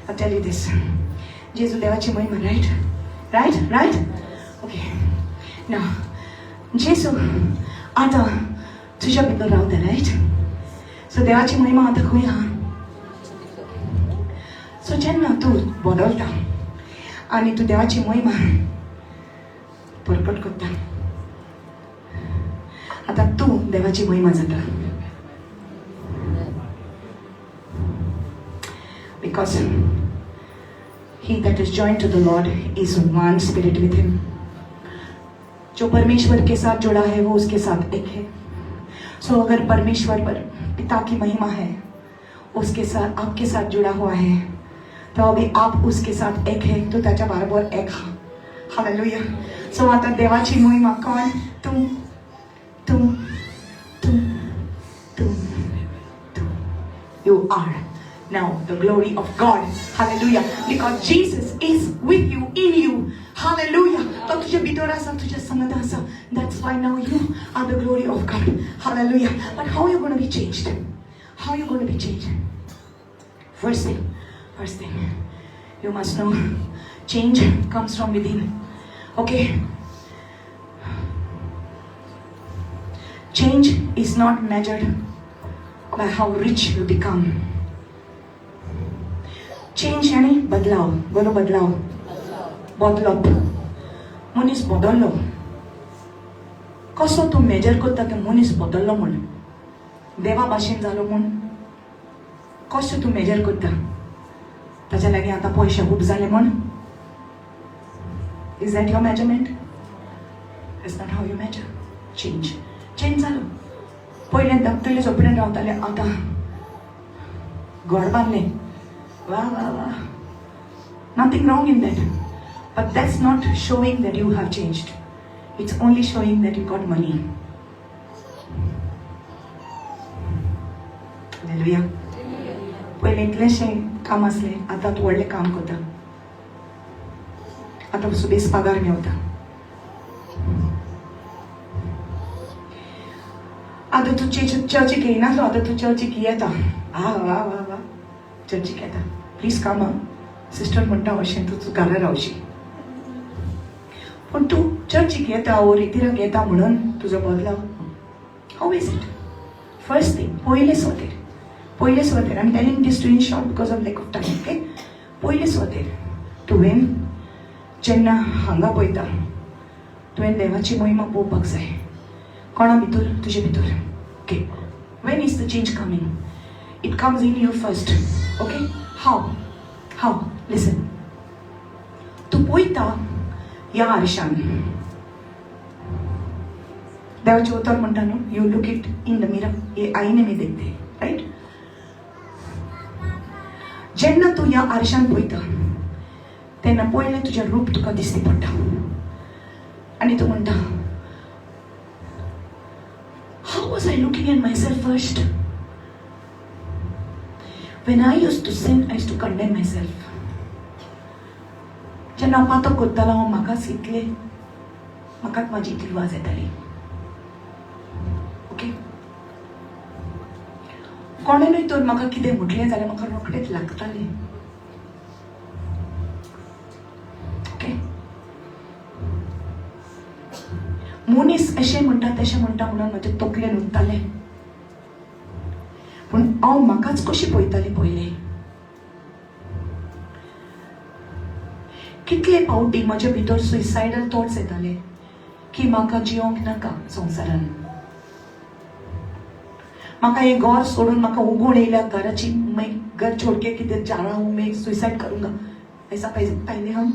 I'll tell you this. Jesu देवाची महिमा, right? Right? Right? Okay. Now, Jesu आतां तुज्या भितर रावता, right? So देवाची महिमा आतां खंय आहा? सो जेन्ना तूं बदलता आनी तूं देवाची महिमा प्रकट करता, आतां तूं देवाची महिमा जाता. Because he that is joined to the Lord is one spirit with him. जो परमेश्वर के साथ जुड़ा है वो उसके साथ एक है. सो अगर परमेश्वर पर पिता की महिमा है, उसके साथ आपके साथ जुड़ा हुआ है, तो अभी आप उसके साथ एक है, तो त्याच्या बरोबर एक हा. हालेलुया. सो आता देवाची महिमा कोण? तू, तू, तू, तू, तू. You are now the glory of God. Hallelujah. Because Jesus is with you, in you. Hallelujah. तो तुझे भितर आसा, तुझ्या संगत आसा. That's why now you are the glory of God. Hallelujah. But how are you going to be changed? How are you going to be changed? First thing, you must know, change comes from within. Okay? Change is not measured by how rich you become. Change यानी बदलाव. बोलो बदलाव. बदलप. मनीस बदललो. कसो तूं major करता की मनीस बदललो म्हूण, देवा भाशेन जालो म्हूण? कसो तूं मेजर करता? ताच्या लागीं आतां पयशे खूब जाले म्हूण? Is that your measurement? It's not how you measure change. Change जालो. पयलें धाकटुले झोपडेन रावताले, आतां घर बांदलें. वा वा वा. Nothing wrong in that. But that's not showing that you have changed. It's only showing that you got money. Hallelujah. पयलें इतलेंशें काम आसलें, आतां तूं व्हडलें काम करता, आतां सुबेज पगार मेवता. आतां तूं चर्चीक येयनासलो, आतां तूं चर्चीक येता. आ वा वा वा, चर्चीक येता. प्लीज काम सिस्टर म्हणटा अशें, तूं घरा रावशी. पूण तूं चर्चीक येता वो रितीराक येता म्हणून तुजो बदलाव. How is it? First thing, पयले सुवातेर, पयले सुवातेर, I am telling this to in short because of lack of time. Okay, पयले सुवातेर तुवें जेन्ना हांगा पळयता तुवें देवाची महिमा पळोवपाक जाय. कोणा भितर? तुजे भितर. Okay, when is the change coming? It comes in you first. Okay, how how listen. तूं पळयता ह्या आरशान, देवाचें उतर म्हणटा न्हू, you look it in the mirror, हे आईने में देखते, रायट? जेन्ना तूं ह्या आरशान पळयता तेन्ना पयलें तुजें रूप तुका दिसती पडटा आनी तूं म्हणटा, how was I looking at myself first? When I used to sin, I used to condemn myself. जेन्ना हांव पातक करतालो हांव म्हाकाच इतलें, म्हाकाच म्हाजी इतली वाज येताली. ओके, कोणेनूय तर म्हाका कितें म्हटलें जाल्यार म्हाका रोखडेंच लागतालें. ओके, मनीस अशें म्हणटा तशें म्हणटा म्हणून म्हजे तकलेन उरतालें, पूण हांव म्हाकाच कशी पळयतालें पयलें. कितले फावटी म्हजे भितर सुसायडल थॉट्स येताले की म्हाका जियोंक नाका संवसारान, म्हाका हें घर सोडून म्हाका उगूण येयल्या घराची, मैं घर छोड़ के किधर जा रहा हूँ, मैं सुसाइड करूंगा, ऐसा पहले हम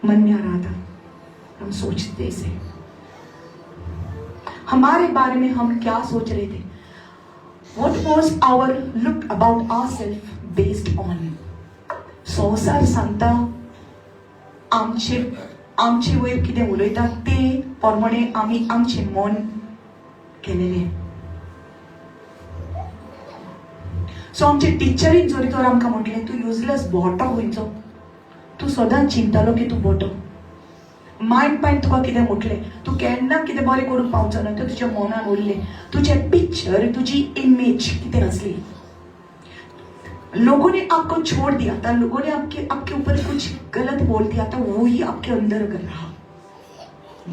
मन में आ रहा था, हम सोचते ऐसे. हमारे बारे में हम क्या सोच रहे थे? What was our look about ourselves based on? संवसार सांगता आमचे आमचे वयर कितें उलयता ते प्रमाणे आमी आमचें मन केलेलें. सो आमचे टिचरीन जरी तर आमकां म्हटलें तूं युजलेस बोटो खंयचो, तूं सदांच चिंततालो की तूं बोटो. मायन पायन तुका कितें म्हटलें, तूं केन्ना कितें बरें करूंक पावचो ना, तें तुज्या मनान उरलें. तुजें पिक्चर, तुजी इमेज कितें आसली. लोगों ने आपको छोड़ दिया था, लोगों ने आपके आपके ऊपर कुछ गलत बोल दिया था, वो ही आपके अंदर कर रहा.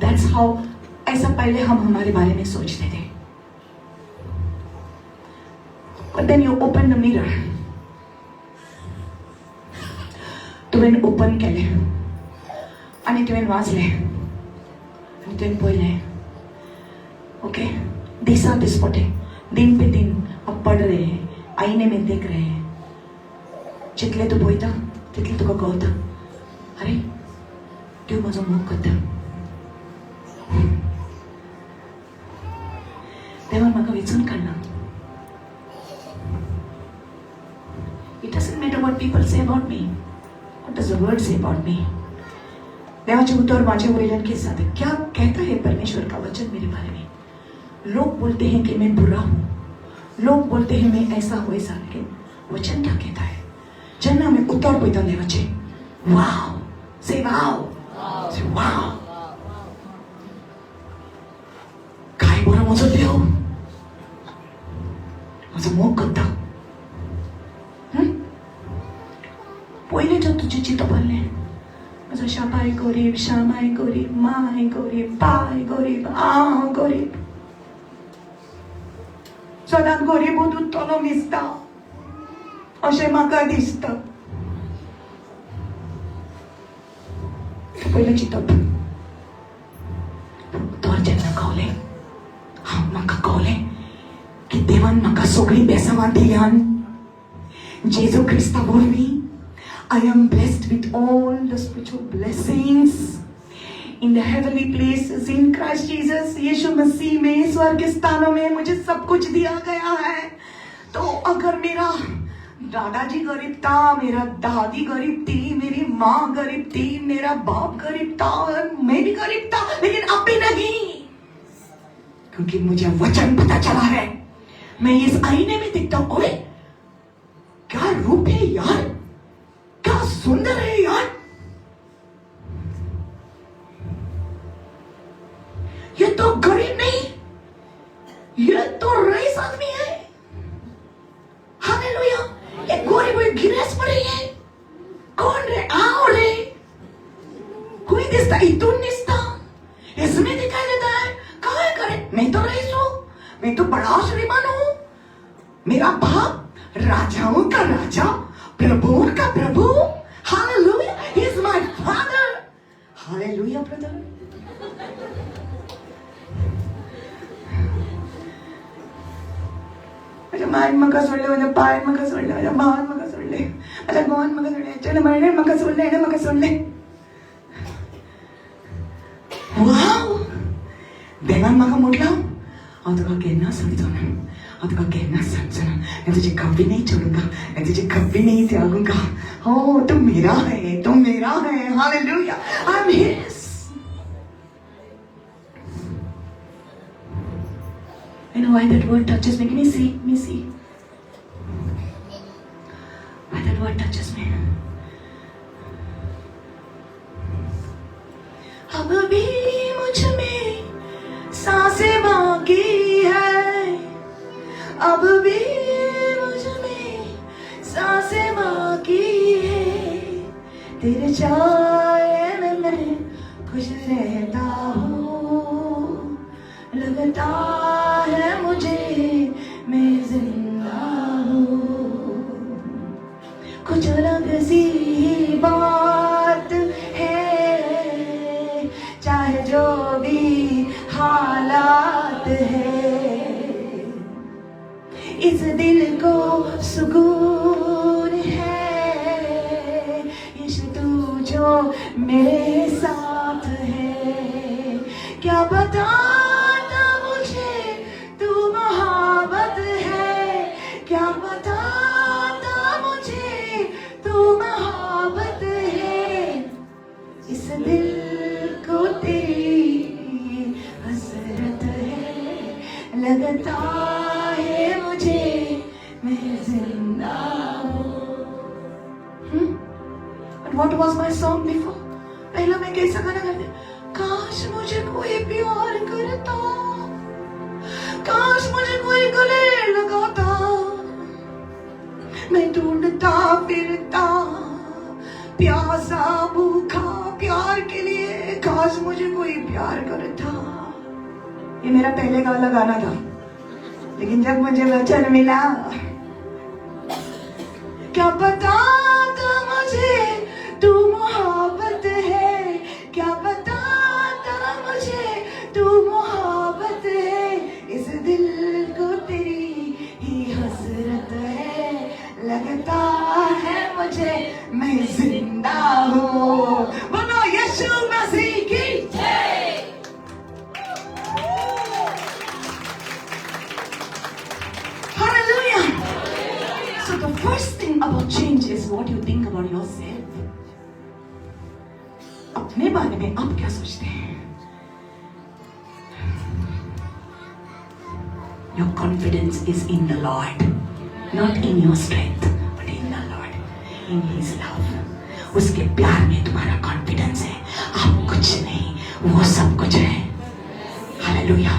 That's how, ऐसा पहले हम हमारे बारे में सोचते थे. But then you open the mirror. तुवें ओपन केलें आनी तुवें वाचलें आनी तुवें पळयलें, ओके, दिसा दिसपटे दिन पे दिन आप पढ़ रहे हैं, आईने में देख रहे हैं. जितले तूं पळयता तितले तुका कळता, अरे देव म्हजो मोग करता, देवान म्हाका वेंचून काडला. It doesn't matter what people say about me. What does the word say about me? देवाचें उतर माझे वयल्यान कितें सांगता? क्या कहता है परमेश्वर का वचन मेरे बारे में? लोग बोलते हैं कि मैं बुरा हूँ, लोग बोलते हैं मैं ऐसा हूँ ऐसा, लेकिन वचन क्या कहता है? जेन्ना आमी उतर पळयता देवाचें, वाव, से वाव, से वाव, काय बरो म्हजो देव, म्हजो मोग करता. पयलें जर तुजें चिंतप आहलें, म्हजो शाबाय गरीब, शामाय गरीब, माय गरीब, पाय गरीब, हांव गरीब, सदांच गरीबूच उरतलो दिसता अशें म्हाका दिसता. पयलें चिंतप. तर जेन्ना कवलें, हांव म्हाका कवलें की देवान म्हाका सगळीं बेसांवां दिल्यान, जेजू क्रिस्ता वरवीं I am blessed with all the spiritual blessings in the heavenly places in Christ Jesus. यीशु मसीह में स्वर्ग के स्थानों में मुझे सब कुछ दिया गया है. तो अगर मेरा दादाजी गरीब था, मेरा दादी गरीब थी, मेरी माँ गरीब थी, मेरा बाप गरीब था, मैं भी गरीब था, लेकिन अब भी नहीं, क्योंकि मुझे वचन पता चला है. मैं इस आईने में देखता हूं, ओए क्या रूप है यार, क्या सुंदर है यार, ये तो गरीब नहीं, ये तो रईस आदमी है. हालेलुया. ये गरीब गिरेस पड़े है, कोण रे, आओ रे, कोई दिसता, इतून दिसता, इसमें दिखाई देता है, कहाँ है करे, मैं तो रईस हूं, मैं तो बड़ा श्रीमान हूं, मेरा बाप राजाओं का राजा, प्रभुओं का प्रभु. Hallelujah, he is my father. Hallelujah brother. म्हज्या मायन म्हाका सोडलें, म्हज्या पायन म्हाका सोडलें, म्हज्या भावान म्हाका सोडलें, म्हज्या घोवान म्हाका सोडलें, हेच्या मयणेन म्हाका सोडलें, हेणें म्हाका सोडलें. वाव, देवान म्हाका म्हटलां हांव तुका केन्ना सोडचो ना, हांव तुका केन्ना सोडचो ना, मैं तुझे कभी नहीं छोड़ूंगा, मैं तुझे कभी नहीं त्यागूंगा. हो, तू मेरा है, तू मेरा है. Hallelujah, I am his. You know why that word touches me? Give me see, me see. Why that word touches me? अब भी मुझ में सांसें बाकी है, अब भी मुझ में सांसें बाकी है, तेरे चैन में मैं खुश रहता हूँ, लगता है मुझे मैं जिंदा हूँ. कुछ अलग सी बात है, चाहे जो भी हालात है, इस दिल को सुकून है, यीशु तू जो मेरे साथ है. क्या बताता मुझे तू मोहब्बत है, क्या बताता मुझे तू मोहब्बत है, इस दिल को तेरी हसरत है, लगता है मुझे मैं जिंदा हूँ. And what was my song before? पहला मैं कैसा गाना गाती, काश मुझे कोई प्यार करता, काश मुझे कोई गले लगाता, मैं ढूंढता फिरता प्यासा भूखा प्यार के लिए, काश मुझे कोई प्यार करता. ये मेरा पहले वाला गाना था, लेकिन जब मुझे वचन मिला, क्या बताता मुझे तू मोहब्बत है, क्या बताता मुझे तू मोहब्बत है, इस दिल को तेरी ही हसरत है, लगता है मुझे मैं जिंदा हूँ. बोलो यीशु मसीह की जय. Hallelujah. So the first thing about change is what you think about yourself. अपने बारे में आप क्या सोचते हैं? Your confidence is in the Lord, not in your strength, but in the Lord, in His love. उसके प्यार में तुम्हारा कॉन्फिडेंस है. आप कुछ नहीं, वो सब कुछ है. हालेलुया.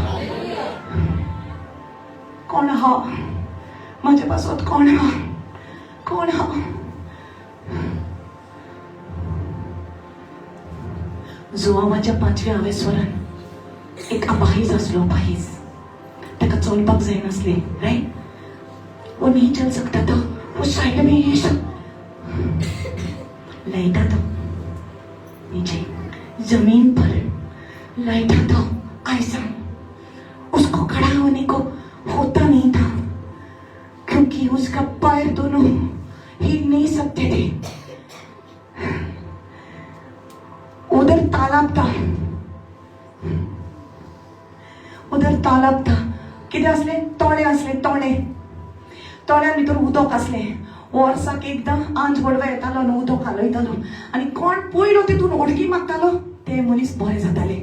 कोण हा म्हजे पासत? कोण हा? कोण हा? जुवामाच्या पांचव्या आवेस्वरान एक अपाहीज आसलो, अपाहीज. ताका चलपाक जायनासलें, राइट? वो नहीं चल सकता था. वो साइड में ऐसा लेटा था, नीचे जमीन पर लेटा था ऐसा. उसको खड़ा होने को होता नहीं था, क्योंकि उसका पैर दोनों हिल नहीं सकते थे. उधर तालाब था, उधर तालाब था. कितें आसलें? तोणे आसले, तोणे. तोण्यान भितर उदक आसलें. वर्साक एकदां आंज बडवा येतालो न्हू, उदक हालयतालो आनी कोण पयलो तितून उडकी मारतालो ते मनीस बरे जाताले.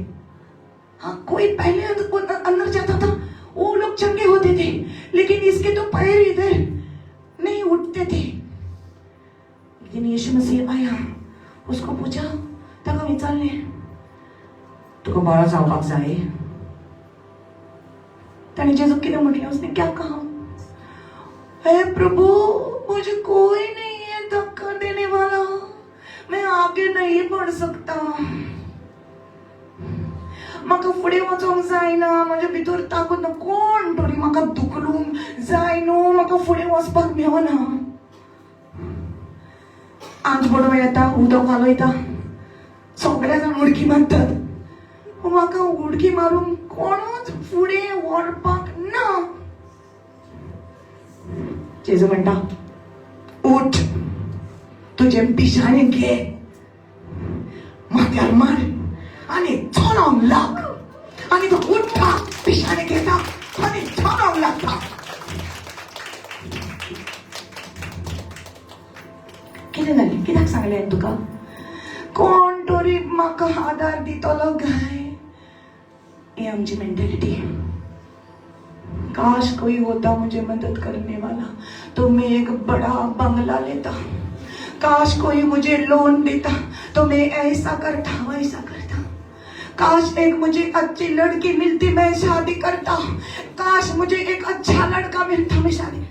हाँ, कोई पहले अंदर जाता था वो लोग चंगे होते थे, लेकिन इसके तो पैर इधर नहीं उठते थे. एक दिन यीशु मसीह आया, उसको पूछा, ताका विचारलें, तुका बरो जावपाक जाय? ताणें जेजूक कितें म्हटलें? उसने क्या कहा? हे प्रभु, मुझे कोई नहीं है धक्का देने वाला, मैं आगे नहीं बढ़ सकता. म्हाका फुडें वचोंक जायना, म्हज्या भितर ताकद ना, कोण तरी म्हाका धुकलूंक जाय न्हू, म्हाका फुडें वचपाक मेळना. आंज बडवा येता, उदक घालयता. सगळे जाण उडकी मारतात. म्हाका उडकी मारून कोणूच फुडें व्हरपाक ना. जेजू म्हणटा, उठ, तुजें पिशाणें घे, माथ्यार मार आनी चलोंक लाग. आनी तो उठ्ठा, पिशाणें घेता आनी चलोंक लागता. कितें जालें? कित्याक सांगलें हांवें तुका? कोण तरी म्हाका आदार दितलो काय? ही आमची मेंटेलिटी. काश कोई होता मुझे मदद करने वाला तो मैं एक बड़ा बंगला लेता. काश कोई मुझे लोन देता तो मैं ऐसा करता वैसा करता. काश एक मुझे अच्छी लड़की मिलती, मैं शादी करता. काश मुझे एक अच्छा लड़का मिलता, मैं शादी.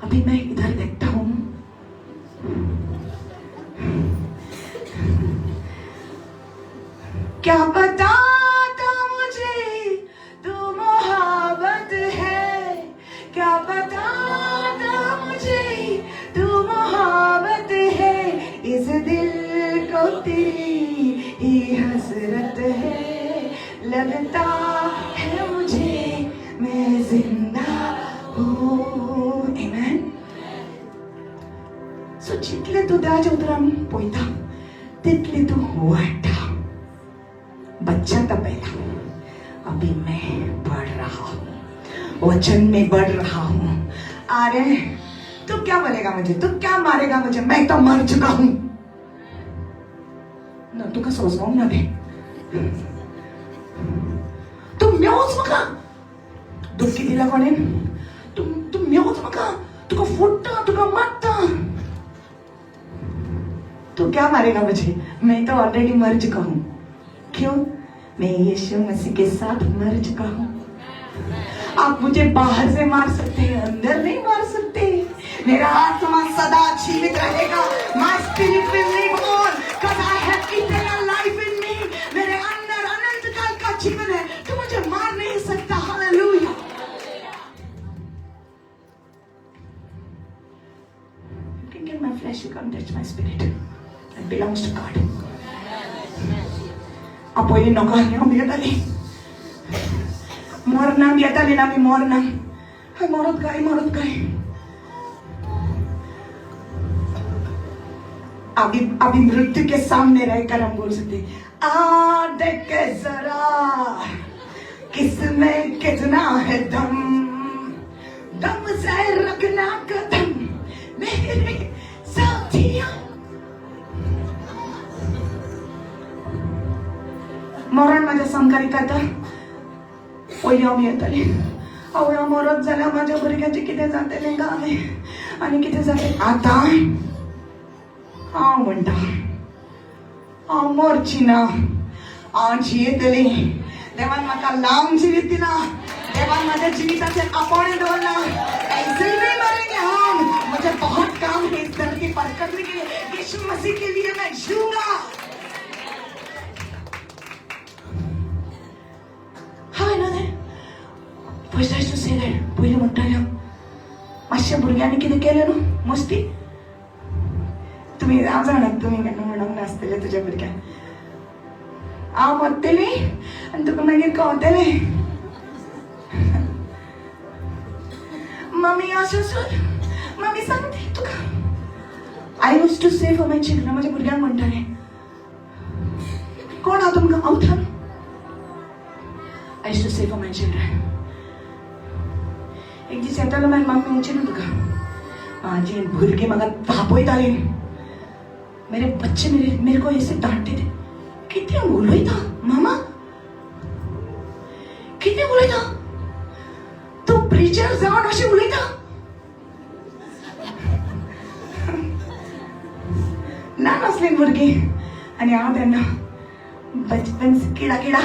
अभी मैं इधर देखता हूँ, क्या पता था मुझे तू मोहब्बत है, क्या पता था मुझे तू मोहब्बत है, इस दिल को तेरी ही हसरत है, लगता है मुझे मैं जिंदा हूँ. आमेन. सो जितले तूं देवाच्या उतरान पळयता तितले तूं वाडटा. बच्चा था पहला, अभी मैं बढ़ रहा हूँ, वचन में बढ़ रहा हूँ. अरे तू क्या बोलेगा मुझे, तू क्या मारेगा मुझे, मैं तो मर चुका हूं. ना तुका सोजवंक ना बे, तूं मेवच म्हाका दुखी दिला कोणेन, तूं तूं मेवच म्हाका, तुका फोडटा, तुका मारता. तू क्या मारेगा मुझे, मैं तो ऑलरेडी मर चुका हूं. क्यों? मैं यीशु मसीह के साथ मर चुका हूं. आप मुझे बाहर से मार सकते हैं, अंदर नहीं मार सकते. मेरा आत्मा सदा जीवित रहेगा. My spirit will live on because I have eternal life in me. मेरे अंदर अनंत काल का जीवन है, तू मुझे मार नहीं सकता. Hallelujah. You can kill my flesh, you can't touch my spirit. That belongs to God. पयलीं नका, हांव भियेताली, मरणाक भियेताली ना आमी, मरणाक. हांव मरत काय, मरत काय. अभी अभी मृत्यु के सामने रहकर हम बोल सकते, आ देख जरा किसमें कितना है दम, दम से रखना कदम मेरे साथिया. मरण माझ्या सामकार येता पयलीं हांव भियेतालें, आवय हांव मरत जाल्यार म्हाज्या भुरग्यांचें कितें जातलें काय आनी कितें जातलें. आतां हांव म्हणटा हांव मरची ना, हांव जियेतलें. देवान म्हाका लांब जिवीत दिलां, देवान माझ्या जिविताचेर आपोवणें दवरलां. ऐसे ही नहीं मरेंगे हम. मुझे बहुत काम है इस धरती पर करने के लिए. यीशु मसीह के लिए मैं जीऊंगा. How I know that? First I used to say that. पयलीं म्हणटालें हांव, मातशें भुरग्यांनी कितें केलें न्हू मस्ती, तुमी हांव जाणा तुमी केन्ना म्हणूंक नासतलें तुज्या भुरग्यांक, हांव मरतलें आनी तुका मागीर कळटलें. मम्मी अशें सोड, मम्मी सांगता तुका. I used to say for my children, म्हाज्या भुरग्यांक म्हणटालें, कोण हांव तुमकां आवथान. I used to say for my children. एक दीस येतालो मागीर मम्मी म्हणचे न्हू तुका, म्हाजी भुरगीं म्हाका तापयतालीं. मेरे बच्चे मेरे मेरे को ऐसे डांटते थे, कितें उलयता मामा, कितें उलयता तूं, प्रिचर जावन अशें उलयता. ल्हान आसलीं भुरगीं आनी हांव तेन्ना बचपन से किडा किडा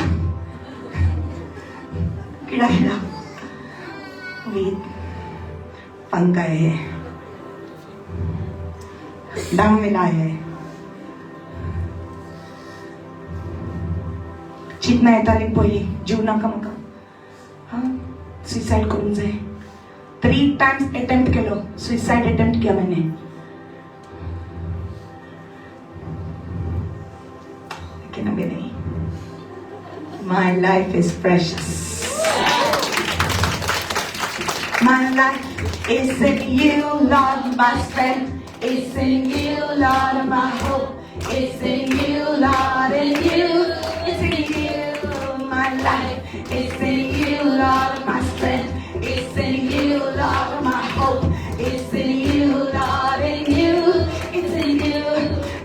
किडा किडा वीत पंखा है, दम मिला है. चिंतना येताली पयलीं, जीव नाका म्हाका, हां सुसायड करूंक जाय. 3 टायम्स अटेम्प्ट केलो, सुसायड अटेम्प्ट किया मैंने. My life is precious. My life is in you, Lord, my strength is in you, Lord, my hope is in you, Lord, in you, it's in you. My life is in you, Lord, my strength is in you, Lord, my hope is in you, Lord, in you, it's in you.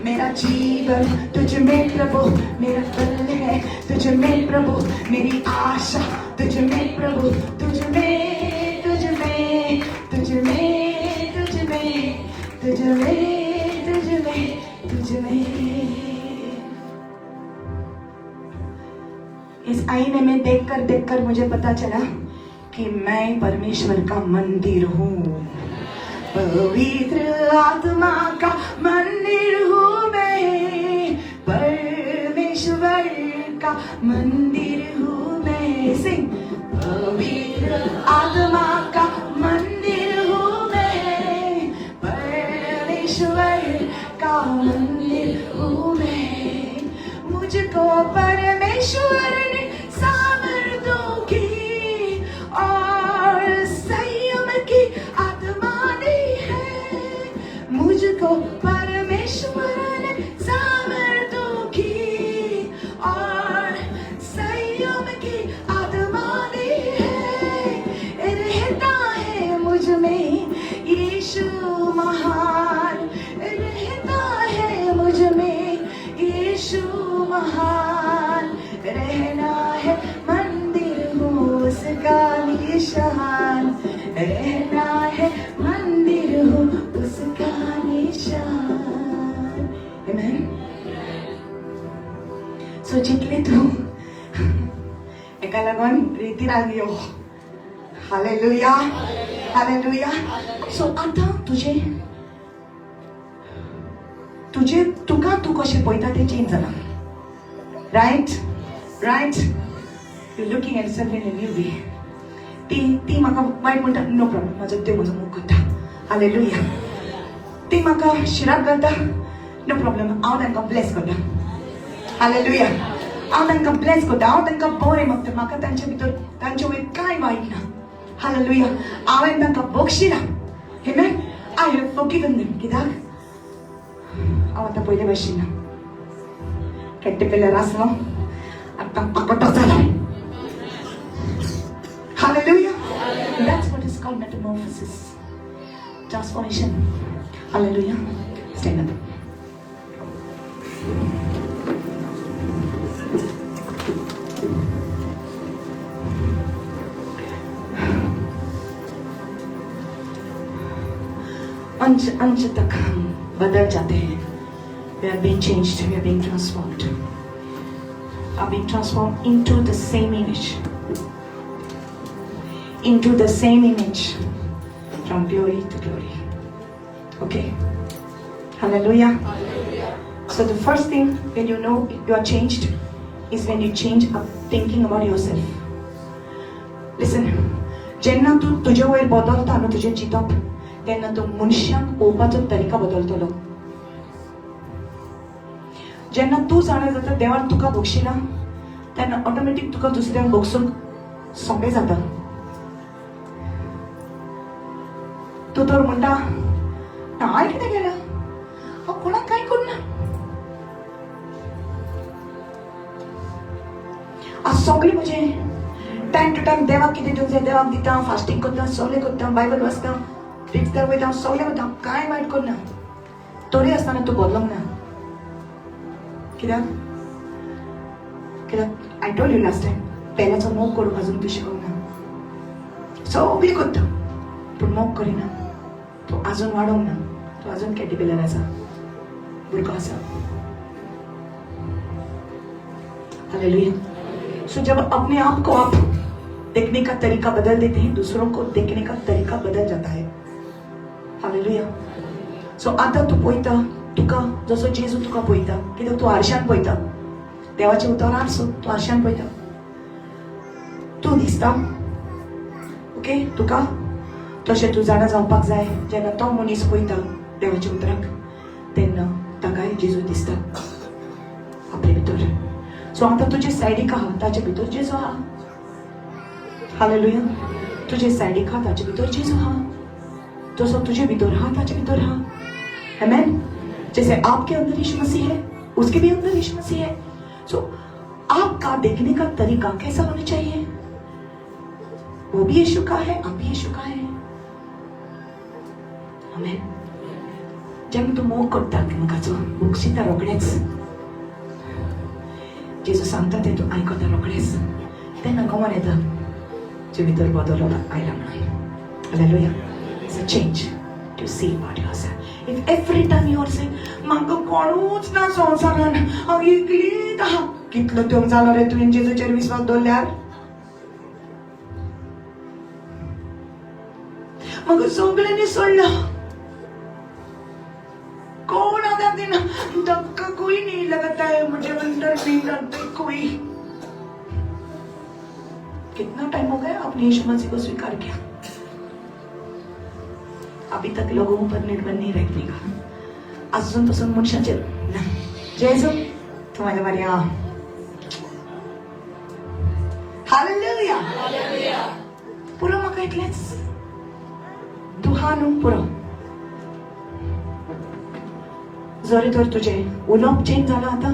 मेरा जीवन तुझ में प्रभु, मेरा बल है तुझ में प्रभु, Mary आशा तुझ में प्रभु, तुझ में, तुझ में, तुझ में, तुझ में, तुझ में, तुझ में, तुझ में. इस आईने में देखकर देखकर मुझे पता चला कि मैं परमेश्वर का मंदिर हूँ, पवित्र आत्मा का मंदिर हूँ मैं, परमेश्वर का मंदिर हूँ मैं. सिंग. पवित्र आत्मा का मंदिर हूँ मैं, परमेश्वर का मंदिर हूँ मैं. मुझको परमेश्वर ने सामर्थ्यों की और संयम की आत्मा दी है. मुझको परमेश्वर ने सामर्थ्यों की और संयम की आत्मा दी है. रहता है मुझ में यीशु महान, रहता है मुझ में यीशु महान. रहना है मंदिर हूँ उसका निशान, रहना है मंदिर हूँ उसका निशान. Amen. So जितले तूं एका लागून रितीराग यो. Hallelujah, hallelujah. सो आतां तुजें तुजे तुका तूं कशें पळयता तें चेंज जालां. Right, right. You looking at self in a new way. ती ती म्हाका वायट म्हणटा, नो प्रॉब्लम, म्हजो देव म्हजो मोग करता. हालेलुया. ती म्हाका शिराप घालता, नो प्रॉब्लम, हांव तांकां ब्लेस करता. हालेलुया. हांव तांकां ब्लेस करता, हांव तांकां बरें मागता. म्हाका तांचे भितर तांचे वयर कांय वायट ना. हालेलुया. हांवें तांकां बक्षिलां. Amen. I have forgiven them. कित्याक हांव आतां पयले भशेन ना. कॅटरपिलर आसलो, आतां पाकोटो जालो. Hallelujah. That's what is called metamorphosis. Transformation. Hallelujah. Stand up. अंश अंश तक हम बदल जाते हैं. We are being changed, we are being transformed. Are being transformed into the same image. Into the same image from glory to glory. Okay. Hallelujah. So the first thing when you know you are changed is when you change up thinking about yourself. Listen, जेन्ना तूं तुजे वयर बदलता न्हू तुजें चिंतप, तेन्ना तूं मनशांक पळोवपाचो तरिका बदलतलो. जेन्ना तूं जाणा जाता देवान तुका बक्षिला, तेन्ना ऑटोमॅटीक तुका दुसऱ्यांक बक्षूंक सोंपें जाता. तूं तर म्हणटा, हांवें कितें केलां, हांव कोणाक कांय करूं ना, आज सगळें म्हजें टायम टू टायम देवाक कितें दिवंक जाय देवाक दिता, फास्टींग करता, सगळें करता, बायबल वाचता, रिक्तार वयता, सगळें वयता, कांय वायट करना. तरी आसतना तूं बदलोंक ना. कित्याक? कित्याक I told you last time, पेल्याचो मोग करूंक अजून तूं शिकोंक ना. सगळें करता पूण मोग करिना. तूं अजून वाडोंक ना, तूं अजून कॅटरपिलर आसा, भुरगो आसा. हालेलुया. सो जब अपने आप को आप देखने का तरीका बदल देते हैं, दूसरों को देखने का तरीका बदल जाता है. हालेलुया. सो आतां तूं पळयता तुका जसो जेजू तुका पळयता, कित्याक तूं आरशान पळयता, देवाचें उतर आरसो, तूं आरशान पळयता, तूं दिसता. ओके, तुका तशें तूं जाणा जावपाक जाय, जेन्ना तो मनीस पळयता देवाच्या उतराक तेन्ना ताकाय जेजू दिसता आपले भितर. सो आतां तुजे सायडीक आहा ताचे भितर जेजू आहा. हालेलुया. तुजे सायडीक आहा ताचे भितर जेजू आहा. जसो तुजे भितर आहा ताचे भितर आहा. आमेन. जैसे आपके अंदर यीशु मसीह है, उसके भी अंदर यीशु मसीह है. सो आपका देखने का तरीका कैसा होना चाहिए? वो भी यीशु का है, आप भी यीशु का है. आमेन. जेन्ना तूं मोग करता एकमेकाचो, भोगशिता रोखडेच. जेजू सांगता तें तूं आयकता रोखडेच, तेन्ना खबर येता तुजे भितर बदल आयला म्हणून. Hallelujah. It's a change to see about yourself. If every time you are saying, म्हाका कोणूच ना संवसारान, हांव एकलीच आहा, कितलो तेंप जालो रे तुवें जेजूचेर विस्वास दवरल्यार? म्हाका सगळ्यांनी सोडला, कोण आधार दिना, धक्का कोई नहीं लगाता है मुझे, अंदर नहीं लगता कोई. कितना टाइम हो गया आपने यीशु मसीह को स्वीकार किया? अभी तक लोगों पर निर्भर नहीं रहने का. अजून पासून मनशाचेर ना. जेजू तूं म्हाज्या बारी आहा. हालेलुया. पुरो म्हाका इतलेंच, तूं हा न्हू पुरो. जरी तर तुजें उलोवप चेंज जालां, आतां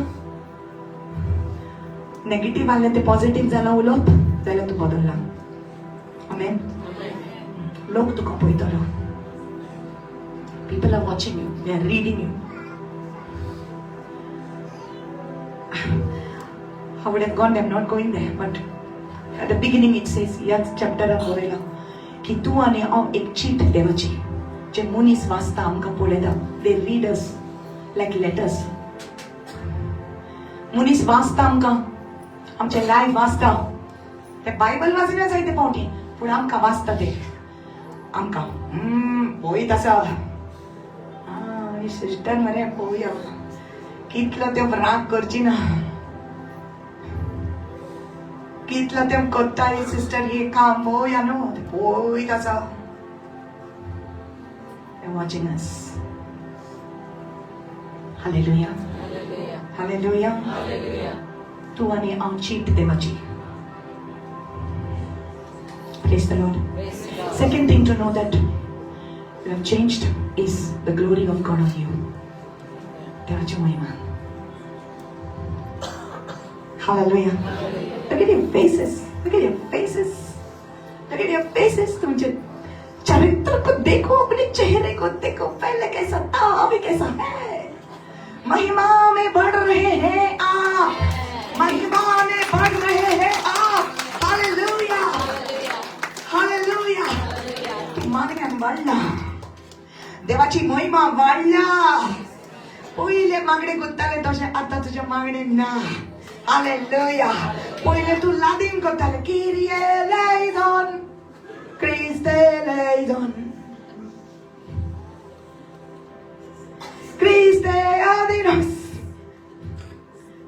नेगेटीव आहलें तें पॉझिटीव जालां उलोवप, जाल्यार तूं बदल्ला. आमेन. लोक तुका पळयतलो. People are watching you, they are reading you. I would have gone, I'm not going there, but at the beginning it says, ह्याच चॅप्टराक बरयलां की तूं आनी हांव एक चीट देवाची जे मनीस वाचता, आमकां पळयता. They read us like letters. मनीस वाचता आमकां, आमचें लायफ वाचता. ते बायबल वाचना जायते फावटी, पूण आमकां वाचता ते. आमकां पळयत आसा. आं, सिस्टर मरे, पळोवया कितलो तेंप राग करची ना, कितलो तेंप करता ही सिस्टर हे काम, पळोवया न्हू. पळयत आसा. They're watching us. Hallelujah. Hallelujah. तूं आनी हांव चीट देवाची. Praise the Lord. Second thing to know that you have changed is the glory of God on you. देवाची महिमा. Hallelujah. Look at your faces. Look at your faces. Look at your faces. तुमचे चरित्र को देखो, अपने चेहरे को देखो, पहले कैसा था अभी कैसा है. महिमा में बढ़ रहे हैं आप, महिमा में बढ़ रहे हैं आप. हालेलुया. हालेलुया. तूं मागण्यान वाडला, देवाची महिमा वाडल्या. पयले मागणे करताले तशें आतां तुजें मागणें ना. हालेलुया. पयले तूं लादीन करताले, किरिये eleison, Christe eleison, Christe adinos.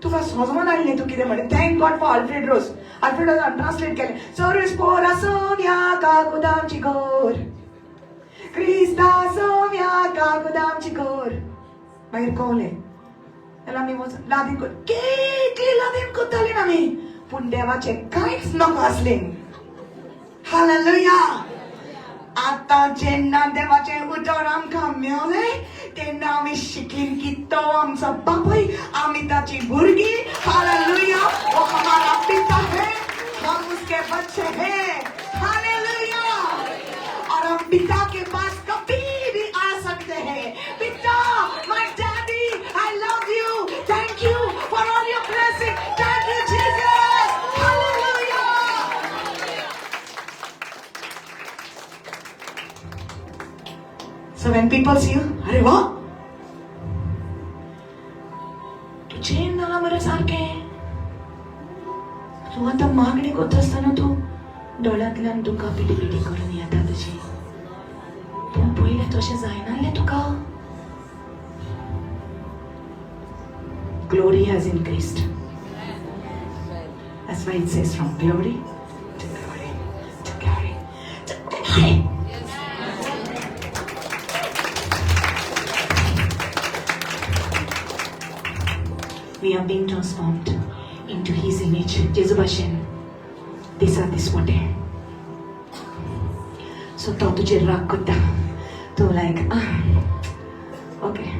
तुका समजून आयलें तूं कितें म्हणलें. Thank God for Alfred Rose. Alfred रोजान ट्रान्सलेट केलें. सर्वीस पोर आसोव्या काकुदामची गोर, क्रिस्ता सोव्या काकुदामची गोर. मागीर कवलें जाल्यार आमी वचून लादीन कर, कितली लादीन करताली आमी, पूण देवाचें कांयच नाका आसलें. हालेलुया. आतां जेन्ना देवाचें उतर आमकां मेवलें तेन्ना आमी शिकलीं की तो आमचो बापूय, आमी ताची भुरगीं. हालेलुया. वो हमारा पिता है, हम उसके बच्चे हैं. हालेलुया. और हम पिता के पास कभी भी आ सकते हैं. पिता, my daddy, I love you, thank you for all your blessing, thank you Jesus. Hallelujah. So when people see you, अरे वाह, तूं चेंज जाला मरे सारकें. तूं आतां मागणी करता आसतना तूं दोळ्यांतल्यान दुकां पिटी पिटी करून येता तुजी. पूण पयलें तशें जायनासलें तुका. Glory has increased. That's why it says from glory to glory to glory to glory. We are being transformed into into his image. जेजू भाशेन दिसा दिसपटे. सो तो तुजेर राग करता, तूं लायक okay.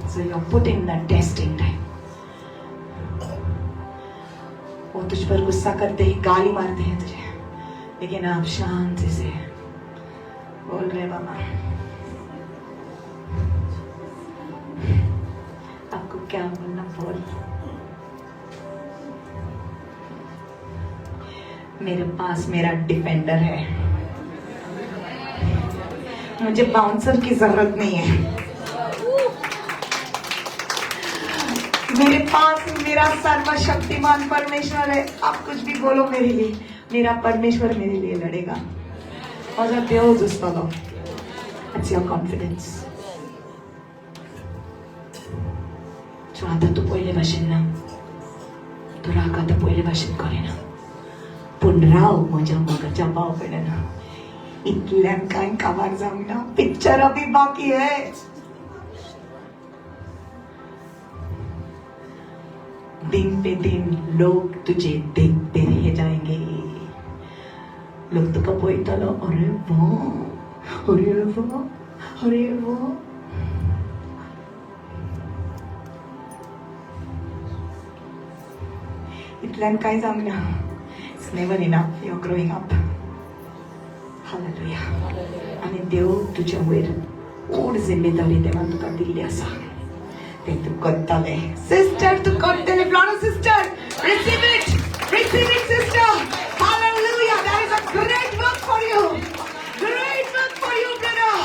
So you're put in the testing time. वो तुझ पर गुस्सा करते ही गाली मारते हैं तुझे, लेकिन आप शांति से बोल रहे बाबा आपको क्या बोलना बोल। मेरे पास मेरा डिफेंडर है, मुझे बाउंसर की जरूरत नहीं है। मेरे पास मेरा सर्वशक्तिमान परमेश्वर है। आप कुछ भी बोलो मेरे लिए, मेरा परमेश्वर मेरे लिए लड़ेगा। और देव जुस्तलो, it's your confidence. सो आतां तूं पयले भाशेन ना, तूं राग आतां पयले भाशेन करिना, पूण राव म्हज्या मोगाच्या भाव कडेन. इतल्यान कांय काबार जावंक ना, पिक्चर अभी बाकी है. दिन पे दिन लोग तुझे देखते रह जाएंगे. लोग तुका पळयतलो, अरे वाह, अरे वाह, अरे वाह. इतल्यान कांय जावंक ना. It's never enough. You are growing up. Hallelujah. आनी देव तुज्या वयर ओड जिम्मेदारी देवान तुका दिल्ली आसा, ते तूं करतले सिस्टर, तूं करतले. Flora sister, receive it, receive it sister. Hallelujah. There is a great work for you, great work for you brother,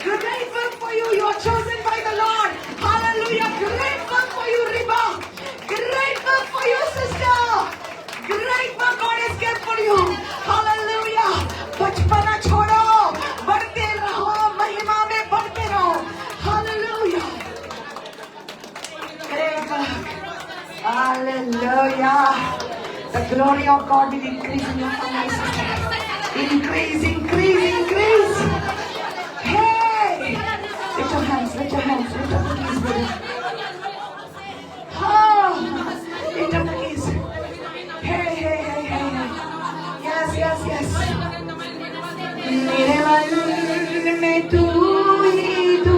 great work for you. You are chosen by the Lord. Hallelujah. Great work for you Reba, great work for you sister, great work God has kept for you. Hallelujah. बचपना छोड़ो, बढ़ते रहो, महिमा में बढ़ते रहो. Hallelujah. Great work. Hallelujah. The glory of God will increase in your family, sister. Increase, increase, increase. Hey! Lift your hands, lift your hands, lift up the keys, brother. Oh, lift up the keys. Hey, hey, hey, hey, hey. Yes, yes, yes. मेरे मन में तू ही तू,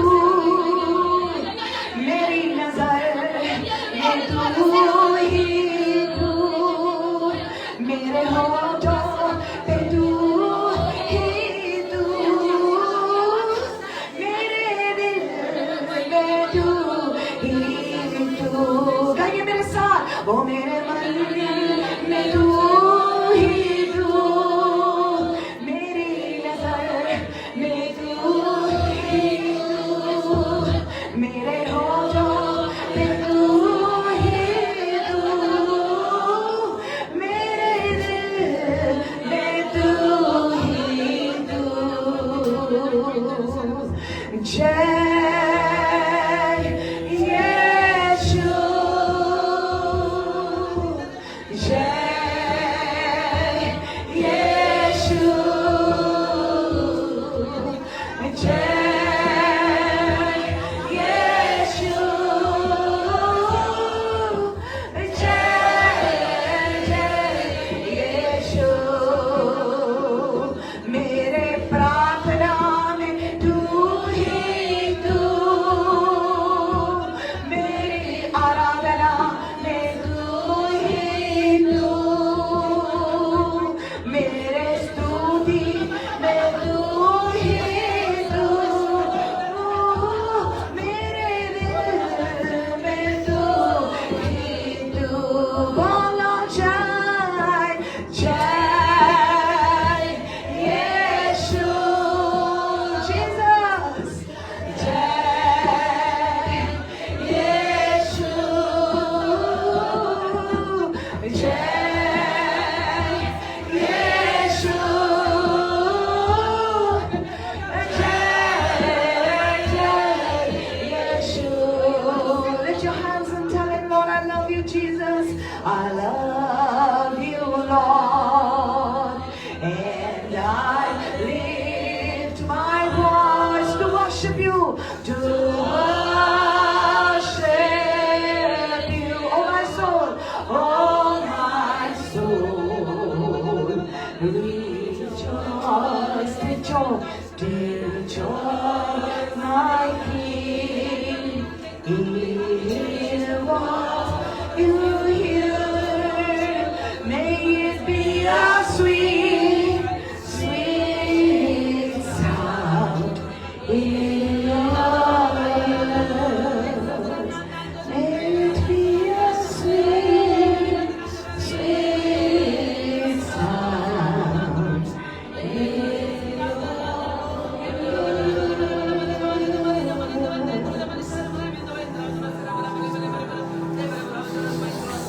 Mary नजर में तू ही तू, मेरे होठों पे तू ही तू, मेरे दिल में तू ही तू. गाइए मेरे साथ. ओ मेरे मन में तू ही तू, मेरी नजर में तू ही तू, मेरे होठों पे तू ही तू, मेरे दिल में तू ही तू. जय यीशु, जय यीशु, जय यीशु, जय जय यीशु. मेरे प्रार्थना में तू ही तू, मेरी आराधना में तू ही तू, मेरे स्तुति में तू ही तू, मेरे दिल में तू ही तू. बोलो जय जय यीशु, जीसस, जय यीशु, जय यीशु, जय जय यीशु. Lift your hands and tell him, Lord, I love you, Jesus. I love you, Lord, and I lift my voice to worship you, to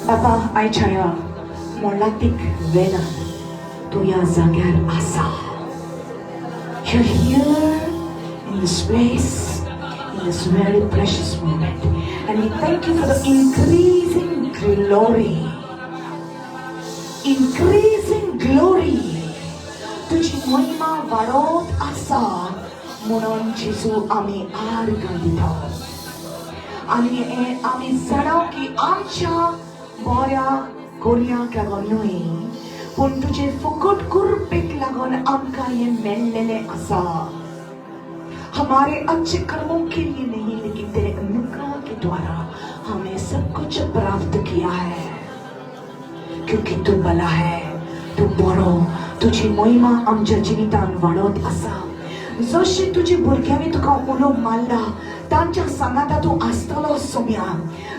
बाबा आयच्या ह्या मोलादीक वेळान तूं ह्या जाग्यार आसा. You're here in this place, in this very precious moment. And we thank you for the increasing glory. Increasing glory. तुजी महिमा वाडत आसा म्हणून जेजू आमी आर्गां दिता आनी हे आमी जाणा की आमच्या बऱ्या कार्याक लागून न्हय, पूण तुजे फुकट कृपेक लागून आमकां हें मेळ्ळेलें आसा. हमारे अच्छे कर्मों के लिए नहीं, लेकिन तेरे अनुग्रह के द्वारा हमें सब कुछ प्राप्त किया है, क्योंकि तू भला है, तू बरो. तुजी महिमा आमच्या जिवितान वाडत आसा. जशें तुजे भुरग्यांनी तुका उलो मारला, तांच्या सांगाता तूं आसतलो सोम्या.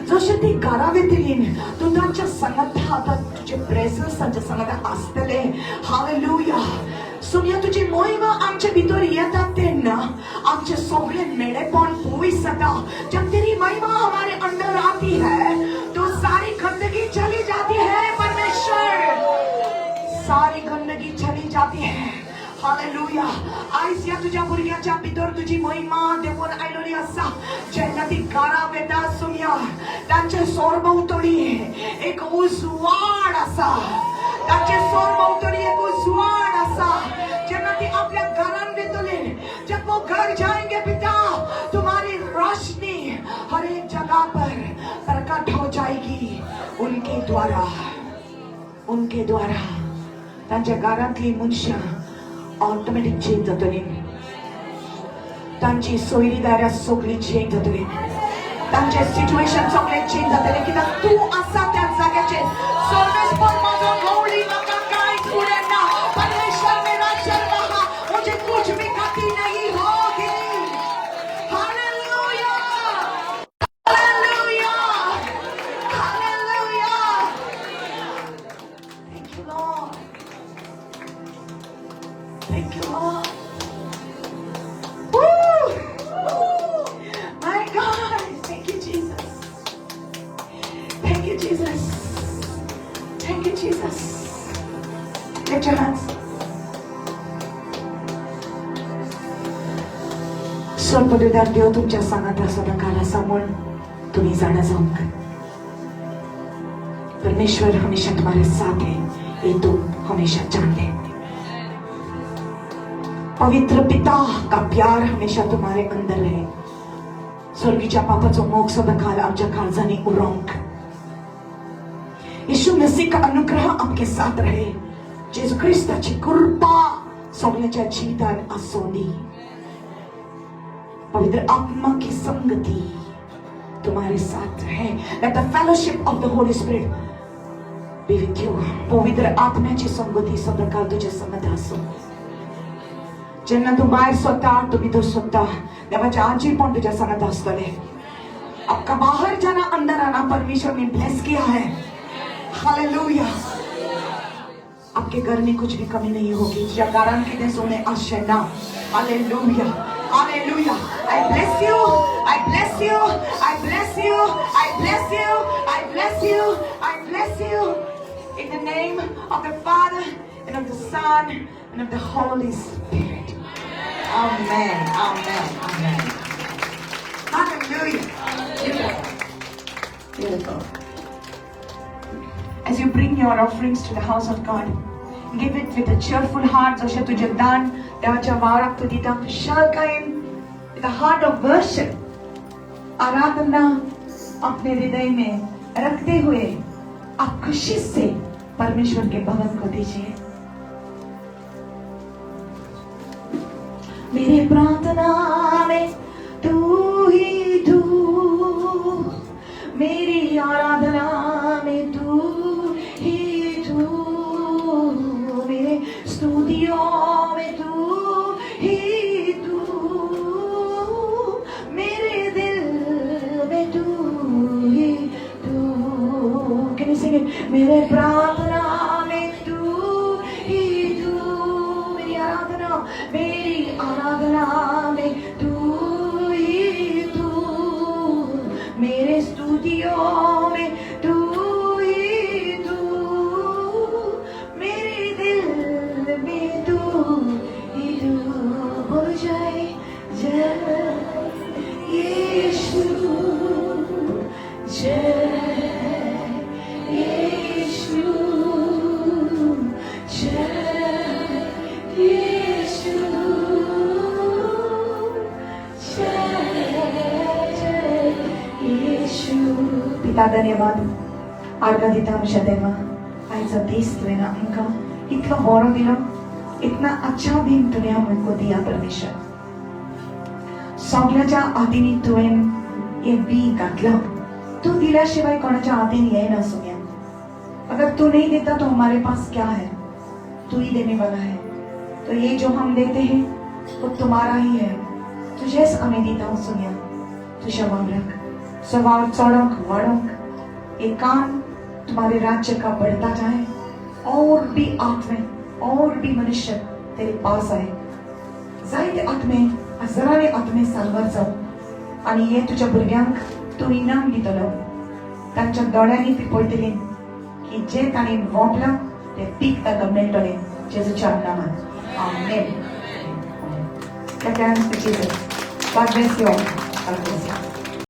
जशें ती घरा वतली, तूं तांच्या सांगाता आतां तुजें प्रेजन्स तांच्या सांगाता आसतलें. हालेलुया. सोम्या, तुजी महिमा आमच्या भितर येता तेन्ना आमचे सगळे मेळेपण पयस जाता. जब तेरी महिमा हमारे अंदर आती है तो सारी गंदगी चली जाती है. परमेश्वर, सारी गंदगी चली जाती है. हालेलुया. आयज ह्या तुझ्या भुरग्याच्या भितर तुजी महिमा देंवून आयलोली आसा. जेन्ना ती घरा वेता सोम्या, तांचे सरभोंवतणी एक उजवाड आसा. तांचे सरभोंवतणी एक उजवाड आसा. जेन्ना ती आपल्या घरान वतली, जब वो घर जाएंगे पिता, तुम्हारी रोशनी हर एक जगह पर प्रकट हो जाएगी उनके द्वारा. उनके द्वारा तांच्या घरांतली मनशां ऑटोमॅटीक चेंज जातली. तांची सोयरीदारां सगळी चेंज जातली. तांचे सिच्युएशन सगळें चेंज जातलें, कित्याक तूं आसा त्या जाग्याचेर. सर्वेस्पर म्हजो गवळी, म्हाका कांयच फुडें ना. परमेश्वर मेरा चरवाहा, मुझे कुछ भी गति नहीं होगी. Hallelujah. Hallelujah. Hallelujah. Thank you, Lord. Thank you, Lord. Woo! My God. Thank you, Jesus. Thank you, Jesus. Thank you, Jesus. Lift your hands. स्वर्गदूतार देव तुमच्या सांगाता सदांकाळ आसा म्हूण तुम्ही जाणा जावंक. परमेश्वर हमेशा तुम्हारे साथ है, ये तुम हमेशा जान ले. पवित्र पिता का प्यार हमेशा तुम्हारे अंदर है. स्वर्गीच्या बापाचो मोग सदांकाळ आमच्या काळजांनी उरोंक. यीशु मसीह का अनुग्रह आपके साथ रहे. जेजू ख्रिस्ताची कृपा सगळ्यांच्या जिवितान आसों दी. पवित्र आत्मा की संगति तुम्हारे साथ है. Let the fellowship of the Holy Spirit be with you. पवित्र आत्म्याची संगती सदांकाळ तुझ्या संगत आसो. जेन्ना तूं भायर सोदता, तूं भितर सोदता, देवाचे आजीपण तुझ्या सांगत आसतले. आपका बाहर जाना, अंदर आना परमेश्वर ने ब्लेस किया है. हालेलुया. आपके घर में कुछ भी कमी नहीं होगी. तुझ्या घरान कितें उणें आसचें ना. Hallelujah. Hallelujah. I bless you. I bless you. I bless you. I bless you. I bless you. I bless you. In the name of the Father and of the Son and of the Holy Spirit. Amen. Amen. Amen. Hallelujah. Beautiful. Beautiful. As you bring your offerings to the house of God, give it with a cheerful heart. जशें तुजें दान देवाच्या वावराक तूं दिता खुशालकायेन, with a heart of worship, आराधना अपने हृदय में रखते हुए आप खुशी से परमेश्वर के भवन को दीजिए. मेरे प्रार्थना में तू ही तू, मेरी आराधना में तू ही तू, मेरे स्तुतियों में तू ही तू, मेरे दिल में तू ही तू. Can you sing it? मेरे प्रार्थना में तू ही तू, मेरी आराधना में तू ही तू, मेरे स्तुतियों में तू ही जय यीशु, जय यीशु, जय जय यीशु. पिता, धन्यवाद. आर्गां दिता आमच्या देवा. आयचो दीस तुवें आमकां इतलो बरो दिलो. इतना अच्छा दिन तूने हमको दिया परमेश्वर. सगळ्याच्या हातींनी तुवें हें बी घातलां. तूं दिल्या शिवाय कोणाच्या हातीन येना सोन्या. अगर तू नहीं देता तो हमारे पास क्या है? तू ही देने वाला है, तो ये जो हम देते हैं वो तुम्हारा ही है. तुझेच आमी दिता सोन्या, तुझ्या वावराक सवाल चडोंक वाडोंक. ये काम तुम्हारे राज्य का बढ़ता जाए और भी आत्मे और भी मनुष्य तेरे पास आए. जायते आत्मे, हजारांनी आत्मे साल्वार जावं आनी हे तुज्या भुरग्यांक तूं इनाम दितलो. तांच्या दोळ्यांनी ती पळयतली की जे तांणी वोंपलां तें पीक ताका मेळटलें. जेजूच्या नामान, आमेन. Clap your hands to Jesus. God bless you all. God bless you.